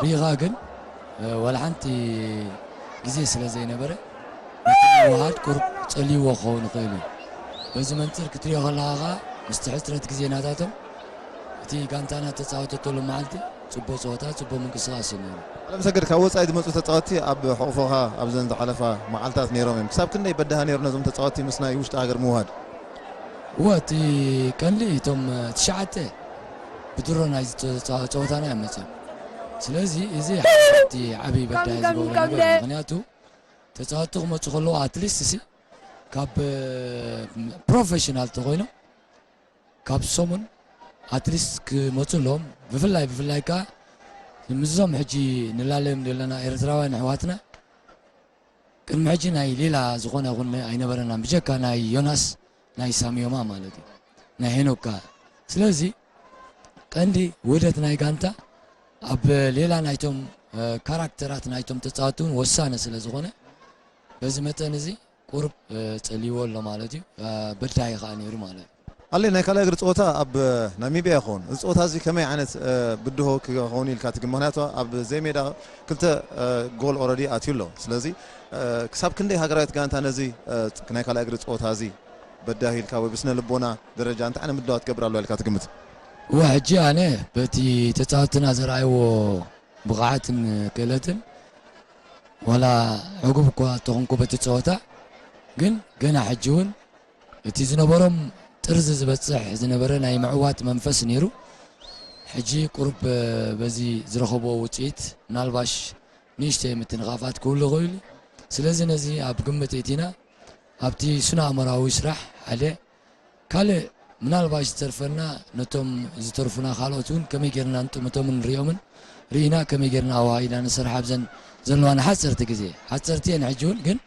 ሪኢኻ ግን ዋላ ሓንቲ ግዜ ስለ ዘይነበረ ነቲ ምውሃድ ቁሩብ ጸልይዎ ክኸውን ይኽእል እዩ። በዚ መንጽር ክትሪኦ ከለኻ ከኣ ምስቲ ሕጽረት ግዜ ናታቶም እቲ ጋንታና እተጻወተቶ ሎማዓልቲ ጽቡቕ ጸወታ፣ ጽቡቕ ምንቅስቓስ እዩ ነይሩ። ኣለምሰገድ፣ ካብ ወጻኢ ዝመጹ ተጻወትቲ ኣብ ሕቑፎኻ ኣብዘን ዝሓለፋ መዓልታት ነይሮም እዮም። ክሳብ ክንደይ በዳሂ ነይሩ ነዞም ተጻወትቲ ምስ ናይ ውሽጢ ሃገር ምውሃድ? እወ፣ እቲ ቀንዲ እቶም ትሽዓተ ብድሮ ናይ ጸወታና እዮም መጺኦም። ስለዚ እዚ ሓደ ካብቲ ዓብዪ በዳሂ ዝገብሮ ነገር እዩ። ምኽንያቱ ተጻወትቲ ክመጹ ከለዉ ኣትሊስት ሲ ካብ ፕሮፌሽናል ተኮይኖም ካብ ሰሙን ኣትሊስት ክመጹ ኣለዎም። ብፍላይ ብፍላይ ከኣ ምስዞም ሕጂ ንላለዮም ዘለና ኤርትራውያን ኣሕዋትና ቅድሚ ሕጂ ናይ ሌላ ዝኾነ ይኹን ኣይነበረናን ብጀካ ናይ ዮናስ ናይ ሳምዮማ ማለት እዩ ናይ ሄኖክ ከኣ። ስለዚ ቀንዲ ውህደት ናይ ጋንታ ኣብ ሌላ ናይቶም ካራክተራት ናይቶም ተጻወትቲ እውን ወሳኒ ስለ ዝኾነ በዚ መጠን እዚ ቁሩብ ጸልይዎ ኣሎ ማለት እዩ። በዳሂ ከኣ ነይሩ ማለት እዩ። ኣሊ ናይ ካልኣይ እግሪ ጸወታ ኣብ ናሚብያ ይኸውን። እዚ ጸወታ እዚ ከመይ ዓይነት ብድሆ ክኸውን ኢልካ ትግምት? ምኽንያቱ ኣብ ዘይሜዳ ክልተ ጎል ኦረዲ ኣትዩ ኣሎ። ስለዚ ክሳብ ክንደይ ሃገራዊት ጋንታ ነዚ ናይ ካልኣይ እግሪ ጸወታ እዚ በዳሂ ኢልካ ወይ ብስነ ልቦና ደረጃ እንታይ ዓይነት ምድላዋት ትገብር ኣለዋ ኢልካ ትግምት? እወ ሕጂ ኣነ በቲ ተጻወትና ዘርኣይዎ ብቕዓትን ክእለትን ዋላ ዕጉብ እኳ ተኾንኩ በቲ ጸወታ ግን ገና ሕጂ እውን እቲ ዝነበሮም ጥርዚ ዝበጽሕ ዝነበረ ናይ ምዕዋት መንፈስ ነይሩ። ሕጂ ቁሩብ በዚ ዝረኸብዎ ውጽኢት ምናልባሽ ንእሽተይ ምትንኻፋት ክህሉ ይኽእል እዩ። ስለዚ ነዚ ኣብ ግምት እቲና ኣብቲ ስነ ኣእምራዊ ስራሕ ሓደ ካልእ ምናልባሽ ዝተርፈና ነቶም ዝተርፉና ካልኦት እውን ከመይ ጌርና ንጥምቶምን ንሪኦምን ርኢና ከመይ ጌርና ኣዋሃሂድና ንሰርሕ ኣብዘን ዘለዋና ሓፀርቲ ግዜ ሓፀርቲ እየን ሕጂ እውን ግን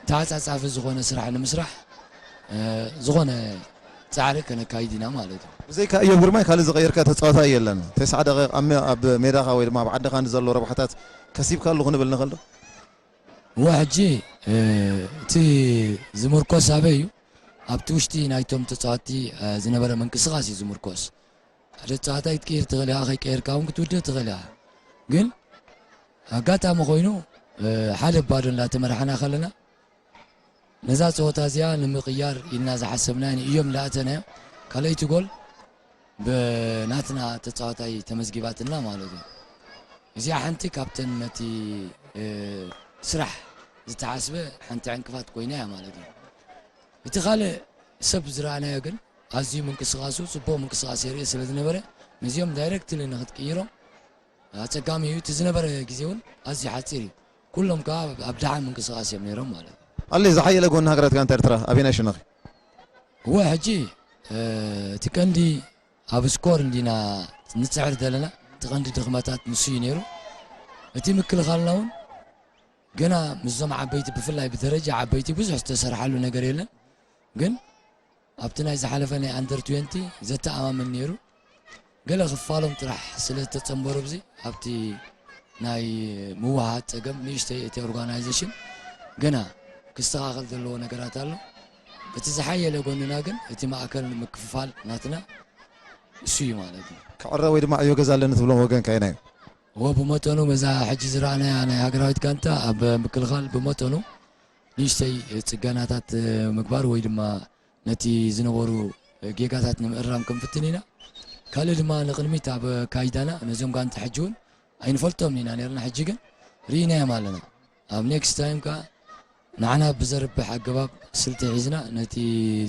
ተዓጻጻፊ ዝኾነ ስራሕ ንምስራሕ ዝኾነ ጻዕሪ ከነካይድ ኢና ማለት እዩ። ብዘይካ እዮብ ግርማይ ካልእ ዝቐየርካ ተፃዋታይ የለን። ተስዓ ደቂቕ ኣብ ሜዳኻ ወይ ድማ ኣብ ዓድኻ ንዘሎ ረብሓታት ከሲብካሉ ክንብል ንኽእል ዶ? እወ ሕጂ እቲ ዝምርኮስ ኣበይ እዩ? ኣብቲ ውሽጢ ናይቶም ተፃዋቲ ዝነበረ ምንቅስቃስ እዩ ዝምርኮስ። ሓደ ተፃዋታይ ክትቅይር ትኽእል ኢኻ፣ ከይቀየርካ እውን ክትውድእ ትኽእል ኢኻ። ግን ኣጋጣሚ ኮይኑ ሓደ ባዶ እንዳተመራሕና ከለና ነዛ ፀወታ እዚኣ ንምቕያር ኢልና ዝሓሰብናዮ ንእዮም እንዳኣተናዮ ካልኣይቲ ጎል ብናትና ተፃዋታይ ተመዝጊባትና ማለት እዩ። እዚኣ ሓንቲ ካብተን ነቲ ስራሕ ዝተሓስበ ሓንቲ ዕንቅፋት ኮይና እያ ማለት እዩ። እቲ ካልእ ሰብ ዝረኣናዮ ግን ኣዝዩ ምንቅስቃሱ ፅቡቅ ምንቅስቃስ የርኢ ስለ ዝነበረ ነዚኦም ዳይረክትሊ ንክትቅይሮም ኣፀጋሚ እዩ። እቲ ዝነበረ ግዜ እውን ኣዝዩ ሓፂር እዩ። ኩሎም ከዓ ኣብ ደሓን ምንቅስቃስ እዮም ነይሮም ማለት እዩ። ኣሊ ዝሓየለ ጎኒ ሃገራት ጋንታ ኤርትራ ኣበየናይ ሸነኽ እዩ? እወ ሕጂ እቲ ቀንዲ ኣብ ስኮር እንዲና ንፅዕር ዘለና እቲ ቀንዲ ድኽመታት ንሱ እዩ ነይሩ። እቲ ምክልኻልና እውን ገና ምስዞም ዓበይቲ ብፍላይ ብደረጃ ዓበይቲ ብዙሕ ዝተሰርሓሉ ነገር የለን። ግን ኣብቲ ናይ ዝሓለፈ ናይ ኣንደር ትዌንቲ ዘተኣማምን ነይሩ። ገለ ክፋሎም ጥራሕ ስለ ዝተጸንበሩ ኣብዚ ኣብቲ ናይ ምውሃሃድ ጸገም ንእሽተይ እቲ ኦርጋናይዜሽን ገና ክስተኻኸል ዘለዎ ነገራት ኣሎ። እቲ ዝሓየለ ጎንና ግን እቲ ማእከል ንምክፍፋል ናትና እሱ እዩ ማለት እዩ። ክዕረ ወይ ድማ ዕዮ ገዛ ኣለኒ ትብሎም ወገንካ የናይ እዩ? እወ ብመጠኑ በዛ ሕጂ ዝረኣናያ ናይ ሃገራዊት ጋንታ ኣብ ምክልኻል ብመጠኑ ንእሽተይ ጽገናታት ምግባር ወይ ድማ ነቲ ዝነበሩ ጌጋታት ንምእራም ክንፍትን ኢና። ካልእ ድማ ንቕድሚት ኣብ ኣካይዳና ነዞም ጋንታ ሕጂ እውን ኣይንፈልጦም ኢና ነርና፣ ሕጂ ግን ርኢናዮም ኣለና። ኣብ ኔክስት ታይም ከኣ ንዓና ብዘርብሕ ኣገባብ ስልቲ ሒዝና ነቲ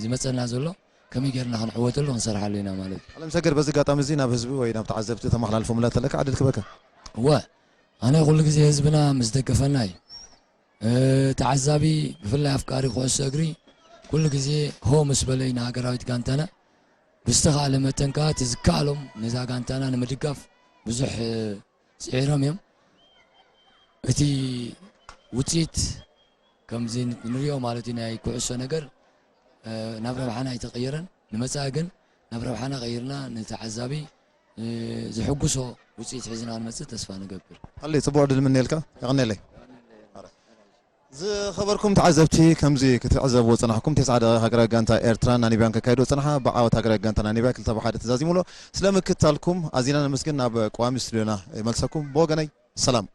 ዝመጸና ዘሎ ከመይ ጌርና ክንዕወተሉ ክንሰርሓሉ ኢና ማለት እዩ። ኣለምሰገድ በዚ ኣጋጣሚ እዚ ናብ ህዝቢ ወይ ናብ ተዓዘብቲ ተመሓላልፎ መልእኽቲ ኣለካ ዕድል ክበካ። እወ ኣነ ኩሉ ግዜ ህዝብና ምስ ደገፈና እዩ። ተዓዛቢ ብፍላይ ኣፍቃሪ ኩዕሶ እግሪ ኩሉ ግዜ ሆ ምስ በለ እዩ ንሃገራዊት ጋንታና ብዝተኻእለ መጠን ከኣ እቲ ዝከኣሎም ነዛ ጋንታና ንምድጋፍ ብዙሕ ፅዒሮም እዮም። እቲ ውፅኢት ከምዚ ንሪኦ ማለት እዩ ናይ ኩዕሶ ነገር ናብ ረብሓና ኣይተቐየረን። ንመፃኢ ግን ናብ ረብሓና ቀይርና ንተዓዛቢ ዝሕጉሶ ውፅኢት ሒዝና ክንመፅእ ተስፋ ንገብር። ኣሊ ፅቡቕ ዕድል ምነየልካ። የቐንየለይ። ዝኸበርኩም ተዓዘብቲ ከምዚ ክትዕዘብዎ ዝጸናሕኩም ቴስዓ ደቂቕ ሃገራዊት ጋንታ ኤርትራን ናሚብያን ከካይድዎ ዝጸንሓ ብዓወት ሃገራዊት ጋንታ ናሚብያ ክልተ ብ ሓደ ተዛዚሙ ኣሎ። ስለ ምክትታልኩም ኣዚና ነመስግን። ናብ ቀዋሚ ስቱድዮና ይመልሰኩም። ብወገነይ ሰላም።